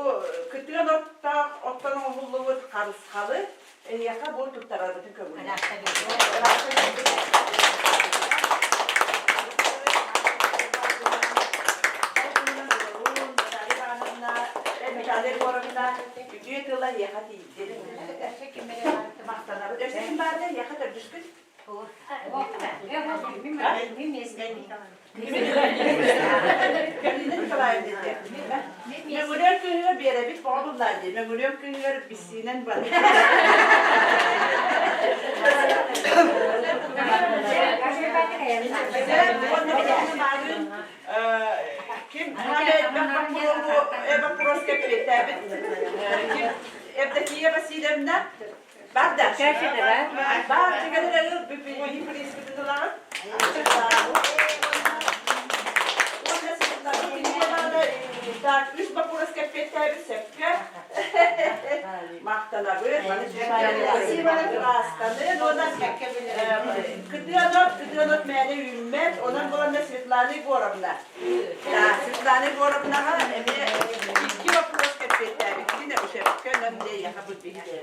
кытыан оттоох оттон оҥоһуллубут харысхалы эһиэхэ бу туттарарбытын көҥүллээх. Наталья Егоровна үтүө тыла эһиэхэ тиийдин. Махтанабыт. Өссө ким баарда эһиэхэ төрдүскүт? Галина Николаевна Мөҥүрүөн кыыһыгар биэрэбит тоҕо буллаа дии. Мөҥүрүөн кыыһыгар биссиинэн бар. Ким вопрос кэппиэттээбит Евдокия Васильевна Бар да. Бар дьигэлэр биһи приискытын ылаҕыт. Так, үс боппуруос кэппиэттээбит сөпкө. Махтанабыт. Ыраастанын уонна кытыанот, кытыанот мээнэ үүммэт. Онон буоланна Светлана Егоровна. Да, Светлана Егоровнаҕа эмиэ икки боппуруос кэппиэттээбиккин сөпкө онон дьэ эйиэхэ бу биһи.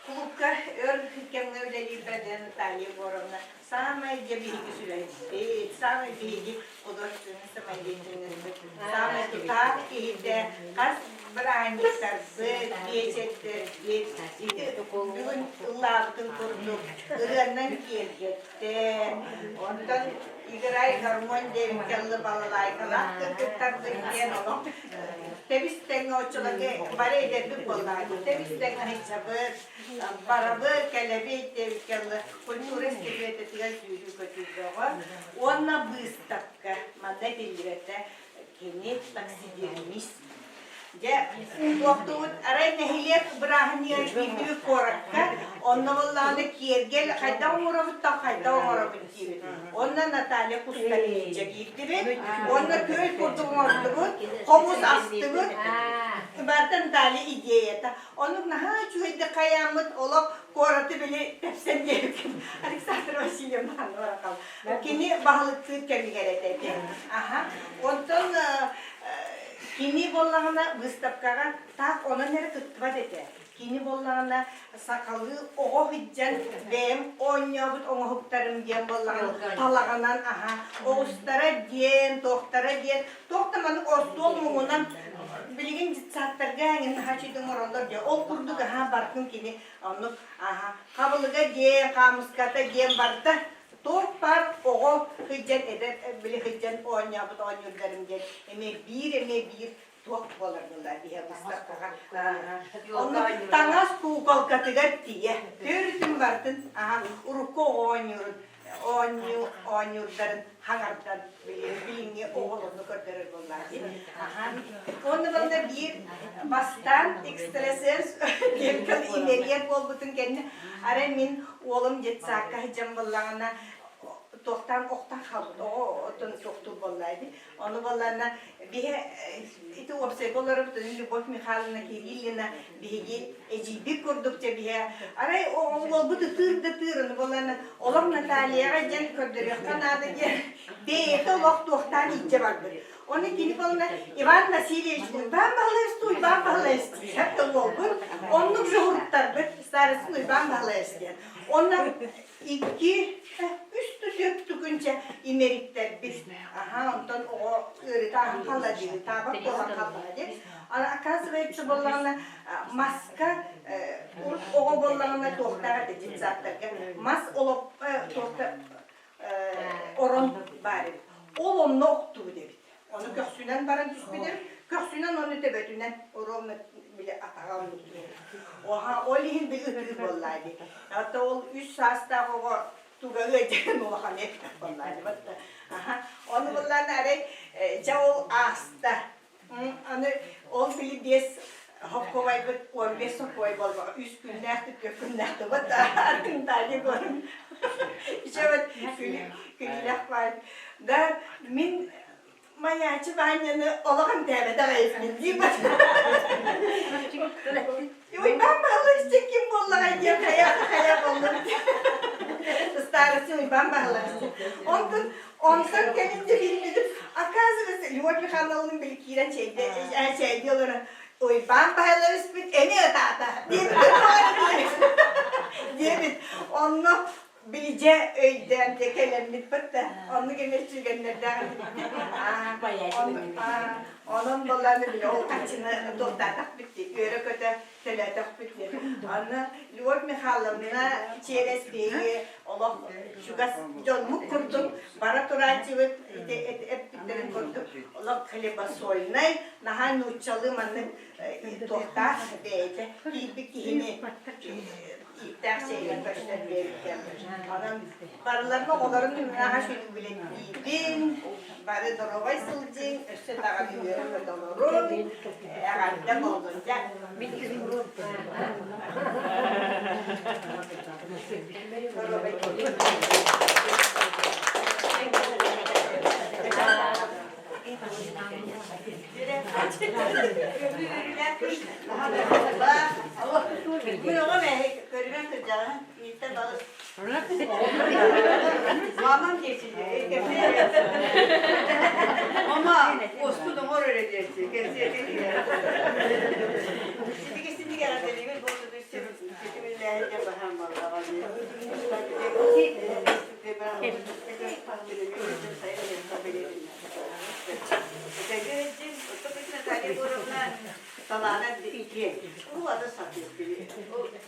Кулуупка өр кэмҥэ үлэлиирбэр дьэ Наталья Егоровна саамай дьэ биһиги сүрэхпит, саамай биһиги художественный самодеятельностьпыт, саамай тутаах киһитэ, хас бырааһынньыктарбыт, биэчэрдэрбит, ити бүгүн ыллаабытын курдук ырыаннан киэргэттэ. Онтон играй гармонь диэбиккэ дылы балалайкалаах кыргыттарбыт диэн олох тэбис-тэҥҥэ оччолорго бары эдэрбит буоллаҕа тэбис-тэҥҥэ сылдьабыт, барабыт, кэлэбит диэбиккэ дылы культура институтугар сүүрүү-көтүү бөҕө уонна быыстапка манна этиллибэтэ кини таксидермист Дьэ, туохтуубут арай нэһилиэк бырааһынньыгар киирдибит куоракка, онно буоллаҕына киэргэл хайдах оҥоробут да хайдах оҥоробут диибит. Онно Наталья Кустаринча киирдибит, уонна күөл курдук оҥордубут, хомус астыбыт. Барыта Наталья идеята. Оннук наһаа үчүгэйдик хайааммыт олох куораты били тэпсэн диэбиккин Александра Васильевна ханна Кини баһылыктыыр кэмигэр этэ ити. Аха. Онтон Кини буоллаҕына выставкаҕа таах онон эрэ кыттыбат этэ. Кини буоллаҕына сахалыы оҕо сылдьан бэйэм оонньообут оҥоһуктарым диэн буоллаҕына талаҕынан аһа оҕустара диэн, туохтара диэн, туох да маннык остуол муҥунан билигин детсадтарга эҥин наһаа үчүгэй оҥороллор диэн ол курдук аһаа барытын кини оннук аһа хабылыга диэн, хаамыската диэн барыта Туох баар оҕо сылдьан эдэр били сылдьан оонньообут оонньуурдарым диэн эмиэ биир эмиэ биир туох буолар буолла биһэ быыстапкаҕа. Онно таҥас кууколкатыгар тиийэ. Төрүтүн бартын аха урукку оҕо оонньуурун оонньуу оонньуурдарын хаҥардан билиҥҥи оҕолорну көрдөрөр буоллаа дии. Аха. Уонна манна биир бастаан экстрасенс диэн имэрийэр буолбутун кэннэ арай мин Уолум детсадка сылдьан буоллаҕына туохтаан охтон хаалбыт оҕо оттон туохтуур буолла эбит. Ону буоллаҕына биһи ити уопсайга олоробут Любовь Михайловна Кириллина биһиги эдьиийбит курдук дьэ биһи арай уолбут ытыыр да ытыыр ону буоллаҕына олох Натальяҕа диэн көрдөрүөххэ наада диэн бэйэтэ олох туохтаан илдьэ барбыт. Ону кини буолла Иван Васильевич Уйбаан Баһылайыс Уйбаан Баһылайыс диэн уолбут. Оннук жуһуруттарбыт старосын Уйбаан Баһылайыс диэн. Онно икки, үс түөрт түкүнчэ имэриттэрбит. Аха, онтон оҕо ыарыта аһан хаалла диэн, таабат буолан хаалла диэн. Оказывается, буоллаҕына, маска урут оҕо буоллаҕына туохтаах этэ детсадтарга мас олох туохта орон баар эбит. Ол онно охтубут эбит. Ону көхсүнэн баран түспүт эбит. Көхсүнэн ону төбөтүнэн ровно били атаҕа оннук Оха, ол иһин били ытыыр буоллаа дии. Хата ол үс саастаах оҕо туга ыадьан улахан эппэх буоллаа дии. Аха. Ону буоллаан арай дьэ ол ааста. Аны ол били биэс хоккуобайбыт 15 сокуой буолбаҕа үс күннээх түөрт күннээх тыбыт артыҥтаали көрүн ичэбит күлүлэх баар да мин майаачы Ваняны олох эмтээбэтэх эбиппин диибин Уйбаан Баһылайыс ким буоллаҕай диэн хайа хайа буоллум староста Уйбаан Баһылайыс онтон Онтон кэлин дьэ билбитим, оказывается, Любовь Михайловна били киирэн чэйдэ, чэйдии олорон, Уйбаан Баһылайыспыт эмиэ ытаата диэбит диэбит. Онно били дьэ өйдөөн дьэ кэлэммит да оннук эмиэ сүгэннэрдээх Онон буоллааны били ол хаччыны туохтаатахпыт дии, үөрэ-көтө төлөөтөхпүт диэн. Аны Любовь Михайловна чиэрэс биһиги олох чугас дьонмут курдук бара турааччыбыт ити эппиттэрин курдук олох хлебосольнай наһаа нууччалыы маннык туохтаах бэйэтэ киирбит киһини ииттээх сиэйэн көрсөн биэрбит. Онон барыларын оҕолорун наһаа сүрүн бары доруобай сылдьыҥ, өссө даҕаны үөрэ-көтө олоруҥ, эҕэрдэ буоллун дьэ. Мамам Мама, оспут оҥор эрэ диэччи, кэнсиэргэ киирэр. Ситиги ситиги эҕэрдэлиибит, бу ситимиллээһин. Талаана итиэн. Ол ада сатыыр кини.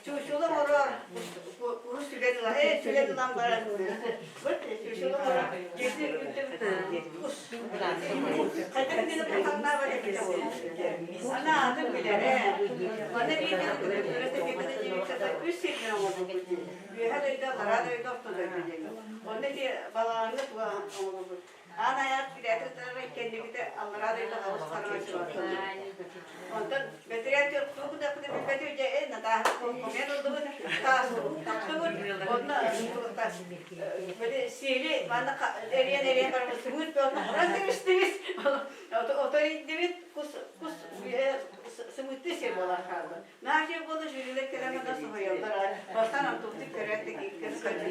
Чуучула оҥорор, куһу сүгэн ылан, ээ сүгэн ылан баран, вот чуучула оҥорор, дьиэтин үрдүттэн кус. Хайдах гына буханнаабат эбитэ буолуо. Ана атын билэрэ. Маны биир үс сиринэн оҥорбуппут дии. Үөһэ дойду, аллараа дойду, орто дойду диэн. Онно ити балаҕаҥҥа туга оҥорбуппут. Аан айаат кирээтэ кэннибитэ аллараа дойду хаҕыс хараҥа Онтон бэтэрээт тугу да билбэти дьэ э Натааһа хомуйан ыллыбыт таастыбыт онно били сиэли манна эриэн эриэн барбыт сымыыт онно уран кэбистибит отор иттибит кус кус сымыыттыы сиэр буолан хаалла Наша буола жюрилер кэлэн да соһуйаллар бастаан антуктик көрөөт кэлэллэр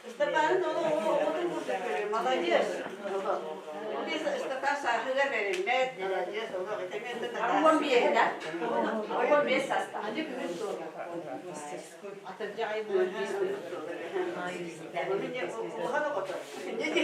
Ыстапаанын оҕотун курдук көрөр, молодец. Ыстапаан сааһыгар бэриммэт, молодец, олох Уон биэһинэ. 15 саастаах. Улахан оҕото. Ити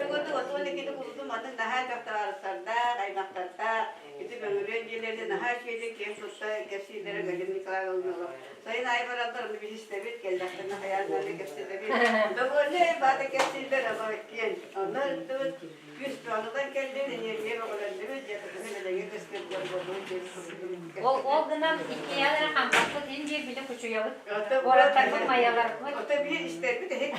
курдук отуон иккити курдук маннык наһаа элбэх табаарыстардаах, аймахтардаах, ити Мөҥүрүөн дьиэлэрин наһаа үчүгэйдик киэн тутта кэпсииллэрэ Галина Николаевна олох. Сайын аайы бараллар, ону биһи истэбит, кэллэхтэринэ хайаан даҕаны кэпсэтэбит. Довольны баата кэпсииллэр, олох иккиэн. Онно ыттыбыт, Күс бөҕөнүтэн кэллин, эниэргийэ бөҕөлөннүбүт, дьэ кытыны бэлэҥҥэ көстөр дьон буоллубут диэн Ол ол гынан иккиэҕэ хампаппыт ин биир били кучуйабыт. Куораттарбыт майаларбыт. Ото биир истэрбит эһик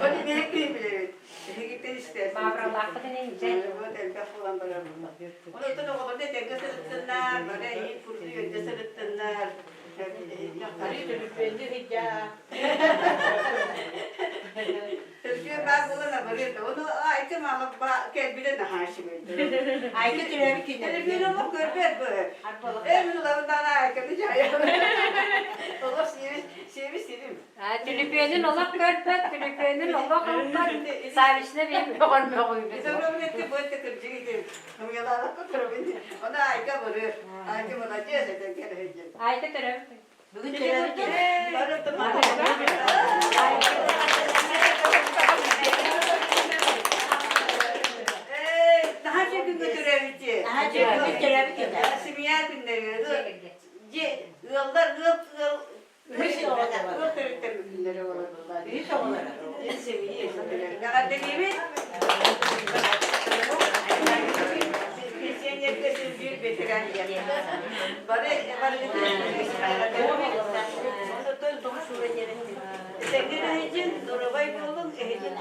Ону биһик билэбит. Эһигиттэн истэрбит. Баабыралаахпытын инчэ. Вот элбэх буолан барар. Онтон оҕолорду этэҥҥэ сырыттыннар, бары эйиин курдук өйдө сырыттыннар. Арыы төлөпүөннүү сылдьаа. Төлөпүөн баар буолан абырыыр да. Ону Айка маама кэлбитэ наһаа үчүгэй. Айка төрөөбүт күнэ. Төлөпүөн олох көрбөт бу. Ээ мин улабын даҕаны Айканы дьаһайабын. Олох сиэбис сиэбис сирим. Төлөпүөнүн олох көрбөт, төлөпүөнүн олох ылбат. Савична биир мөҕөр мөҕүүбүт. Итогробун этти бу этте кырдьык ити. Хымыйалаабакка турабын. Ону Айка абырыыр. Айка молодец этэн кэлэһин. Айка төрөөбүт. Бүгүн төрөөбүт күнэ. Наһаа күҥҥэ төрөөбүт дии. Наһаа күҥҥэ төрөөбүт күнэ. Семья күннэригэр дьиэ ыаллар ыал ыал ыал төрүттэр күннэрэ олордулар. Үһүс оҕолоро. Семья Эҕэрдэлиибит. Пенсионерга син биир ветеран Бары Этэҥҥэ эһигин доруобай буолуҥ, эһигин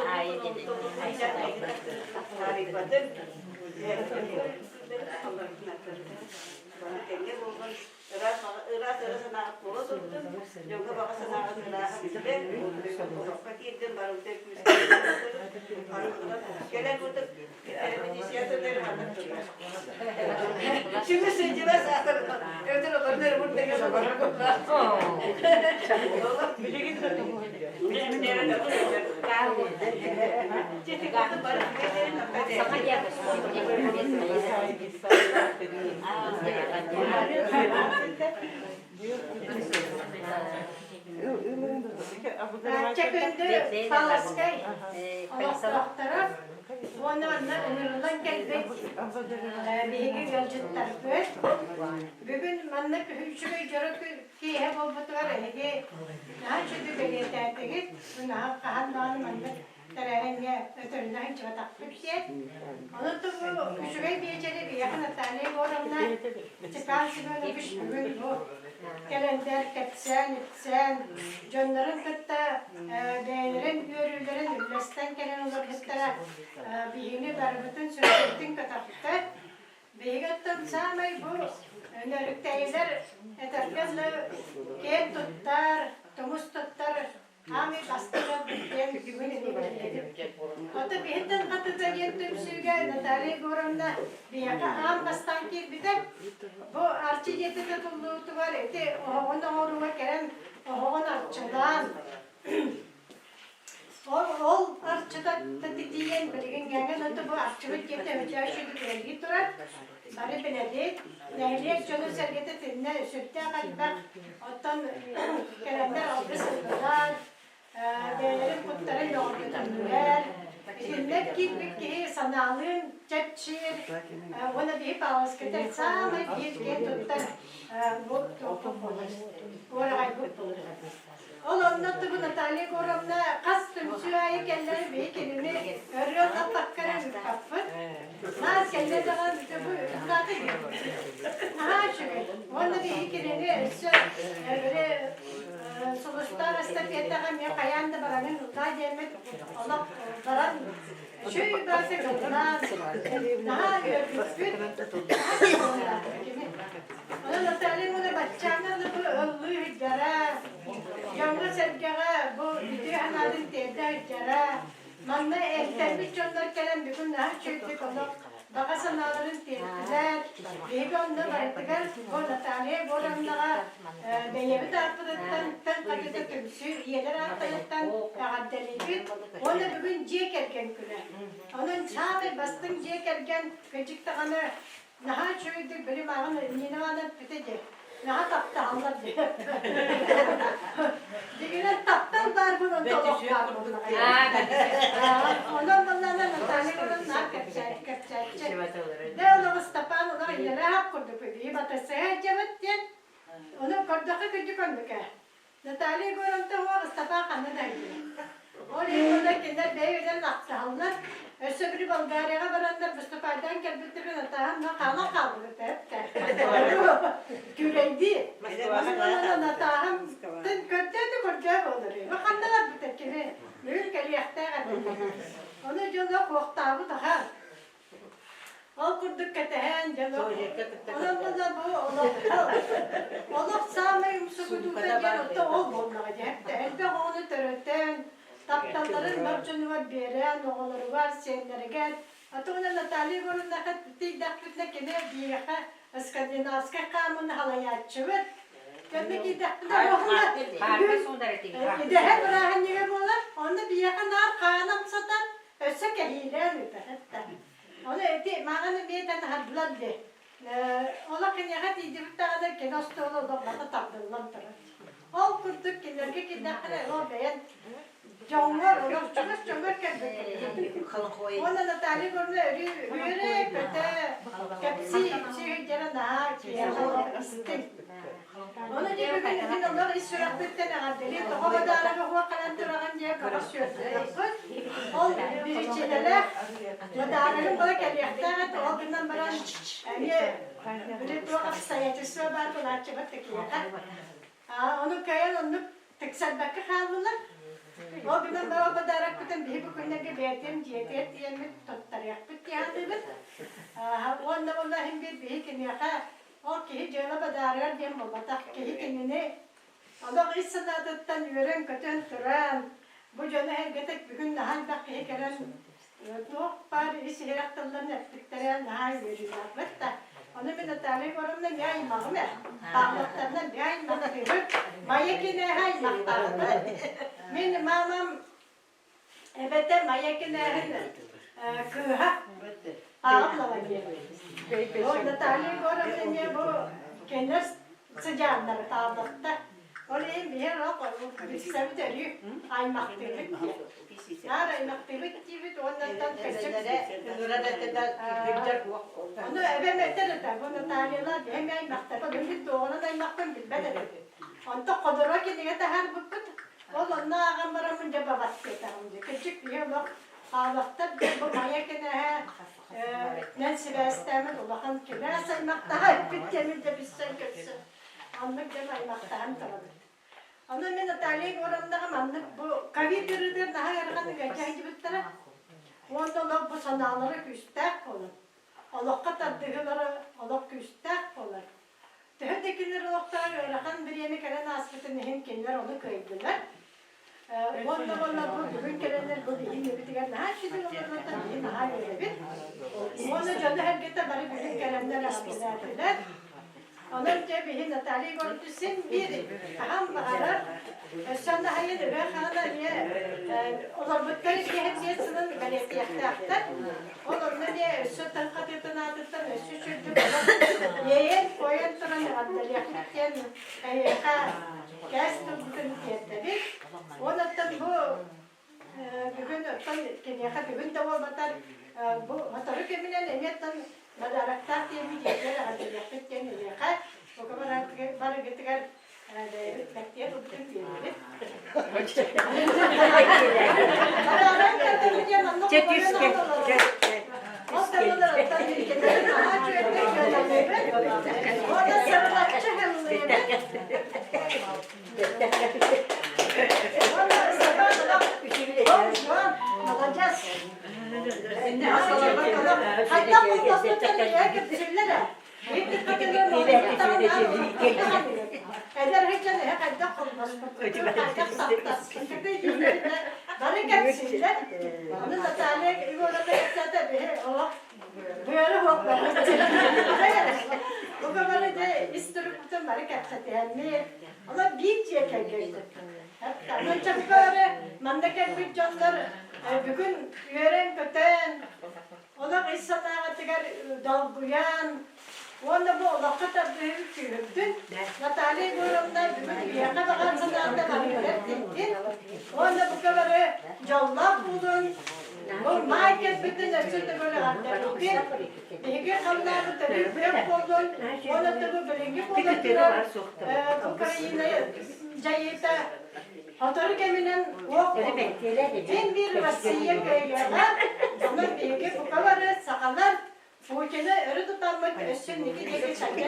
таарыйбатын. Этэҥҥэ буоллун, ыраас ыра санааҕыт буола турдун, дьоҥҥо баҕа санааҕыт ырааһа биллэн, олоххо киирдин, барымта күүскэ кэлэн курдук Şimdi сылдьыбас өтөр олорнор Чөкүндү Паласкай олохтоохторо уонна онно ыҥырыллан кэлбит биһиги ыалдьыттарбыт. Бүгүн манна үчүгэй дьоро киэһэ буолбутугар эһиги наһаа үчүгэй бэлиэтээтигит. Наһаа хаһан даҕаны маннык тэрээһиҥҥэ өтөрүнэ сылдьыбатахпыт диэн. Онон бу үчүгэй биэчэри биһиэхэ Наталья Егоровна, Степан Семенович бүгүн бу кэлэннэр кэпсээн-ипсээн, дьоннорун кытта бэйэлэрин үөрүүлэрин үллэстэн кэлэн олорбуттара биһигини барыбытын сүргэбитин көтөхтө. Биһиги оттон саамай бу нөрүктэйилэр этэргэ дылы киэн туттар, тумус туттар Хаамый бастыҥа диэн бүгүн эми билэбит. Ото биһиттэн хата хатыта диэн түмсүүгэ Наталья Егоровна биһиэхэ аан бастаан киирбитэ. Бу Арчы дьиэтэ тутуллуутугар ити оһоҕун оҥорууга кэлэн оһоҕун арчылаан Ол, ол арчыта тиийэн билигин ҥээҥэн оту бу арчыбыт дьиэтэ өтөө сүдү үлэлии турар. Бары билэбит. Нэһилиэк дьоно-сэргэтэ итиннэ сүрдээх элбэх. Оттон кэлэннэр алгыс ыллылар, бэйэлэрин куттарын бөҕөргөтүннүлэр. Итиннэ киирбит киһи санаалыын чэпчиир уонна биһи Павловскайтан саамай биир киэн туттар бу туохпут буолар, уораҕайбыт буолар. Ол онно тугу Наталья Егоровна хас түмсүү аайы кэллэр биһи кинини өрүөл аппакка эрэ ыыппаппыт. Наар кэллэ даҕаны бу ыытаата Наһаа үчүгэй. Уонна биһи кинини өссө били сулустаах эстафетаҕа эмиэ хайаан да бараҥын ыллаа диэммит олох баран үчүгэй баасы ыллаан наһаа үөрбүппүт. Кини Онон Наталья Ивановна баччааҥҥа бу ыллыы сылдьара, дьоҥҥо-сэргэҕэ бу үтүө санаатын тиэрдэ сылдьара. Манна эмтэммит дьоннор кэлэн бүгүн наһаа үчүгэйдик олох баҕа санааларын тиэртилэр. Биһиги онно барытыгар бу Наталья Егоровнаҕа бэйэбит ааппытыттан тан хатыта түмсүү ийэлэр ааттарыттан эҕэрдэлиибит. Уонна бүгүн дьиэ кэргэн күнэ. Онон саамай бастыҥ дьиэ кэргэн кырдьык даҕаны Наһаа үчүгэйдик били мааҕын Нина Ивановна эппитэ дии. Наһаа таптаһаллар дии. Дьиҥинэн таптал баар буолан олох баар буоллаҕа. Онон баллаана Наталья Ивановна наар кэпсээччи. Дэ олох Ыстапаан олох ийэлээх курдук бии батысыһа дьабыт диэн. Ону көрдөххө кырдьык оннук ээ. Наталья Егоровна уох Ыстапаан ханна да илдьибэт. Ол иһин уонна кинилэр бэйэ-бэйэлэрин ахсаһаллар. Өссө били Болгарияҕа бараннар выступайдаан кэлбиттэрин Натааһа мына хаалан хаалбыт этэ. Күүлэйдии. Уонна Натааһам тын көрдөө да көрдөө буолар. Бу ханна барбыта кини? Бүгүн кэлиэхтээх этэ. Ону дьоно куохтаабыт аха. Ол курдук кэтэһэн дьону онон буолла бу олоххо олох саамай умсугутуута диэн отто ол буоллаҕа дии элбэх оҕону төрөтөн тапталларын бар дьонугар биэрэн оҕолоругар сиэннэригэр а то Наталья Егоровнаха тиийдэхпитинэ кини биһиэхэ скандинавскай хаамыны халайааччыбыт кэннэ киирдэхпинэ идэһэ бырааһынньыга буолар онно биһиэхэ наар хаанам сатан Өссө кэһиилээн ыытар. Ону ити маҥан эмиэтэн аһардылар дии. Олох киниэхэ тиийдибит даҕаны кини остуола олох бата тардыллан турар. Ол курдук кинилэргэ киирдэххинэ ол бэйэн дьоҥҥор олох чугас дьоҥҥор кэлбит. Уонна Наталья Егоровна өрүү үөрэ-көтө кэпсии ипсии сылдьара наһаа киһиэхэ олох истиҥ. Ону дьэ бүгүн мин олох ис сүрэхпиттэн эҕэрдэлии тоҕо бадаарага хуохханан тураҕын диэн баҕар сүөрдүөххүт. Ол биричиинэлээх бадаарагым бала кэлиэхтээх этэ, ол гынан баран эмиэ били туох обстоятельства баар буолааччыбыт такиэхэ. Ону кыайан оннук тиксэрбэккэ хааллылар. Ол гынан баран бадааракпытын биһи бу күннэргэ бэйэтин дьиэтигэр тиийэммит туттарыахпыт диэхтиибит. Уонна буолла иһин биир биһи киниэхэ Ол киһи дьыала бадаарыгар диэн буолбатах. Киһи кинини олох ис санаатыттан үөрэн-көтөн туран, бу дьону эһэргэтик бүгүн наһаа элбэх киһи кэлэн туох баар ис иһирэх тылларын эппиттэрэ наһаа үөрүүлээхпит да. Ону мин Наталья Егоровна мин аймаҕым ээ. Павловтарынан мин аймахтыыбыт. Майя кинээһэ аймахтаахпыт. Мин мамам Эбэтэ Майа кинээһин кыыһа Аҕам Лалагиев. Ол Наталья Егоровна эмиэ бу кинилэр сыдьааннара тааллахта. Ол иһин биһи олох билсэбит өрүү аймахтыыбыт диэн. Наар аймахтыыбыт диибит уоннаттан көччүк Ону эбэм этэр этэ, бу Натальялаах биһи эмиэ аймахтарбыт, мин туоҕунан аймахпын билбэт этибит. Онтон ходоро кинигэ таһаарбыппыт, Ол онно ааҕан бараммын дьэ бабаттыатаҕым дии. Кырдьык киһи олох хаалахтар дьэ бу Майа кинээһэ нэн сибээстээммит улахан кинээс аймахтаһа эппит диэмин дьэ билсэн көрсөн оннук дьон аймахтаһан турабыт. Ону мин Наталья Егоровнаҕа маннык бу ковид ыарыытыгар наһаа ыарахан ыалдьа сылдьыбыттара. Уонна олох бу санаалара күүстээх буолан, олоххо тардыһыылара олох күүстээх буолар. Төһө да кинилэр олохторо ыарахан бириэмэ кэлэн ааспытын иһин кинилэр ону кыайдылар. Уонна уонна бу бүгүн кэлэннэр бу биһи иннибитигэр наһаа үчүгэй олорбуттар биһи наһаа. ааһан иһэбит. Уонна дьоно-сэргэтэ бары бүгүн кэлэннэр эҕэрдэлээтилэр. Онон дьэ биһи Наталья Егоровна син биир хаһан баҕарар өссө аннаһайын үһэ хаана эмиэ олорбуттар биэһин сылын бэлиэтиэхтээхтэр. Ол онно эмиэ өссө тан хатыытын аатыттан өссө үчүгдүк иэйэн-куойан туран эҕэрдэлиэхпит диэн эһиэхэ кээс тылбытын тиэрдэбит. Уонна бу бүгүн оттон киниэхэ бүгүн да буолбатар бу сотору кэминэн эмиэ оттон подароктаах диэммит ийэтигэр эҕэрдэлиэхпит диэн эһиэхэ бука барыгытыгар бэйэбит мэктиэ тылбытын биэрэбит. Бары кэпсииллэр. Аны Наталья Егоровна кэпсээтэ биһи олох быары Бука бары дьэ ис турукпутун бары кэпсэтиһэммит. Олор биир дьиэ кэргэн Онон чаппары манна кэлбит дьоннор бүгүн үөрэн-көтөн, олох ис санааҕытыгар долгуйан, уонна бу олоххо тардыһыы күүһүрдүн. Наталья Егоровна бүгүн биһиэхэ баҕар санаата барытыгар тиийдин. Уонна бука бары дьоллоох буолун. Бу маай кэлбитин өссө төгүл эҕэрдэлиибин. Биһиги халлаабыт өрүү күөх буоллун. Уонна бу билиҥҥи буола турар Украина дьайыыта сотору кэминэн уох буолуо. Син биир Россия кыайыаҕа. Онон биһиги бука бары сахалар Путины өрө тутаммыт өссө инники диэки сайдан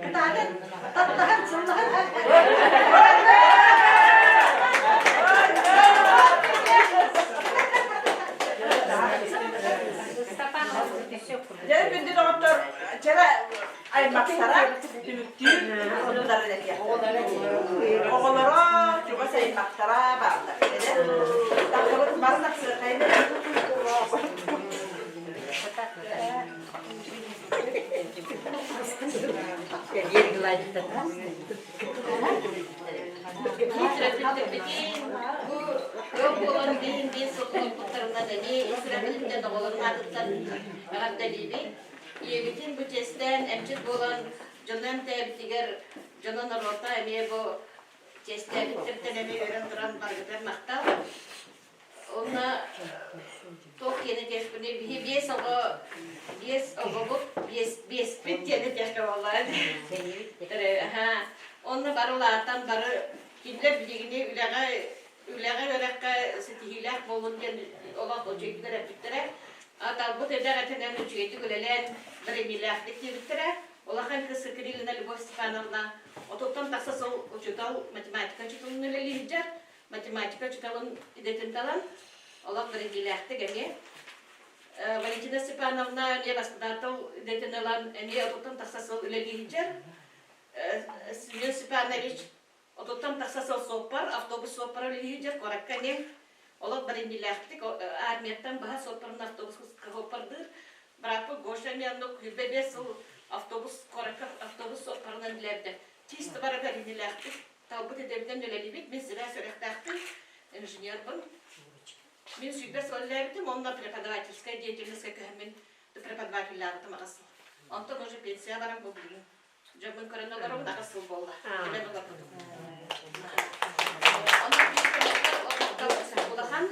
Кытаатын, таптаһан, сыллаһан. Дьэ, күндү доҕоттор, чара аймахтара түмүктүүр оннуларын этиэхтэрэ. Оҕолоро, чугас аймахтара бааллар. Тахсыбыт бары тахсыаххайын. Бу ыал буолан биһин биир сыл хонукпуттарынан эмиэ ис сүрэхпититтэн оҕолорун аатыттан эҕэрдэлиибин. Ийэбитин бу чиэстээн эмчит буолан дьону эмтээбитигэр дьоно норуота эмиэ бу чиэстээбиттэртэн эмиэ үөрэн туран барыгытыгар махтал. Уонна туох диэн этиэхпиний, биһи биэс оҕо, биэс оҕобут, биэс, биэспит диэн этиэххэ буоллаҕа Онно бары улаатан, бары кинилэр билигини үлэҕэ, үлэҕэ үөрэххэ ситиһиилээх буолун диэн олох үчүгэйдик эппиттэрэ. Талбыт эдэр этинэн үчүгэйдик үлэлээн, бэриниилээхтик диэбиттэрэ. Улахан кыыс Кириллина Любовь Степановна отуттан тахса сыл учуутал, математика учууталын үлэлии сылдьар. Математика учууталын идэтин талан, олох бэриниилээхтик эмиэ. Валентина Степановна эмиэ бастыдаатал идэтин ылан, эмиэ отуттан тахса сыл үлэлии сылдьар. Семен Степанович отуттан тахса сыл суоппар, автобус суоппара үлэлии сылдьар, куоракка эмиэ олох бэриниилээхтик армияттан быһа суоппарынан автобус суоппардыыр. Бырааппыт Гоша эмиэ оннук 25 сыл автобус куоракка автобус суоппарынан үлэлээбитэ. Чисто бары бэриниилээхтик Талбыт идэбинэн үлэлиибит. Мин сибээс үөрэхтээхпин, инженербын. Мин сүүрбэ сыл үлэлээбитим, онно преподавательскай деятельностька көһөммүн преподавателлаабытым аҕыс сыл. Онтон уже пенсия баран бу билигин дьоммун көрөн олоробун аҕыс сыл буолла. Кэлэн олорбутум. Онон улахан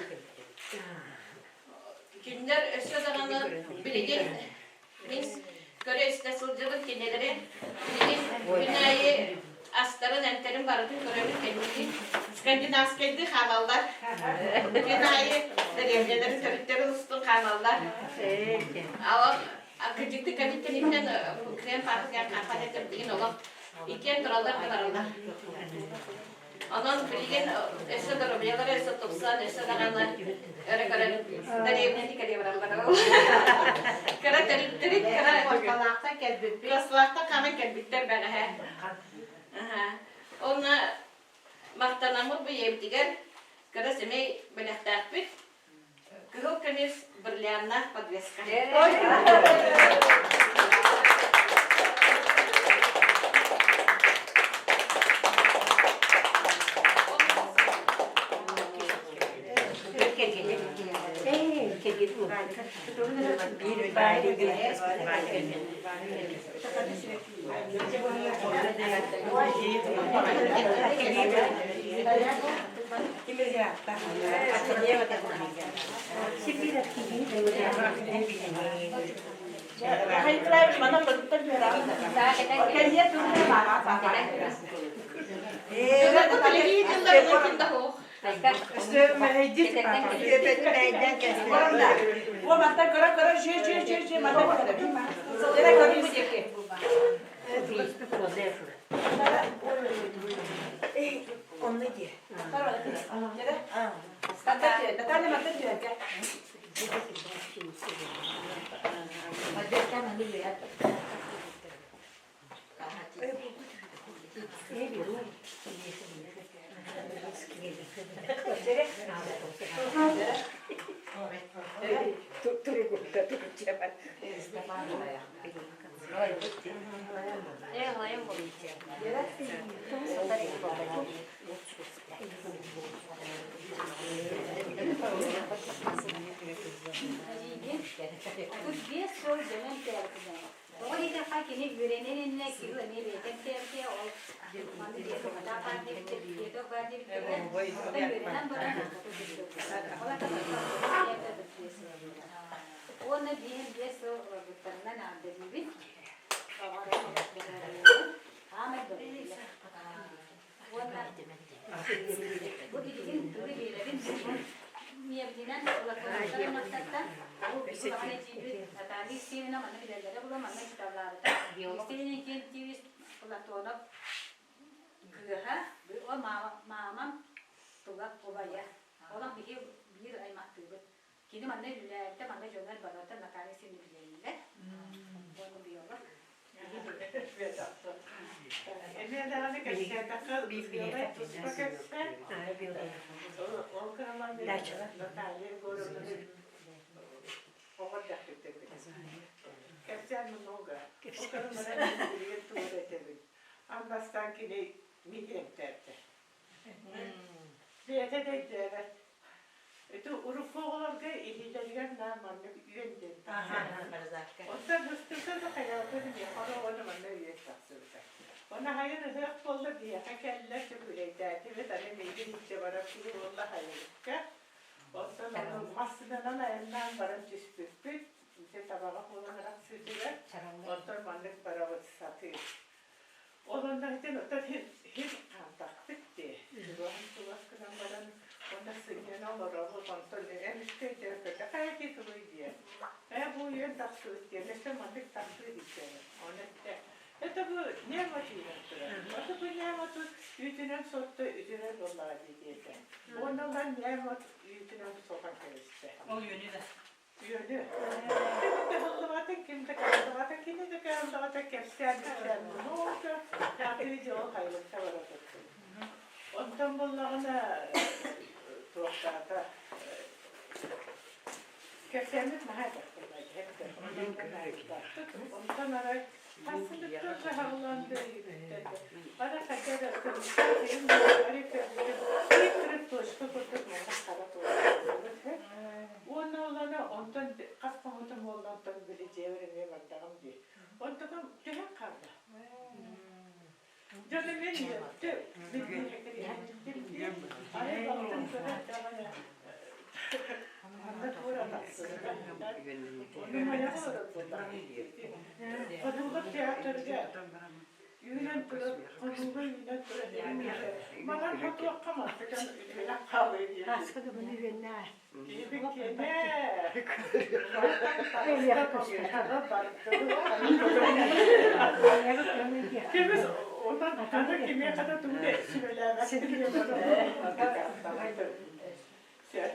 кинилэр өссө даҕаны билигин Мин көрө-истэ сылдьабын кинилэри билигин күн аайы астарын, эмтэрин барытын көрөбүн кэнники скандинавскайдыы хаамаллар. Күн аайы дэриэбинэлэрин төрүттэрин устун хаамаллар. Алан кырдьыкты ковид кэнниттэн крем паапыгар хааппат этим билигин олох иккиэн тураллар да бараллар. Онон билигин өссө доруобуйалара өссө тупсан, өссө даҕаны өрө көрөн. Дэриэбинэни кэлиэ баран барабын. Кыра төрүт кыра Куоскалаахтан кэлбиппит. Куоскалаахтан хааман кэлбиттэр бэҕэһээ. Онно махтанаммыт бу ийэбитигэр кыра сэмэй бэлэхтээхпит. Кыһыл көмүс бриллианнаах подвеска. Тоҕо диэтэххэ, кини үөрэнэн иннинэ киһи эмиэ бэйэтин тээбитэ, ол манна биэс оҕотаах баар диэбиттэр, биэдок баар диэбиттэр, онтон үөрэнэн баран ол ата Уонна биэһин биэс сыл олорбуттарынан эҕэрдэлиибин. Аамай Уонна бу билигин тылы биэрэбин Миэбитинэн Платоновтар махтаттан бу улахан эдьиийбит Наталья Алексеевна манна билэллэрэ буолан манна учууталлаабыта. Екатерина Иннокентьевич Платонов кыыһа, ол маамам тула убайа. Онон биһи биир аймахтыыбыт. Кини манна үлэлээбитэ, манна дьоннор барыта Наталья Алексеевна билэллэр. Уонна биолог. Эмиэ даҕаны кэпсээтэххэ, сыалай туспа кэпсээн. Ол кыраман Наталья Егоровна оҕо эрдэхпиттэн Кэпсээн много. Ол кыраман билигин тугу да этэбин. Аан бастаан кини миигин эмтээбитэ. Бэйэтэ да өйдөөбөт. Ити урукку оҕолорго илиилэригэр наар маннык үөн диэн тахсар. Оттон быстыыта да хайаата да миэхэ оҕону манна үөн тахсыбыта. Ону хайын ыһыах буолла биһиэхэ кэллэ, чөкүлэйдээтибит, аны миигин илдьэ барар киһи буолла хайылыкка. Оттон ону массыынанан айаннаан баран түспүппүт. Ити табаҕа буолан арахсыытыгар. Оттон маннык барабыт сатыы. Ол онно итин оттон хир хаамтахпыт дии. Чугаһын чугас гынан баран уонна сынньана олоробут, онтон эмискэ өйдөөн хайа дии тугуй диэн. Ээ бу үөн тахсыбыт диэн, өссө маннык тахсыы диэн. Ону эттэ. Это бу немо түүнэн турар. Это бу немо тут үүтүнэн сотто үтүрэр буоллаҕа дии диэтэ. Уонна ылан немо үүтүнэн сотон кэбистэ. Ол үөнү да. Үөнү. Ким да кыһаллыбатын, ким да кыһаллыбата, кини да кыһаллыбата кэпсээн кэпсээн много, аты дьол хайылыкта бара турдум. Онтон буоллаҕына туохтаата кэпсээммит наһаа Онтон арай хасылыктан саһаллаан Ара хайда да арай точка курдук манна хара туолар. Уонна олоно онтон хас хомутум буолла онтон били дьиэбэр эмиэ бардаҕым дии. Онтукам түһэн хаалла. Дьону мен үөттү, арай балтым көрөр даҕаны манна туора тахсыбыта. Ону майаҕа олорор буоллаҕым. Ходуулар театрга үүнэн турар, хонууга үүнэн турар Манан хотуохха мантыкан үтүөлэх хаалыы диэн. Аска да бұны үйенне. Кимис онон аны кимиэхэ да тугу да сүбэлээбэт.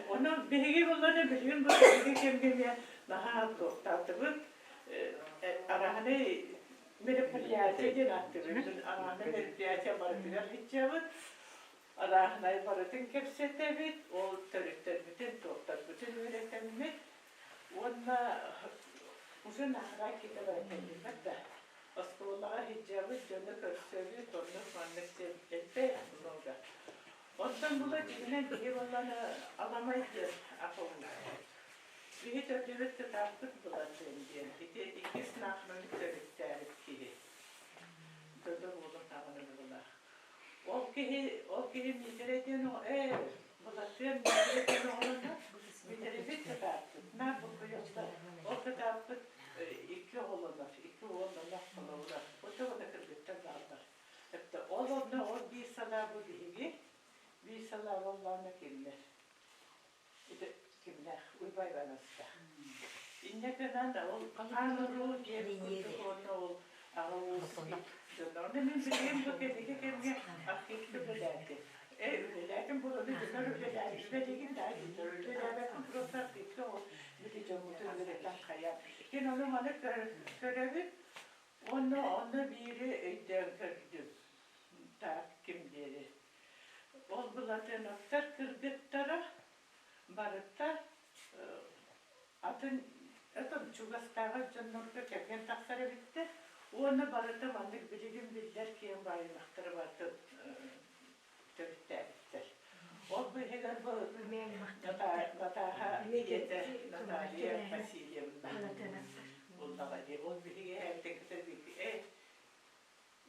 Онон биһиги булланы билигин бу биһиги кэмгэ эмиэ наһаа туохтаатыбыт. Араһаны мероприятие диэн ааттыыбыт. Араһаны мероприятие барытыгар сылдьабыт. Арааһынай барытын кэпсэтэбит, ол төрүттэрбитин, туохтарбытын үөрэтэммит уонна уже наһаа киһи бара кэллибэт да. Оскуолаҕа сылдьабыт, дьону көрсөбүт, оннук маннык диэн элбэх много. Онтон була дьиҥинэн биһи буоллаҕына аламай диэн ахыллар. Биһи төрдүбүт кытааппыт Былатыан диэн ити иккис наахманы төрүттээбит киһи. Додо буолун таҕаны быһылаах. Ол киһи, ол киһи Миитэрэй диэн ээ, Былатыан Миитэрэй диэн оҕолоно Миитэрэйбит кытааппыт, наар булкуйуохтар. Ол кытааппыт икки оҕолонор, икки уолланар холобура. Отто уонна кыргыттар бааллар. Это ол онно ол биир санаа бу биһиги, биир санаа буоллаҕына кинилэр. Ити кимнээх Уйбай Ивановтаах. Инньэ гынан ол хаан уруу диэн курдук уонна ол аҕа уус дьонно. Онно мин билигин бу кэнники кэмҥэ архивка үлэлээтим. Э үлэлээтим буоланы дьоннор үлэлээбит үлэлиигин да дьоннор үлэлээбэппин просто архивка ол били дьоммутун үөрэтэн хайа. Кин ону маны көрөбүт уонна онно биири өйдөөн көрдүм. Так ким диэри. Ол Былатыановтар кыргыттара барыта атын атын чугастааҕы дьоннорго кэргэн тахсар эбиттэр уонна барыта маннык билигин биллэр киэҥ баайымахтары барытын төрүттээбиттэр. Ол быыһыгар бу Натааһа ийэтэ Наталья Васильевна буллаҕа дии. Ол биһиги эһэбитин кытта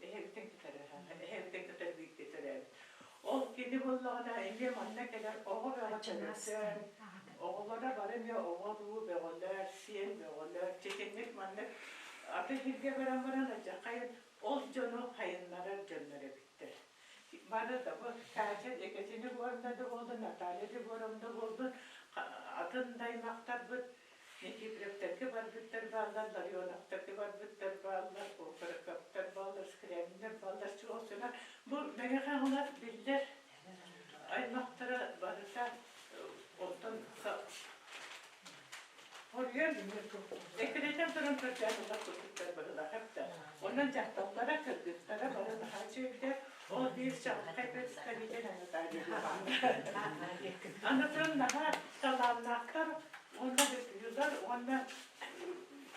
эһэбитин кытары эһэбитин кытары бииргэ төрөөбүт. Ол кини буоллаҕына эмиэ манна кэлэр оҕо бөҕө төрөтөн, оҕолоро бары эмиэ оҕолуу бөҕөлөр, сиэн бөҕөлөр. Читинник маннык аты сиргэ баран баран алдьархайын ол дьону хайыннарар дьоннор эбиттэр. Бары да бу Катя Екатерина Егоровна да буоллун, Наталья Егоровна да буоллун, атын да аймахтарбыт Никифоровтарга барбыттар бааллар, Ларионовтарга барбыттар бааллар, Окороковтар бааллар, Скрябиннар бааллар, чуолсуна. Бу Мэҥэ Хаҥалас биллэр аймахтара барыта онтон хоруйан эккирэтэн туран көрдөөн ылар курдуктар быһыылаах эбитэ. Онон дьахталлара, кыргыттара бары наһаа үчүгэйдэр. Ол биир чаҕылхай представитель Наталья Аны туран наһаа талааннаахтар уонна бөтүлэр уонна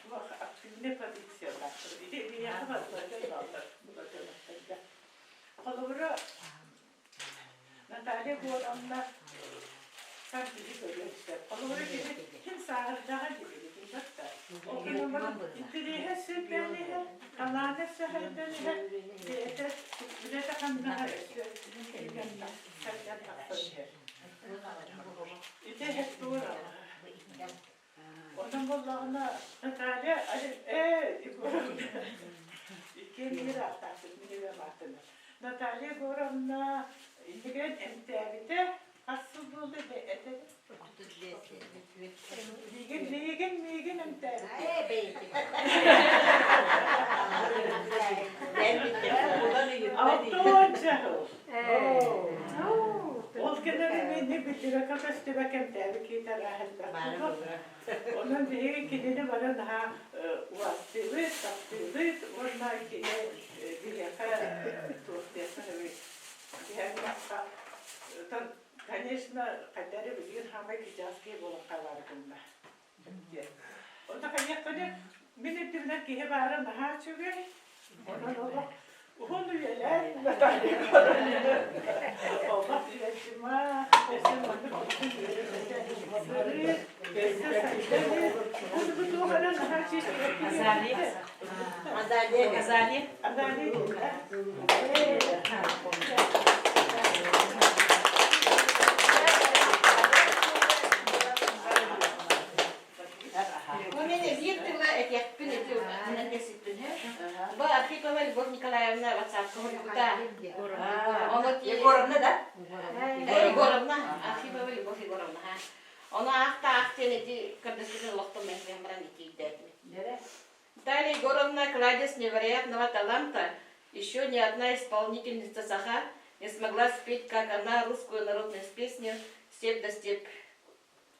туох активнай позициялаахтар. Ити биһиэхэ барыларыгар бааллар былатыанаттарга. Холобура, Наталья Егоровна сан киһи көрүөн сөп. Холобура, кини ким сааһырдаҕа диэбитин да. Ол гынан баран интэриэһэ сүрдээн иһэр, талаана сөһөрдөн иһэр, бэйэтэ үлэтэ хамнаһа өссө кэлгэн тахсан иһэр. Ити туора. Онон буоллаҕына Наталья ээ Егоровна иккиэн биир ааттаахпыт мин эбэм аатынан. Наталья Егоровна иннигэн эмтээбитэ хас сыл буолла этэ? Миигин, миигин, миигин эмтээбитэ. Алтуонча сыл. Ол кэннэ мин биллибэккэ көстүбэккэ эмтээбит киһи арааһа элбэх Онон биһиги кинини бары наһаа убастыыбыт, таптыыбыт уонна кини биһиэхэ туох диэххэ биһиэхэ конечно, хайда эрэ билигин хаамай кырдьаҕас киһи буолан хаалаары гынна диэн. Онно хайыахпыный, мин үрдүбүнэн киһи баара наһаа үчүгэй. Онон олох уһун үйэлээх Наталья Егоровна олох үйэтима, өссө маннык уһун үйэлэргэ сырыт, өссө сайдары. Бу туох эрэ наһаа үчүгэй. Азалия. Азалия. Азалия. Азалия. Бу мен биир тыла этиэхпин эти ынан кэсиппин Бу Архипова Любовь Николаевна WhatsApp-ка суруйбута. Егоровна да? Егоровна, Архипова Любовь Егоровна. Ону аахта аах диэн эти көрдөспүтүн олохтон мен баран итиийдээбит. Наталья Егоровна кладезь невероятного таланта. Еще ни одна исполнительница Саха не смогла спеть, как она, русскую народную песню «Степь да степь».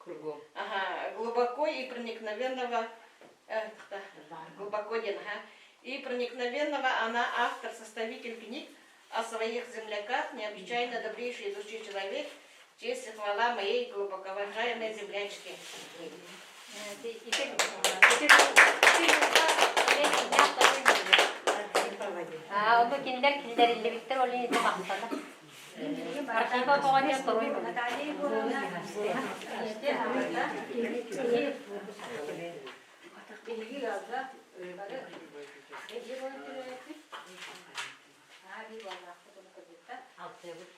Ага, глубоко и проникновенного, глубоко диэн, ага, и проникновенного она автор, составитель книг о своих земляках, необычайно добрейший души человек, честь и хвала моей глубоко уважаемой землячке. Ону кинилэр киллэриллибиттэр ол иһин махтана. Архива тоҕо торуй Наталья Егоровна Биһиги ыалга бары эдьиий буолан төрөөбүппүт. Аа биир уоллаахпыт ону көрбүттэр. Алтыабыт.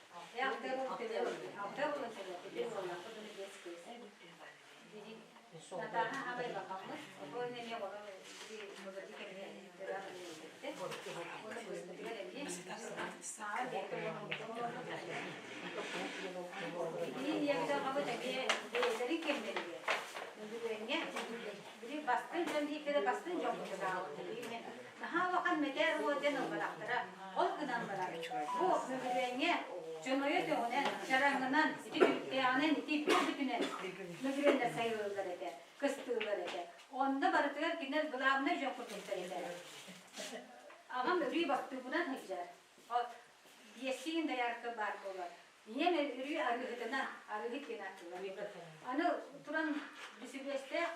Алта буолан төрөөбүт. Биир уоллаахпыт ону биэс кыыс. Натааһа аҕай бакаммыт. Ол эмиэ оҕолор былыргы кэмҥэ төрөөн үлэлээбиттэр. Уонна быыспытыгар эмиэ саҥа бэйэтэ Итини ийэбит аҕабыт эмиэ бэйэлэрин кэмнэригэр Мөҥүрүөҥҥэ били бастыҥ дьон диэккэ бастыҥ дьон курдук ааҕыллар. Наһаа улахан мэтээр уордьан ылбатахтара. Ол гынан баран, бу Мөҥүрүөҥҥэ Чонойо өтөҕүнэн, чараҥынан, ити түптээҕинэн, ити бүтүнэн Мөҥүрүөннэр сайылыыллар этэ, кыстыыллар этэ. Онно барытыгар кинилэр главнай дьон курдуктар этэ. Аҕам өрүү бахтыыбынан сылдьар. Биэстиин доярка баар буолар. Ийэм өрүү арыыһытынан, арыыһыт диэн ааттыыллар. Аны туран бүсүбүөстээх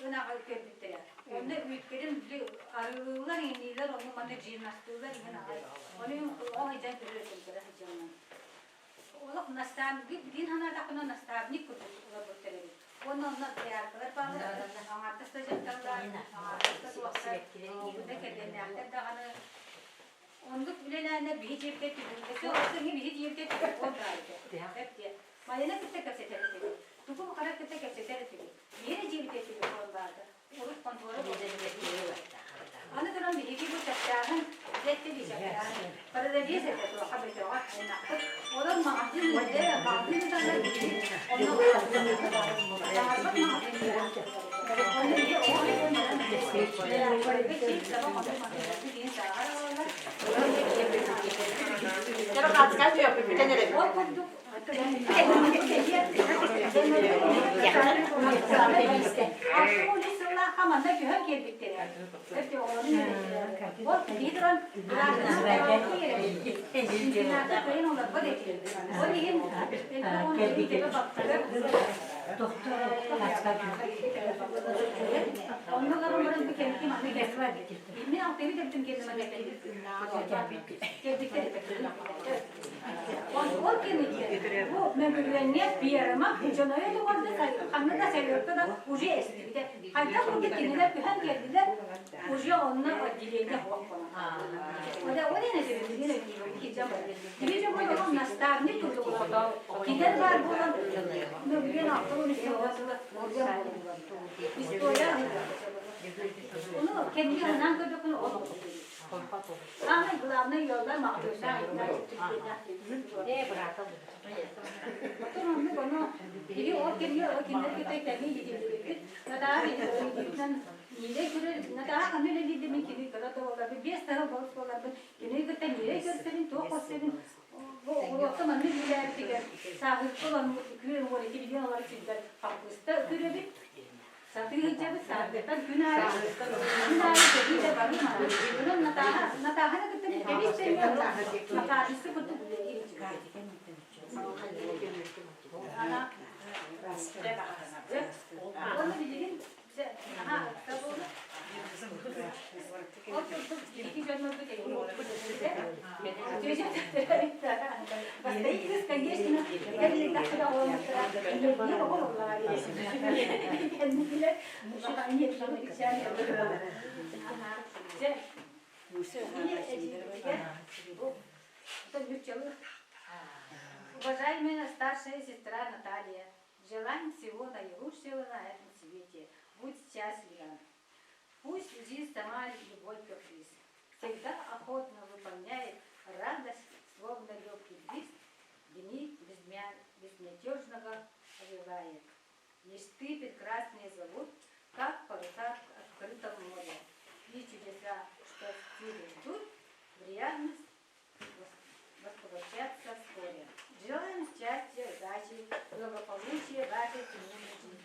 ынаҕы көрбүттэрэ. Онно үүттэрин били арыылыыллар, иҥнииллэр, ону маны жирнастыыллар иҥин аҕай. Ону оҕо сылдьан көрөр этим, кыра сылдьан. Олох наставник, билин санаатахпына наставник курдук олорбуттар эбит. Уонна онно дояркалар бааллар, аҥаардас да дьахталлар, аҥаардас да суохтар, да кэргэннээхтэр даҕаны Оннук үлэлээннэр биһи дьиэбитэ түбүлбэсэ ол биһи дьиэбитэ телефон баар этэ. Эптиэ. Майаны кытта кэпсэтэр этибит. Тугу баҕарар кытта кэпсэтэр этибит. Биһиэнэ дьиэбитэ телефон баата. Урут хонтуора Аны туран биһиги бу чапчааһын дьэтти би чапчааһын. Продавец этэ туоха бөтөҕө аймахпыт. Олор маҕаһыын үлэ, маҕаһыын ыталар биһиги онно баҕарбат маҕаһыын Онно биһи оҕо Ол курдук сыллаахха манна көһөн киирбиттэрэ. Ол киһи туран Ол иһин Онно олорон баран бу кэмки манна Мин алтыгы төрдүм кэннэ манна кэлбиттэр Ол кэнниттэн бу Мөҥүрүөҥҥэ ферма дьонойо тугарды ханна да сайылыкта да уже эстибитэ. Хайдах курдук кинилэр көһөн кэллилэр, уже онно отделение суох буолан. Ол ene себебинен Биһи дьоммут олох наставник курдук Кинилэр баар буолан Мөҥүрүөн 63 сыла История Ону кэнники санаан көрдөххүнэ ол Самый главный ыаллар маҕаһыыннаах Ээ, быраата Потом оннук ону биһиги ол кэмҥэ ол кинилэр кытта тэҥҥэ иитиллибиппит. Натааһа иитиллибитинэн ньиирэй көрөр Натааһа ханна үлэлиир да мин кини кыра да буоларбын, биэс таһыл балыс буоларбын, кинини кытта ньиирэй көрсөбүн, туох көрсөбүн бу оҕуруокка маннык үлэлээбитигэр сааһырга олорбут күөл уол ити билигин олорор сирбэр хаппыыста көрөбүт. Сатыы сылдьабыт, сааргыттан күн аайы, күн аайы кэбии да барыы манан. Онон Натааһа, Натааһаны кытта мин кэбис тэҥҥэ напарница курдук үлэлиир Ана Уонна билигин наһаа ыкса буолла. Ол курдук икки дьоннорбут Бастакы конечно, Уважаемая старшая сестра Наталья, желаем всего наилучшего на этом свете. Будь счастлива. Пусть жизнь сама любовь каприз. Всегда охотно выполняет радость, словно легкий бриз, дни безмятежного овевает. Мечты прекрасные зовут, как паруса в открытом море. И чудеса, что всюду ждут, в реальность воплощаться вскоре. Желаем счастья, удачи, благополучия вашей семейной жизни.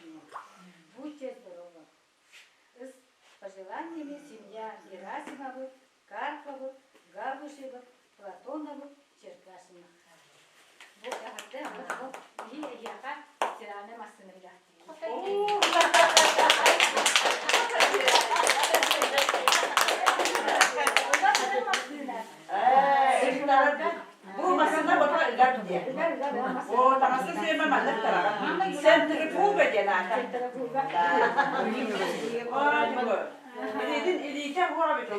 имени семья Герасимовых, Карповых, Габышевых, Платоновых, Черкашиных. Бу эҕэрдэ бу биһи эһиэхэ стиральнай массыына билэхтиибит. Бу массыына бота ыгар диэн. О, таҥасы сыыма маннык тараҕа. Центрифуга диэн аата. О, Илиитин илиитэ уоҕа бүтү.